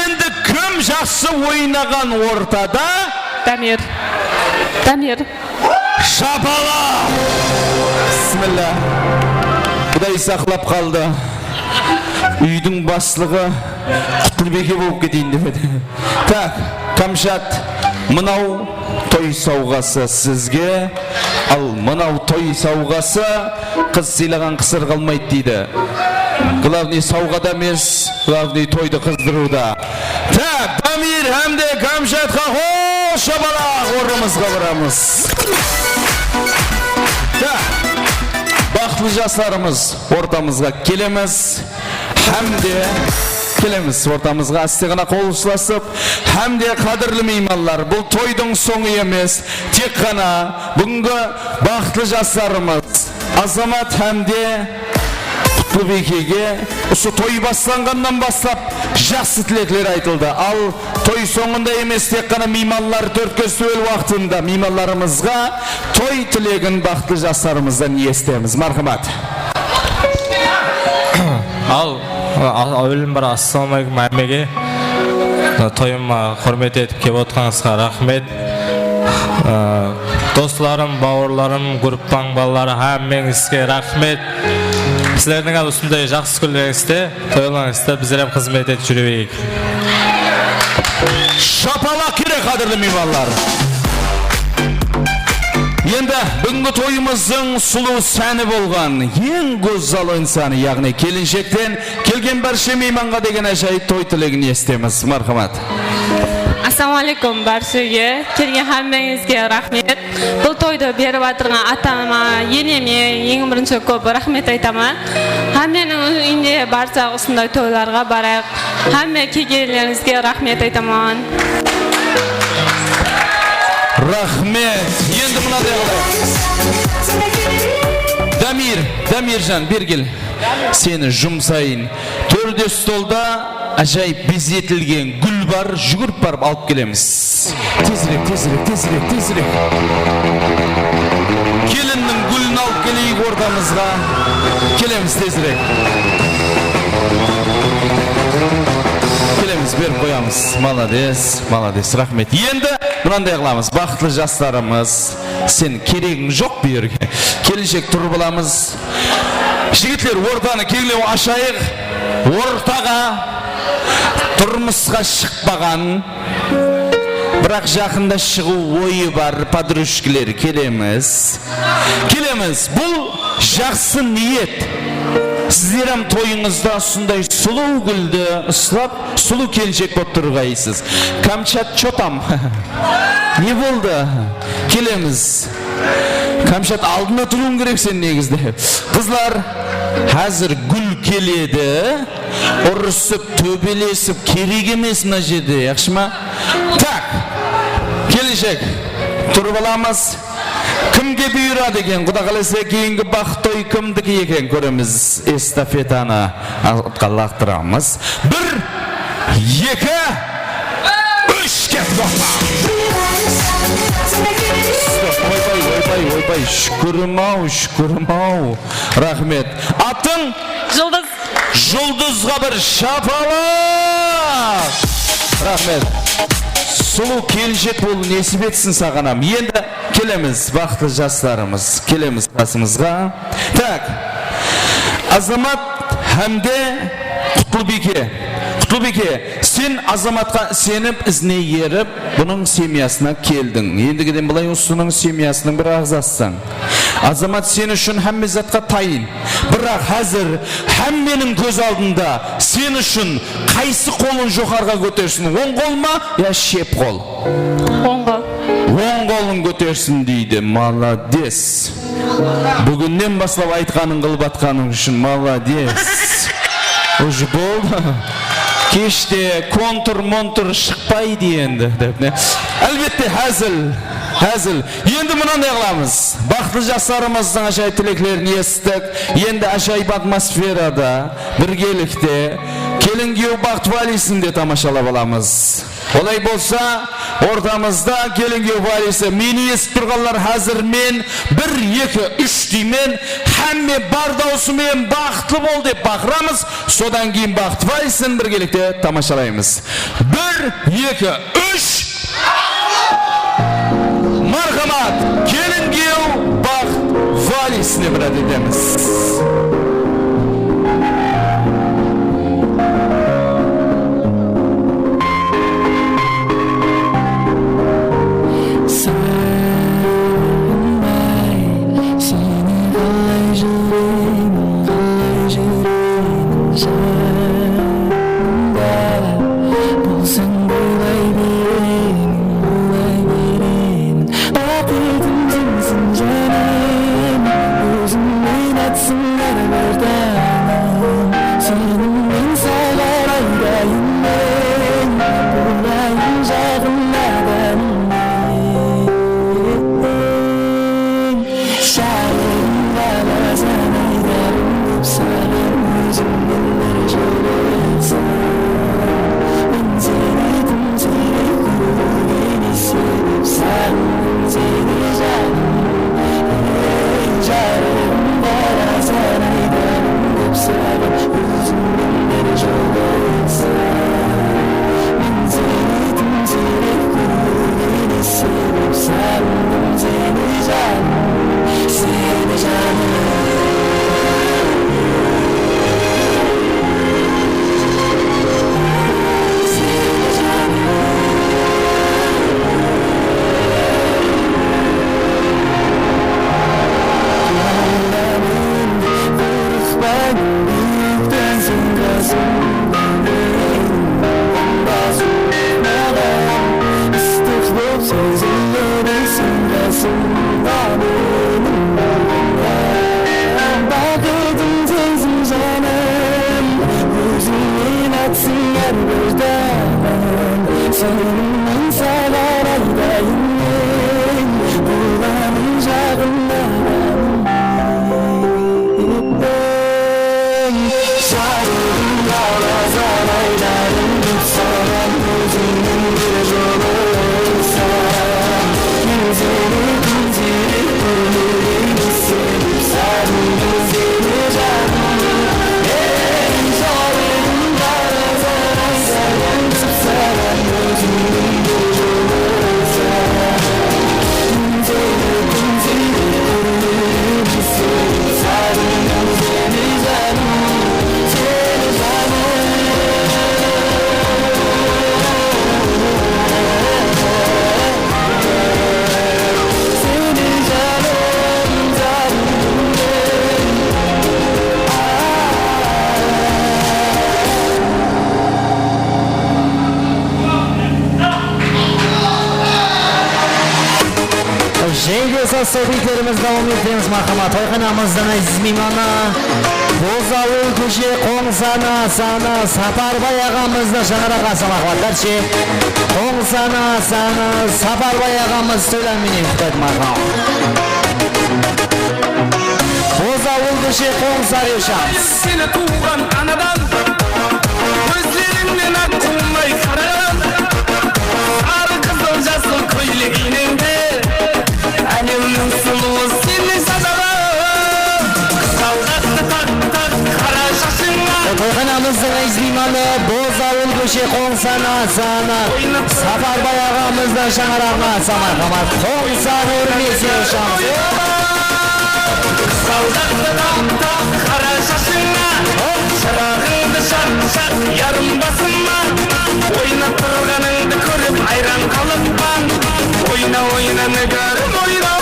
Endi kim jaqsı oynaǵan ortada? Damir. Damir. Shapalaq! Bismilla. Quday saqlap qaldı. Úydiń baslıǵı Qutlıbiyke bolıp keteyin dep edi. Tak, Kamshat, mınaw toy sawǵası sizge, al mınaw toy sawǵası, qız sıylaǵan qısır qalmaydı deydi. Glavnıy sawǵada emes, glavnıy toydı qızdırıwda. Tak, Damir hám de Kamshatqa qol shabalaq, ornımızǵa baramız. Tak. Baxıtlı jaslarımız ortamızǵa kelemiz hám de kelemiz ortamızǵa áste ǵana qol uslasıp hám de qádirli miymanlar, bul toydıń sońı emes, tek ǵana búgingi baxıtlı jaslarımız Azamat hám de Qutlıbiykege usı toy baslanǵannan baslap jaqsı tilekler aytıldı. Al, toy sońında emes, tek ǵana miymanlar tórtkez túwel waqtında miymanlarımızǵa toy tilegin baxıtlı jaslarımızdan esitemiz. Marhamat. Al, a- áwelin bir assalamu alaykum hámmege. Toyıma húrmet etip kelip otqanıńızǵa raxmet. Aa, Doslarım, bawırlarım, gruppań balaları, hámmeńizge raxmet. Sizlerdiń hám usınday jaqsı kúnlerińizde, toylarıńızda bizler hám xızmet etip júre bereyik. Shapalaq kerek, qádirli miymanlar. Endi búgingi toyımızdıń sulıw sáni bolǵan eń gózzal insanı, yaǵnıy kelinshekten kelgen bárshe miymanǵa degen ájayıp toy tilegin esitemiz. Marhamat. Assalamu alaykum bárshege. Kelgen hámmeńizge raxmet. Bul toydı berip atırǵan atama, eneme eń birinshi kóp raxmet aytaman. Hámmeniń úyinde barsa usınday toylarǵa barayıq. Hámme kelgenlerińizge raxmet aytaman. Raxmet. Endi mınaday qılayıq. Damir, Damirjan, beri kel. Seni jumsayın. Tórde stolda ájayıp bezetilgen gúl bar, júgirip barıp alıp kelemiz. Tezirek, tezirek, tezirek, tezirek. Kelinniń gúlin alıp keleyik ortamızǵa. Kelemiz tezirek. Kelemiz, berip qoyamız. Malades, malades, raxmet. Endi mınanday qılamız, baxıtlı jaslarımız. Sen keregiń joq bu jerge. Kelinshek turıp alamız. Jigitler, ortanı keńlew ashayıq. Ortaǵa turmısqa shıqpaǵan, biraq jaqında shıǵıw oyı bar podrushkalar kelemiz. Kelemiz. Bul jaqsı niyet. Sizler hám toyıńızda usınday sulıw gúldi uslap, sulıw kelinshek bolıp turǵaysız. Kamshat, chó tam? Ne boldı? Kelemiz. Kamshat, aldında turıwıń kerek sen negizde. Qızlar, házir gúl keledi. Urısıp, tóbelesip kerek emes mına jerde, yaqshı ma? Tak, kelinshek, turıp alamız. Kimge buyıradı eken? Quda qálese, keyingi baxıt toyı kimdiki eken kóremiz. Estafetanı atqa laqtıramız. Bir, eki, úsh, ket, toqta. Oybay, oybay, oybay, shúkirim-aw, shúkirim-aw. Raxmet. Atıń? Juldız. Juldızǵa bir shapalaq! Raxmet. Sulıw kelinshek bolıw nesip etsin saǵan hám. Endi kelemiz, baxıtlı jaslarımız. Kelemiz qasımızǵa. Tak. Azamat hám de Qutlibiyke. Qutlibiyke, sen Azamatqa isenip, izine erip, bunıń semyasına keldiń. Endigiden bılay usınıń semyasınıń bir aǵzasısań. Azamat sen ushın hámme zatqa tayın. Biraq házir hámmeniń kóz aldında sen ushın qaysı qolın joqarıǵa kótersin? Oń qol ma ya shep qol? Oń qol. Oń qolın kótersin deydi. Malades. Búginnen baslap aytqanıń qılıp atqanıń ushın malades. Уже boldı. Keshte kontur-montur shıqpaydı endi dep ne. Álbette, házil. Házil. Endi mınanday qılamız. Baxıtlı jaslarımızdıń ájayıp tileklerin esittik. Endi ájayıp atmosferada birgelikte kelin-giyew baxıt valiysin de tamashalap alamız. Olay bolsa, ortamızda kelin-giyew valiysi. Meni esitip turǵanlar, házir men bir, eki, úsh deymen. Hámme bar dawısı menen baxıtlı bol dep baqıramız. Sodan keyin baxıt valiysin birgelikte tamashalaymız. Bir, eki, úsh. Marhamat, kelin-giyew baxıt valisine mirát etemiz. Saǵınbay, seni qalay júreyin, qalay júreyin janımda. Bolsań boylay bereyin, boylay bereyin. Baqıtım senseń jánem, ózińnen atsın. Sırımnan saǵan aytayın men, bulanıń jaǵında. Jarıǵımda azan aytarım dep saǵan ózimniń bir jolı bolsa. Kúnzele kúnzele kórmeydi seni, sarıńdı seni janım. Ey, jarıǵımda azan aytarım dep saǵan ózimniń bir jolı bolsa. Kúnzele kúnzele kórmeydi seni, sarıńdı seni janım. Jáne de sol sebeplerimizdi dawam ettiremiz, marhamat. Toyxanamızdıń áziz miymanı, Boz awıl kóshe qońsı ana, sanı Saparbay aǵamızdı shańaraqqa asıp, marhamat. Qońsı ana, sanı Saparbay aǵamız toylar menen qutlaydı, marhamat. Boz awıl kóshe qońsı arıwshamız. Seni tuwǵan anadan kózlerińnen aq quwmay qaraǵan, sarı qızıl jasıl kóylek iyneńde, álemniń sulıwı seni jadaǵan. Qızaldaqtı taq, taq, qara shashıńa. Toyxanamızdıń áziz miymanı, Boz awıl kóshe qońsı ana, sanı Saparbay aǵamızdıń shańaraǵına asa, marhamat. Qońsı ana, húrmetli arıwshamız. Qızaldaqtı taq, taq, qara shashıńa, shıraǵıńdı jaq, jaq, yarım basıma. Oynap turǵanıńdı kórip ayran qalıppan. Oyna, oyna, nigarım, oyna.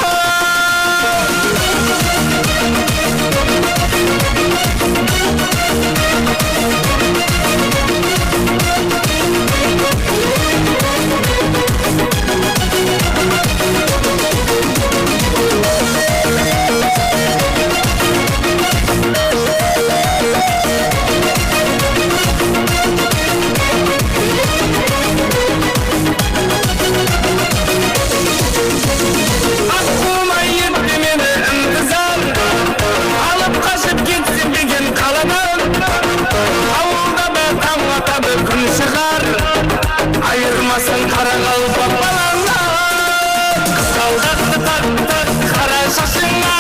Aq quwmay etti meni intizar, alıp qashıp ketsin degen qaladan. Awılda da tań atadı, kún shıǵar, ayırmasın qaraqalpaq balańnan. Qızaldaqtı taq, taq, qara shashıńa,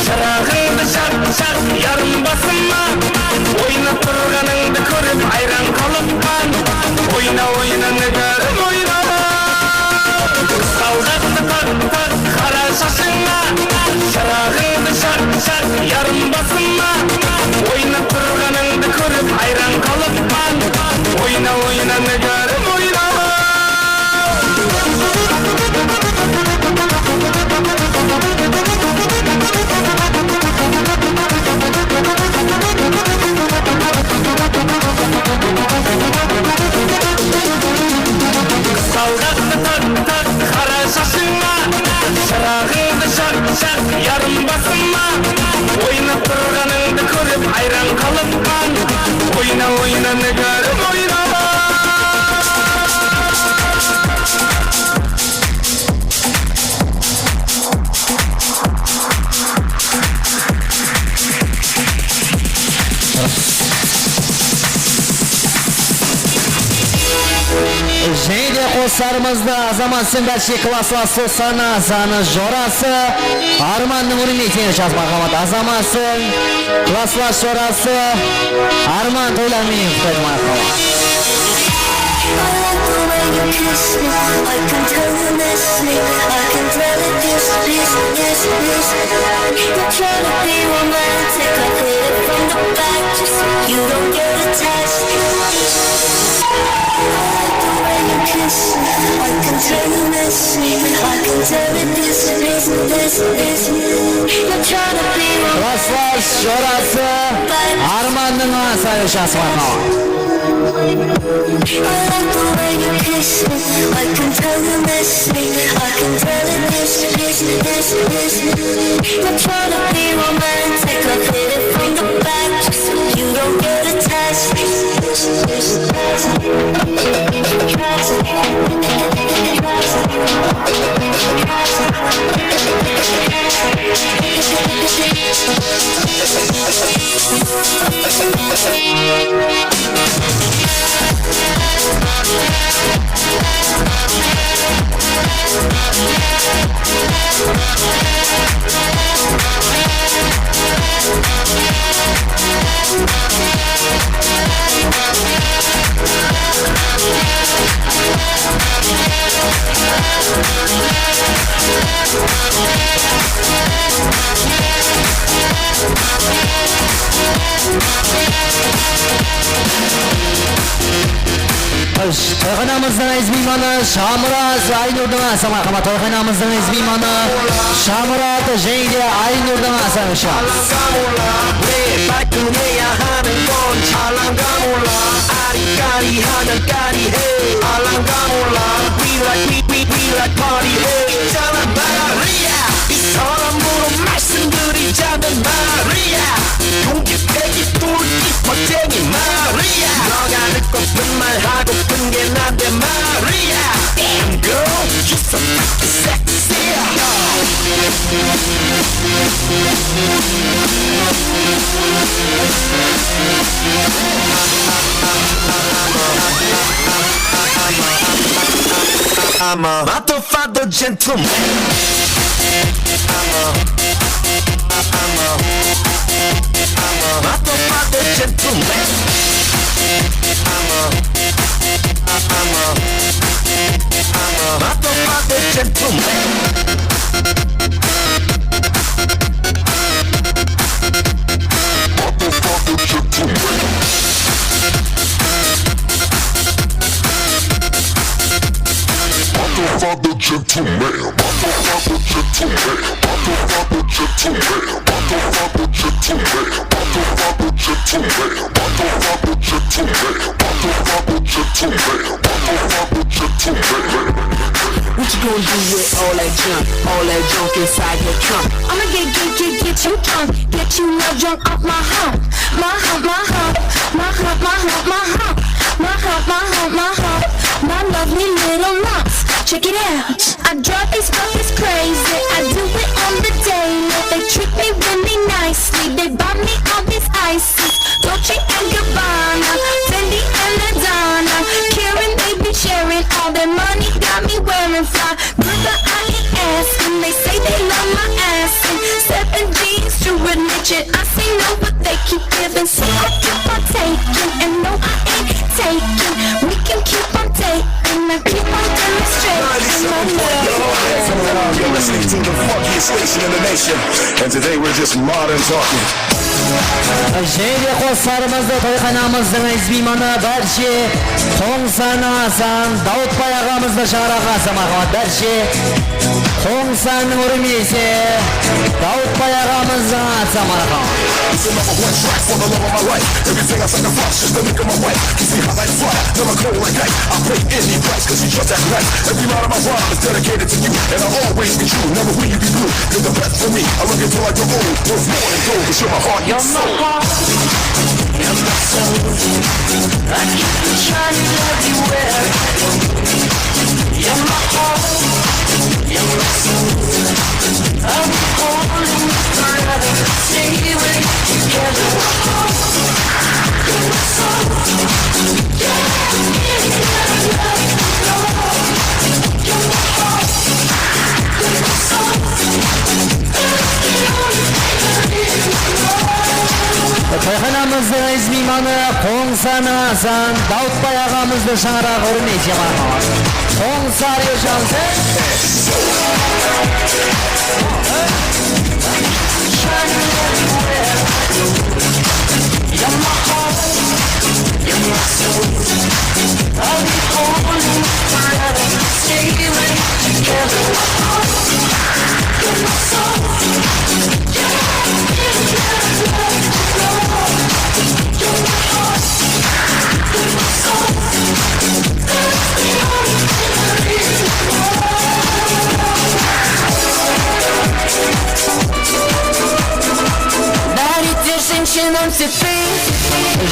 shıraǵıńdı jaq, jaq, yarım basıma. Oynap turǵanıńdı kórip ayran qalıppan. Oyna, oyna, nigarım, oyna. Qızaldaqtı taq, taq, qara shashıńa, shıraǵıńdı jaq, jaq, yarım basıma. Oynap turǵanıńdı kórip ayran qalıppan. Oyna, oyna, nigarım, oyna. Qızaldaqtı taq, taq, qara shashıńa, shıraǵıńdı jaq, jaq, yarım basıma. Oynap turǵanıńdı kórip ayran qalıppan. Oyna, oyna, nigarım, oyna. Jáne de qosıqlarımızdı Azamat Sendarshı klasslass sanı, sanı jorası Armannıń húrmetine jazıp, marhamat. Azamat Sen klasslass jorası Arman toylar menen qutlaydı, marhamat. I like the way you kiss me. I can tell you miss me. I can tell it, this, this, this, this. You're trying to be romantic. I hit it from the back just so you don't get attached. I like the way you kiss me. I can tell you miss me. I can tell it, this, this, this, this. You're trying to be romantic. Klasslass jorası Armannıń asayıwshası, marhamat. I like the way you kiss me. I can tell you miss me. I can tell it, this, this, this, this. You're trying to be romantic. I hit it from the back just so you don't get attached. Xosh, toyxanamızdıń áziz miymanı Shamurat Aynurdıń asıǵı, marhamat. Toyxanamızdıń áziz miymanı Shamurat jáne de Aynurdıń asıǵı. Hey, balkon에 하는 건 알랑가 몰라. 아리까리 하면 까리해. 알랑가 몰라. We like, we, we, we like party. Hey, 있잖아, Maria. 이 사람으로 말씀드리자면, Maria. 용기, 패기, 뚫기, 멋쟁이, Maria. 너가 듣고픈 말, 하고픈 게 난데, Maria. Damn, girl, you so fucking sexy. I'm a motherfucker gentleman. I'm a, I'm a, I'm a motherfucker gentleman. I'm a, I'm a, I'm a motherfucker gentleman. Motherfucker gentleman. Motherfucker gentleman. Motherfucker gentleman. Motherfucker gentleman. Motherfucker gentleman. Motherfucker gentleman. Motherfucker gentleman. Motherfucker gentleman. What you gonna do with all that junk? All that junk inside your trunk? I'ma get, get, get, get you drunk. Get you love drunk off my hump. My hump, my hump. My hump, my hump, my hump. My hump, my hump, my hump. My lovely little lumps. Check it out. I drive these fuckers crazy. I do it on the daily. They treat me really nicely. They buy me all these ices. Dolce and Gabbana, Fendi and Madonna. Karen, they be sharing. All their money got me wearing fly. Brother, I ain't asking. They say they love my ass. And seven G's to religion. I say no, but they keep giving. So I keep on taking. And no, I ain't taking. We can keep on taking. I keep on demonstrating my love. You're listening to the funkiest station in the nation. And today we're just modern talking. Jáne de qosıqlarımızdı toyxanamızdıń áziz miymanı, bárshe Qońsıarnıń asıǵan Dawıtbay aǵamızdı shańaraqqa asıǵan, marhamat. Bárshe Qońsıarnıń húrmetine Dawıtbay aǵamızdı asıǵan, marhamat. It's the number one track for the love of my life. Everything I sacrifice just to make her my wife. You see, I like fire, never cold like ice. I pay any price 'cause she just that nice. Every line of my rhyme is dedicated to you, and I'll always be true. Never will you be blue. You're the best for me. I love you till I grow old. Worth more than gold, 'cause you're my heart and soul. You're my heart, you're my soul. I keep on shining everywhere I go. You're my heart, you're my soul. I'll be holding you forever. Stay with you together. You're my heart, you're my soul. Toyxanamızdıń áziz miymanı Qońsıarnıń asıǵan Dawıtbay aǵamızdı shańaraq húrmetine, marhamat. Qońsıarnı Erjansen.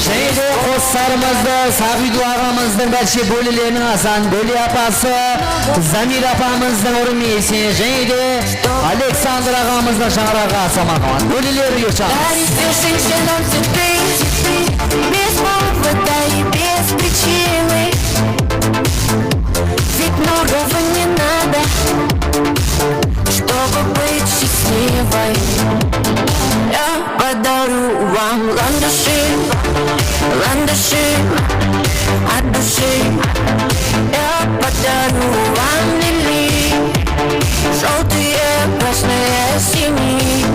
Jáne de qosıqlarımızdı Saǵıydu aǵamızdıń bárshe bólileriniń azan Góli apası, Zamir apamızdıń orın meyesi, jáne de Aleksandr aǵamızdıń shańaraǵı asamaǵan bólileri yosham. Дарить женщинам цветы без повода и без причины. Ведь многого не надо, чтобы быть счастливой. Я подарю вам ландыши, ландыши от души. Я подарю вам лилии, желтые, красные, синие.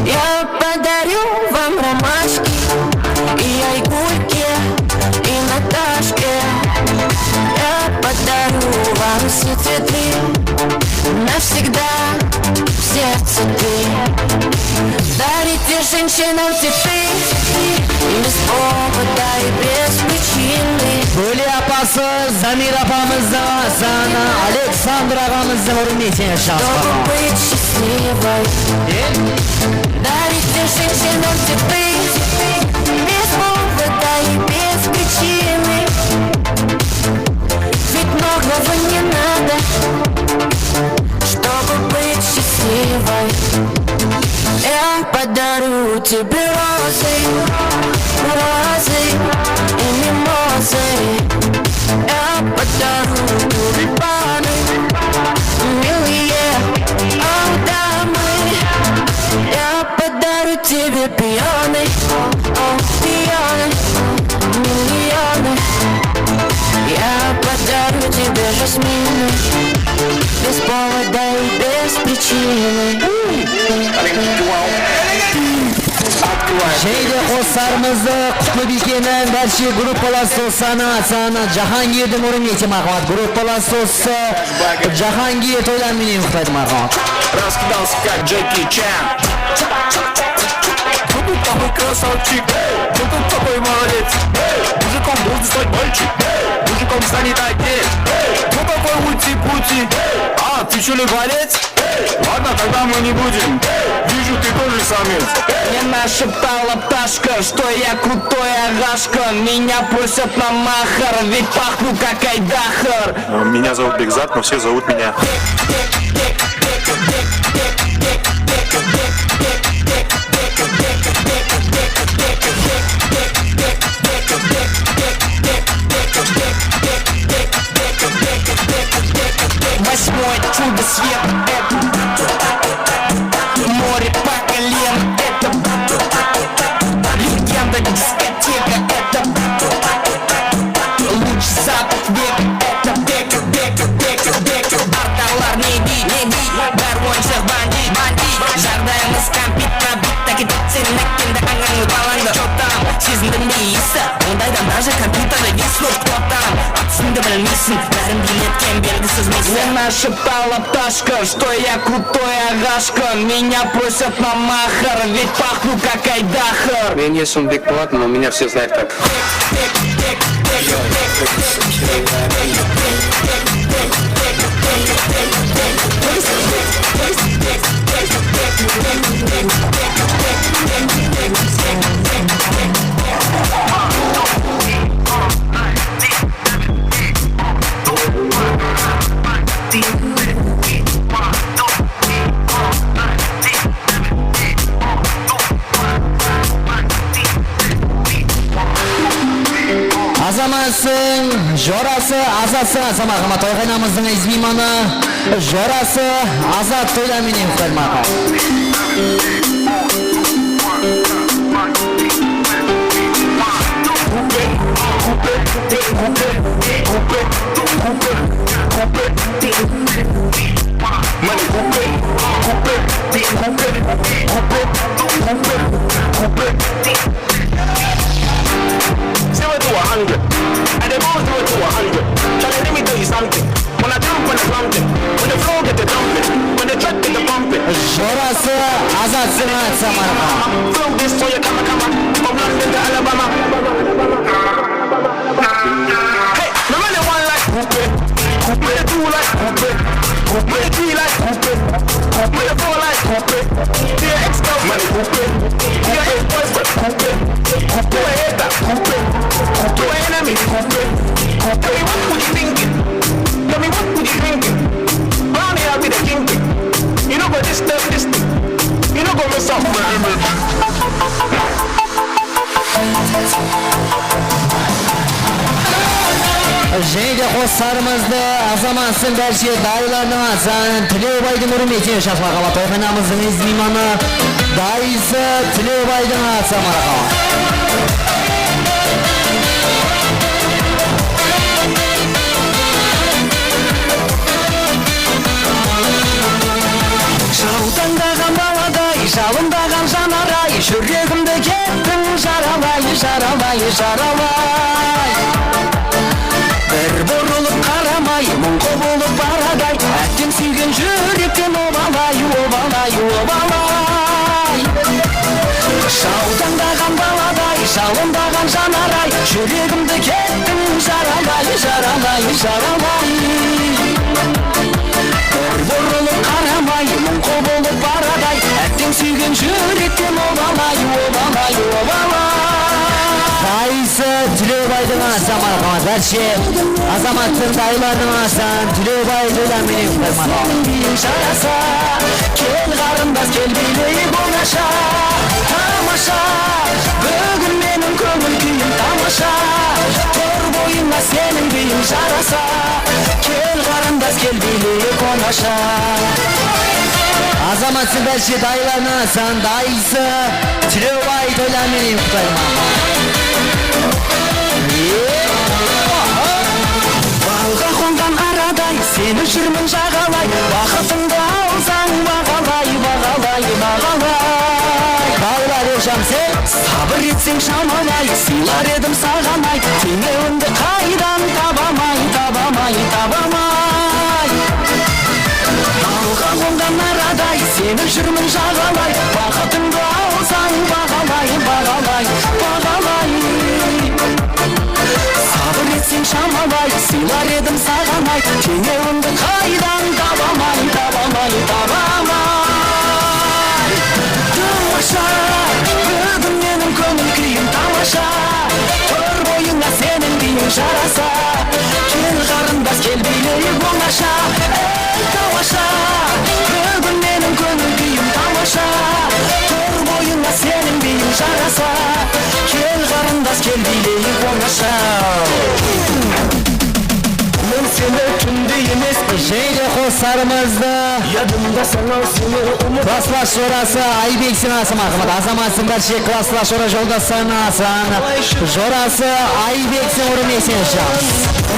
Я подарю вам ромашки и айгульки, и Наташке. Я подарю вам все цветы навсегда в сердце ты. Дарите женщинам цветы без повода и без причины. Góli apası, Zamir apamızdıń azanı, Aleksandr aǵamızdıń orın meyesi shańaraǵı. Чтобы быть счастливой. Дарите женщинам цветы без повода и без причины. Ведь многого не надо, чтобы быть счастливой. Я подарю тебе розы, розы и мимозы. Я подарю тюльпаны, милые, о, дамы. Я подарю тебе пионы, о, пионы, миллионы. Я подарю тебе жасмины без повода и без причины. Jáne de qosıqlarımızdı Qutlıbiykeniń bárshe gruppalas dostanı, azanı Jahangirdiń orın meyesi marhamat. Gruppalas dosı Jahangir toylar menen qutlaydı marhamat. Раскидался, как Джеки Чан. Кто тут такой красавчик? Кто тут такой молодец? Мужиком должен стать мальчик. Мужиком станет отец. Кто такой ути-пути? А, ты что ли борец? Ладно, тогда мы не будем. Вижу, ты тоже самец. Мен ashıp talap tashqı, что я крутой aǵashqı. Меня просят на махар, ведь пахну как айдахар. Меня зовут Бекзат, но все зовут меня. Восьмой чудо света, это море по колено, это легенда дискотека, это лучший запах века, это Artalar ne dey, ne dey, bári oyınshıq bandit, bandit. Jaǵdayımız kompyuter, bitta ketip sen ákkendi ańańdı balańdı. Chё tam, sezindim be iyisi, ondaydan даже kompyuterdi виснуть. Кто там, atımdı bilmeyseń, bárin biynetken belgisiz miysiń. Men ashıp talap tashqı, что я крутой aǵashqı. Меня просят на махар, ведь пахну как айдахар. Men есімim Бекболат, но меня все знают как Azamattıń jorası Azattıń, Azat Maqamat toyxanamızdıń izmimanı jorası Azat toylar menen qutlaydı Maqamat. Zero to a hundred. I dey go zero to a hundred. Charlie, let me tell you something. When I jump on the something, when the flow get the jumping, when the track get the pumping. Jorası Azat Sınat Samarqand. Flow this for your kama kama. From London to Alabama. Hey, my money one like coupe, coupe. Money two like coupe, coupe. Money three like coupe, coupe. Dear ex-girlfriend, coupe. Dear ex-boyfriend, coupe. Kupe, kupe, enemy, kupe, kupe, what would you thinking? Tell me what would you thinking? Round here I be the kingpin. You know go disturb this thing. You know go mess up my energy. Jáne de qoslarımızdı Azamat Sındarshe dayılardıń atsan Tilewbaydıń úrmeti jaslarǵa toyxanamızdıń izmimanı dayısı Tilewbaydıń atsan maraqalı. Jaw tańdaǵan baladay, jalındaǵan janaray, júregimdi kettiń jaralay, jaralay, jaralay. Bir burılıp qaramay, muńqı bolıp baraday, átteń súygen júrekten obalay, obalay, obalay. Jaw tańdaǵan baladay, jalındaǵan janaray, júregimdi kettiń jaralay, jaralay, jaralay. Bir burılıp qaramay, muńqı bolıp baraday, átteń súygen júrekten obalay, obalay, obalay. Dayısı Tilewbaydıń atsan maraqalı. Dárshe Azamattıń dayılardıń atsan Tilewbay dayılar menen qutlayman. Jarasa, kel qarındas, kel biyleyik ońasha. Tamasha, búgin meniń kóńil kúyim tamasha. Tur boyıńa seniń biyiń jarasa. Kel qarındas, kel biyleyik ońasha. Azamat Sındarshe dayılardıń atsan dayısı Tilewbay dayılar menen qutlayman. Balǵa qonǵan araday, seni júrmen jaǵalay. Baxıtıńdı alsań, baǵalay, baǵalay, baǵalay. Dayılar, Erjan, sen? Sabır etseń, shamalay, sıylar edim saǵan ay. Teńewińdi qaydan tabamay, tabamay, tabamay. Balǵa qonǵan araday, seni júrmen jaǵalay. Baxıtıńdı alsań, baǵalay, baǵalay, baǵalay. Sabır etseń, shamalay, sıylar edim saǵan ay. Teńewińdi qaydan tabamay, tabamay, tabamay. Tamasha, búgin meniń kóńil kúyim tamasha. Tur boyıńa seniń biyiń jarasa. Kel qarındas, kel biyleyik ońasha. Ey, tamasha, búgin meniń kóńil kúyim tamasha. Tur boyıńa seniń biyiń jarasa. Kel qarındas, kel biyleyik ońasha. Men seni túnde emes. Jáne de qoslarımızdı Yadımdasań-aw seni umıt. Klasslas jorası Aybek Sinası marhamat. Azamat Sındarshe klasslas jora joldaslarına atsan jorası Aybek Sinaǵa úrmesine shıǵamız.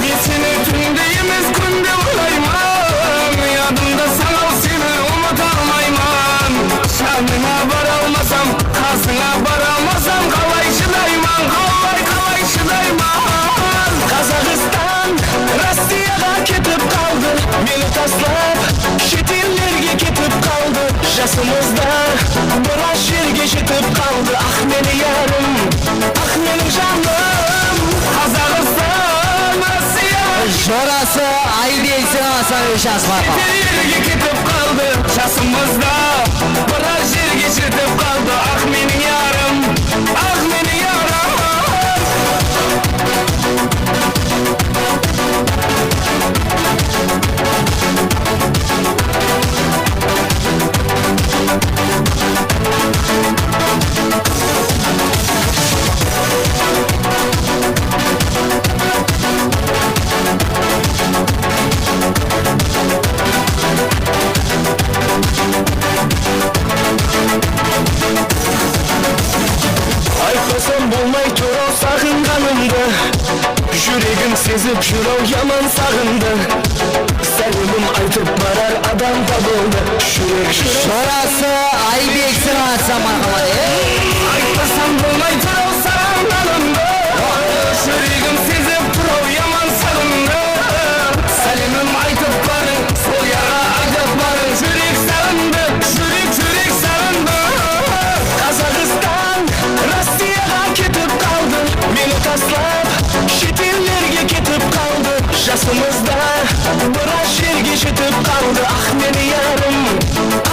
Men seni túnde emes kúnde oylayman. Yadımdasań-aw seni umıta almayman. Janıńa bara almasam, qasıńa bara almasam, qalay shıdayman, qalay, qalay shıdayman. Qazaqstan Rossiyaǵa ketip qaldı, meni taslap shet ellerge ketip qaldı. Jasımızda biraz jerge jetip qaldı. Ah, meni yarım, ah, meniń janım. Qazaqstan Rossiyaǵa Jorası Aybek Sinaǵa marhamat. Shet ellerge ketip qaldı. Jasımızda biraz jerge jetip qaldı. Ah, meniń yarım, ah, meniń yarım. Aytpasam bolmay tur-aw saǵınǵanımdı. Júregim sezip júr-aw yaman saǵındı. Sálemim aytıp barar adam tabıldı. Júrek, júrek. Jorası Aybek Sinaǵa marhamat. Aytpasam bolmay tur-aw saǵınǵanımdı. Júregim sezip tur-aw yaman saǵındı. Sálemim aytıp barıń, sol jarǵa aytıp barıń. Júrek saǵındı, júrek, júrek saǵındı. Qazaqstan Rossiyaǵa ketip qaldı, meni taslap shet ellerge ketip qaldı. Jasımızda biraz jerge jetip qaldı. Ah, meni yarım,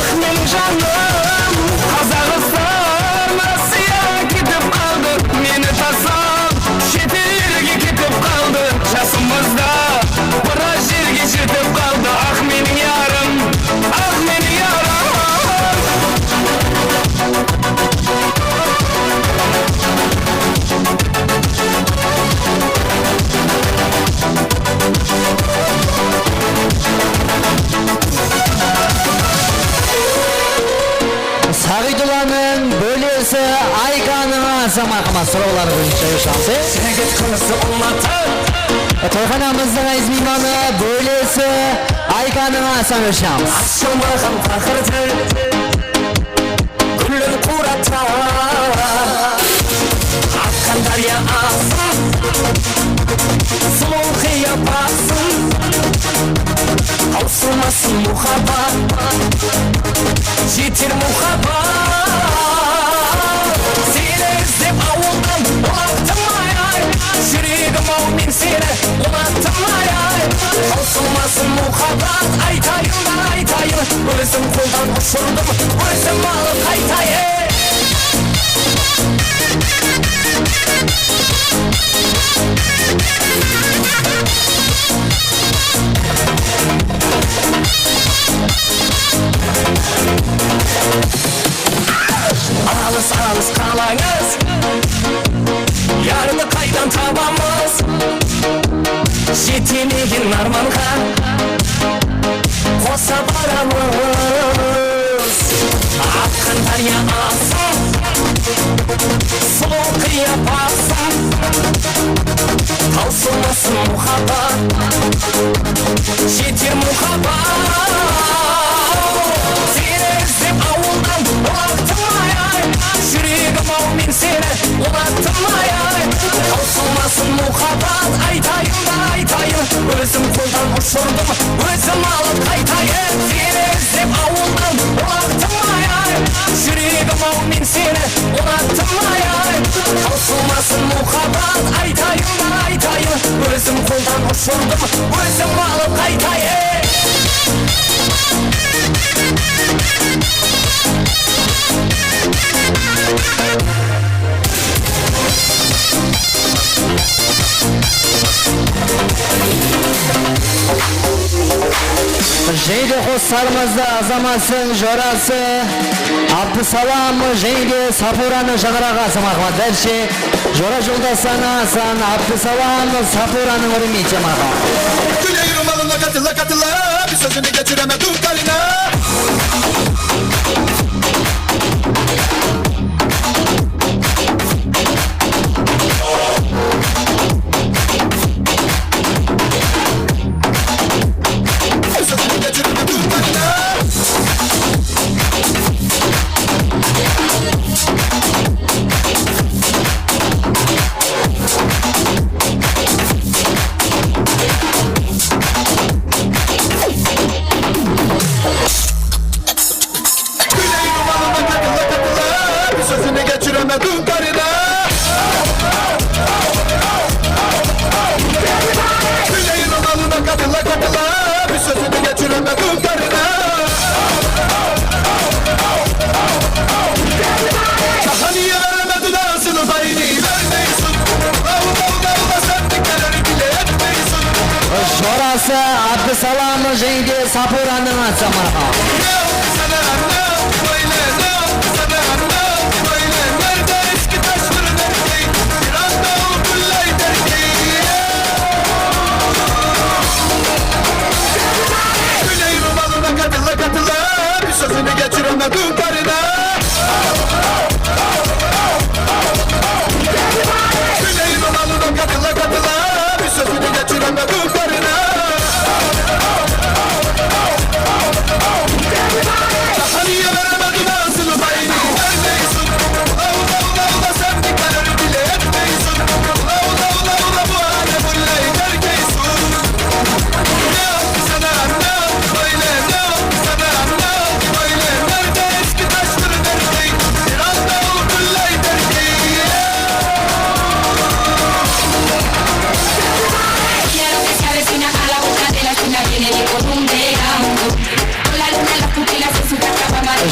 ah, meniń janım. Qazaqstan Rossiyaǵa ketip qaldı, meni taslap. Saǵiydullanıń bólesi Aykanıń asa marhamat, sorawlar boyınsha joshılamız. Jigit qızı unatıp. Toyxanamızdıń áziz miymanı, bólesi Aykanıń asa joshılamız. Ashılmaǵan paqırdı gúlin qurata. Aqqan dárya aǵsın, sulıw qıyapatın. Tawsılmasın muhabbat, jeter muhabbat. Seni izlep awıldan ulıqtım ay-ay. Júregim-aw, men seni unattım ay-ay. Tawsılmasın muhabbat, aytayın ba aytayın. Ózim qoldan ushırdım, ózim alıp qaytayın. Alıs-alıs qalańız, yardı qaydan tabamız? Jetemegen armanǵa qosa baramız. Aqqan dárya aǵsın, sulıw qıyapatın. Tawsılmasın muhabbat, jeter muhabbat. Seni izlep awıldan ulıqtım ay-ay. Júregim-aw, men seni unattım ay-ay. Tawsılmasın muhabbat, aytayın ba aytayın. Ózim qoldan ushırdım, ózim alıp qaytayın. Seni izlep awıldan ulıqtım ay-ay. Júregim-aw, men seni unattım ay-ay. Tawsılmasın muhabbat, aytayın ba aytayın. Ózim qoldan ushırdım, ózim alıp qaytayın. Jáne de qosıqlarımızdı Azamattıń jorası Abdısalam jáne de Sapuranıń shańaraǵı asa marhamat. Bárshe jora joldaslarına asan Abdısalam Sapuranıń húrmetine marhamat. Gúley rumalına qatıla-qatıla, bir sózini keshireme dúnkarına. Gúley rumalına qatıla-qatıla, bir sózini keshireme dúnkarına. Gúley rumalına qatıla-qatıla, bir sózini keshireme dúnkarına. Jahan ebermedi nasıl bayını bermeysin. Dawıl-dawıl dawlasam, dikkeler bile etmeysin. Jorası Abdısalam jáne de Sapuranıń asa marhamat.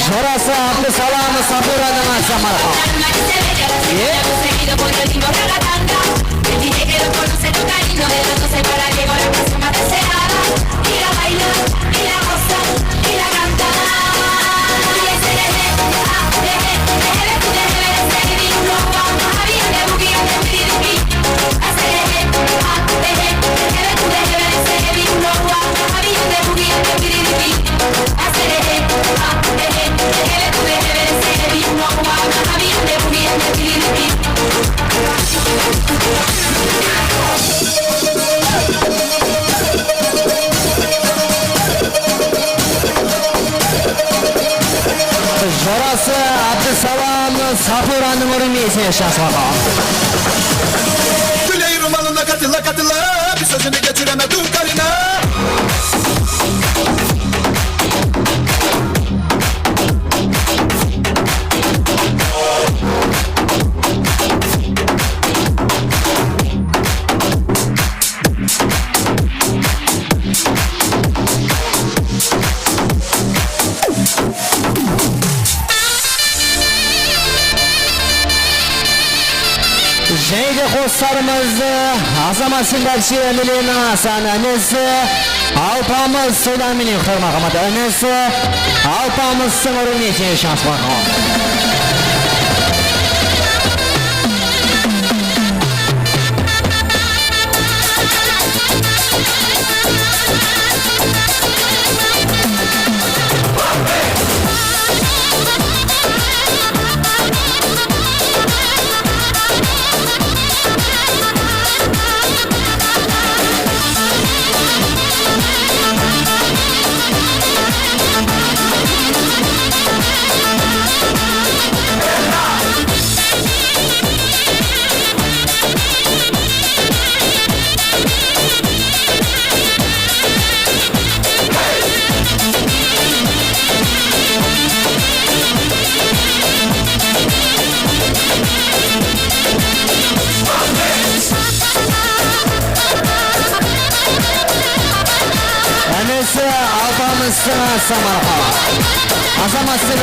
Jorası Abdısalam Sapuranıń asa marhamat. Abdusalam Sapurannıń úrmeysin shashmaǵa. Gúley rumalın lakatı, lakatı la, bir sózini geçireme, dúkarına. Jáne de qoslarımızdı Azamat Sindarchi, Milena Asan, inisi Alpamıs Soydan menen qutarmaǵa, inisi Alpamıstıń úrmeysin shashmaǵa. Inisi Alpamıstıń Azamattıń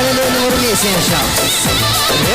úrmeysin shashmaǵa.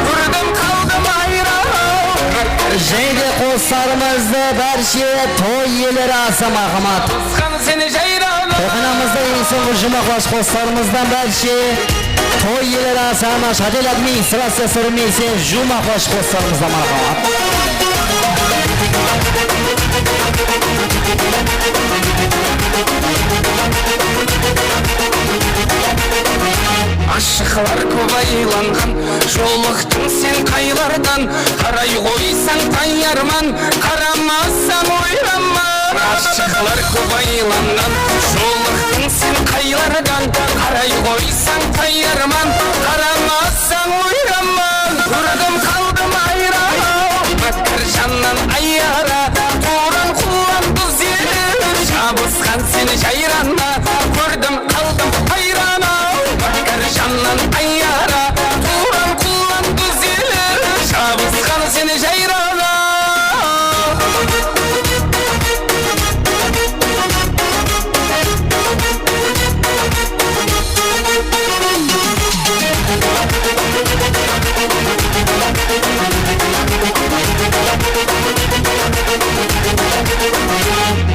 Kórdim, qaldım hayran. Jáne de qoslarımızdı bárshe toy iyeleri Asa Marhamat. Basqan seni jayran. Toyxanamızda eń sońǵı juwmaq bash qoslarımızdan bárshe toy iyeleri Asa Marhamat. Hádelat administraciyası úrmeysin juwmaq bash qoslarımızdan marhamat. Ashıqlar kóp aylanǵan, jolıqtıń sen qaylardan, qaray qoysań tayarman, qaramasań oyranman. Ashıqlar kóp aylanǵan, jolıqtıń sen qaylardan, qaray qoysań tayarman, qaramasań oyranman. Kórdim, qaldım hayran, mákkar jannan ayara, tuwran qullan dúz eler, jabısqan seni jayrana. Kórdim, qaldım hayran-aw, mákkar jannan ayara, tuwran qullan dúz eler, jabısqan seni jayrana.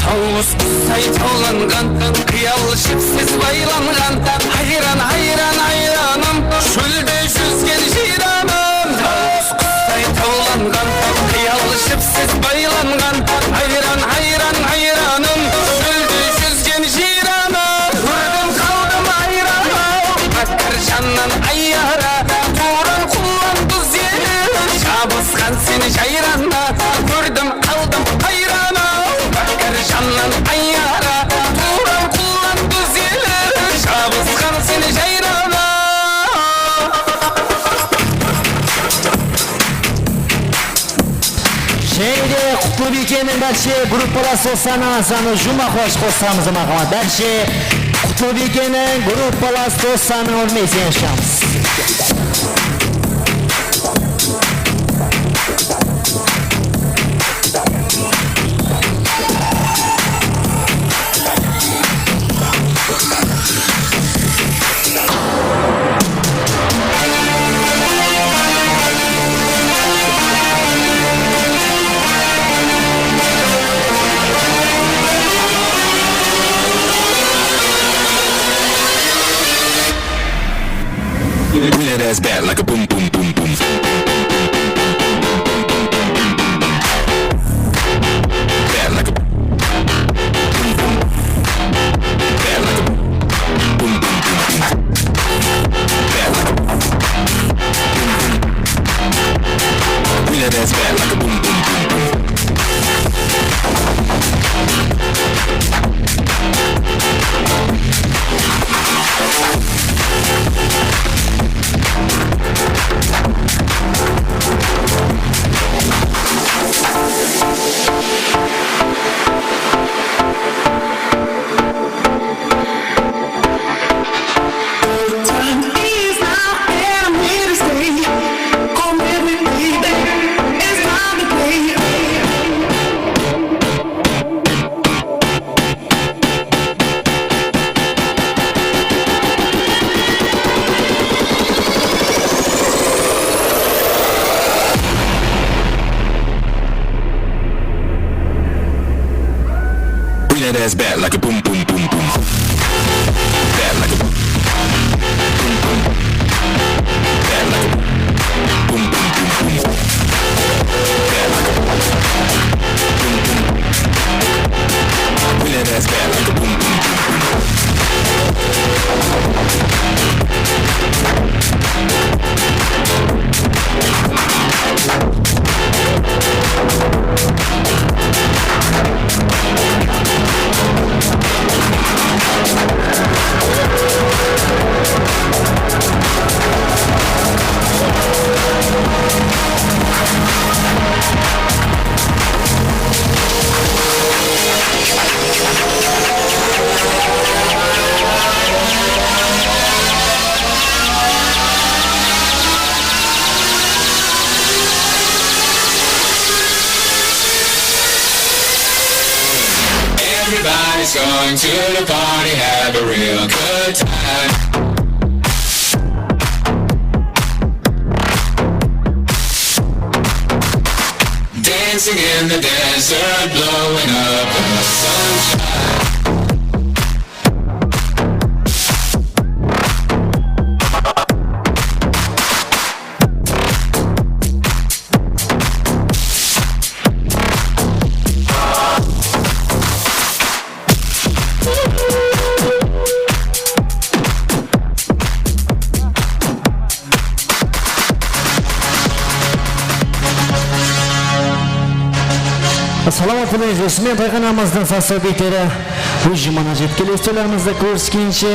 Tawıs qusтай tawlanǵan, qıyal jipsiz baylanǵan, hayran, hayran, hayranım, shólde júzgen jıyranım. Tawıs qusтай tawlanǵan, qıyal jipsiz baylanǵan, hayran, hayran, hayranım, shólde júzgen jıyranım. Kórdim, qaldım hayran-aw, mákkar jannan ayara, tuwran qullan dúz eler, jabısqan seni jayrana. Kórdim, qaldım hayran-aw, mákkar jannan ayara, tuwran qullan dúz eler, jabısqan seni jayrana. Jáne de Qutlıbiykeniń bárshe gruppalas qoslarına, sanı juwmaq bash qoslarımızdı marhamat. Bárshe Sobikeniń gruppalas doslarınıń ornına esen shıǵamız. Bring that ass back like a boom, boom, boom, boom. Back like a boom, boom. Back like a boom, boom, boom, boom. Back like a boom, boom. Bring that ass back like a boom, boom, boom, boom. Bring that ass back like a boom, boom, boom, boom. Back like a boom, boom, boom. Back like a boom, boom, boom, boom. Back like a boom, boom, boom. Bring that ass back like a boom, boom, boom, boom. Everybody's going to the party, have a real good time. Dancing in the desert, blowing up in the sunshine. Assalamu aleykum, resmen tayxanamızdıń saz sobitleri óz juwmana jetkeli. Stollarımızda kóriskenshe,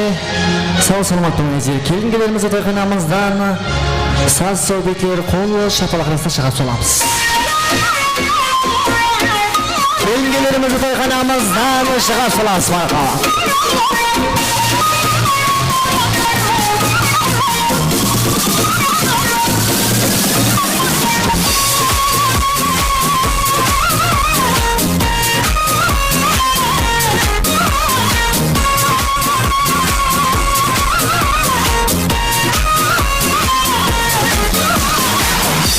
saw-salamat bolıńızlar. Kelin-kelerimizdi tayxanamızdan saz sobitleri qollı shapalaq arasında shıǵarıp salamız. Kelin-kelerimizdi tayxanamızdan shıǵarıp salamız, marhaba.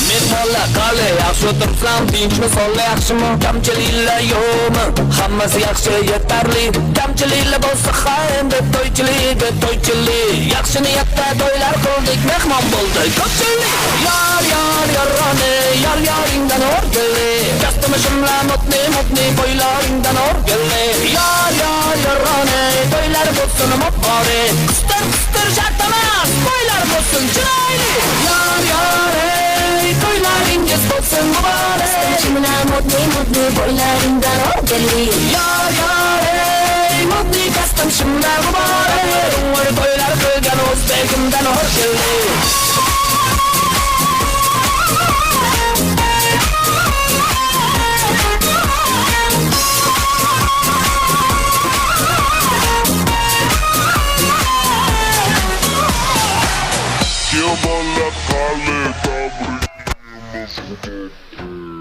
Mehmonlar, qale, yaqshı otırıpsań, tinchmi, sonla yaqshımı? Kamchiliklar yoqmı? Hammasi yaqshi, yetarli. Kamchiliklar bolsa, ha, endi toychilik, toychilik. Yaqshi niyatta toylar qildik, mehmon bo'ldi ko'pchilik. Yor, yor, yorrone, yor, yoringdan o'rgili. Kostyum, shimla, modniy, modniy, bo'ylaringdan o'rgili. Yor, yor, yorrone, toylar bo'lsin muborak. Qistir, qistir, jartamas, toylar bo'lsin chiroyli. Yor, yor, ey, toylaringiz bo'lsin muborak. Shimla, modniy, modniy, bo'ylaringdan o'rgili. Yor, yor, ey, modniy kostyum, shimla muborak. Umr toylar qilgan o'zbegimdan o'rgili. Yomonlar qále, tábirimiz uzoq.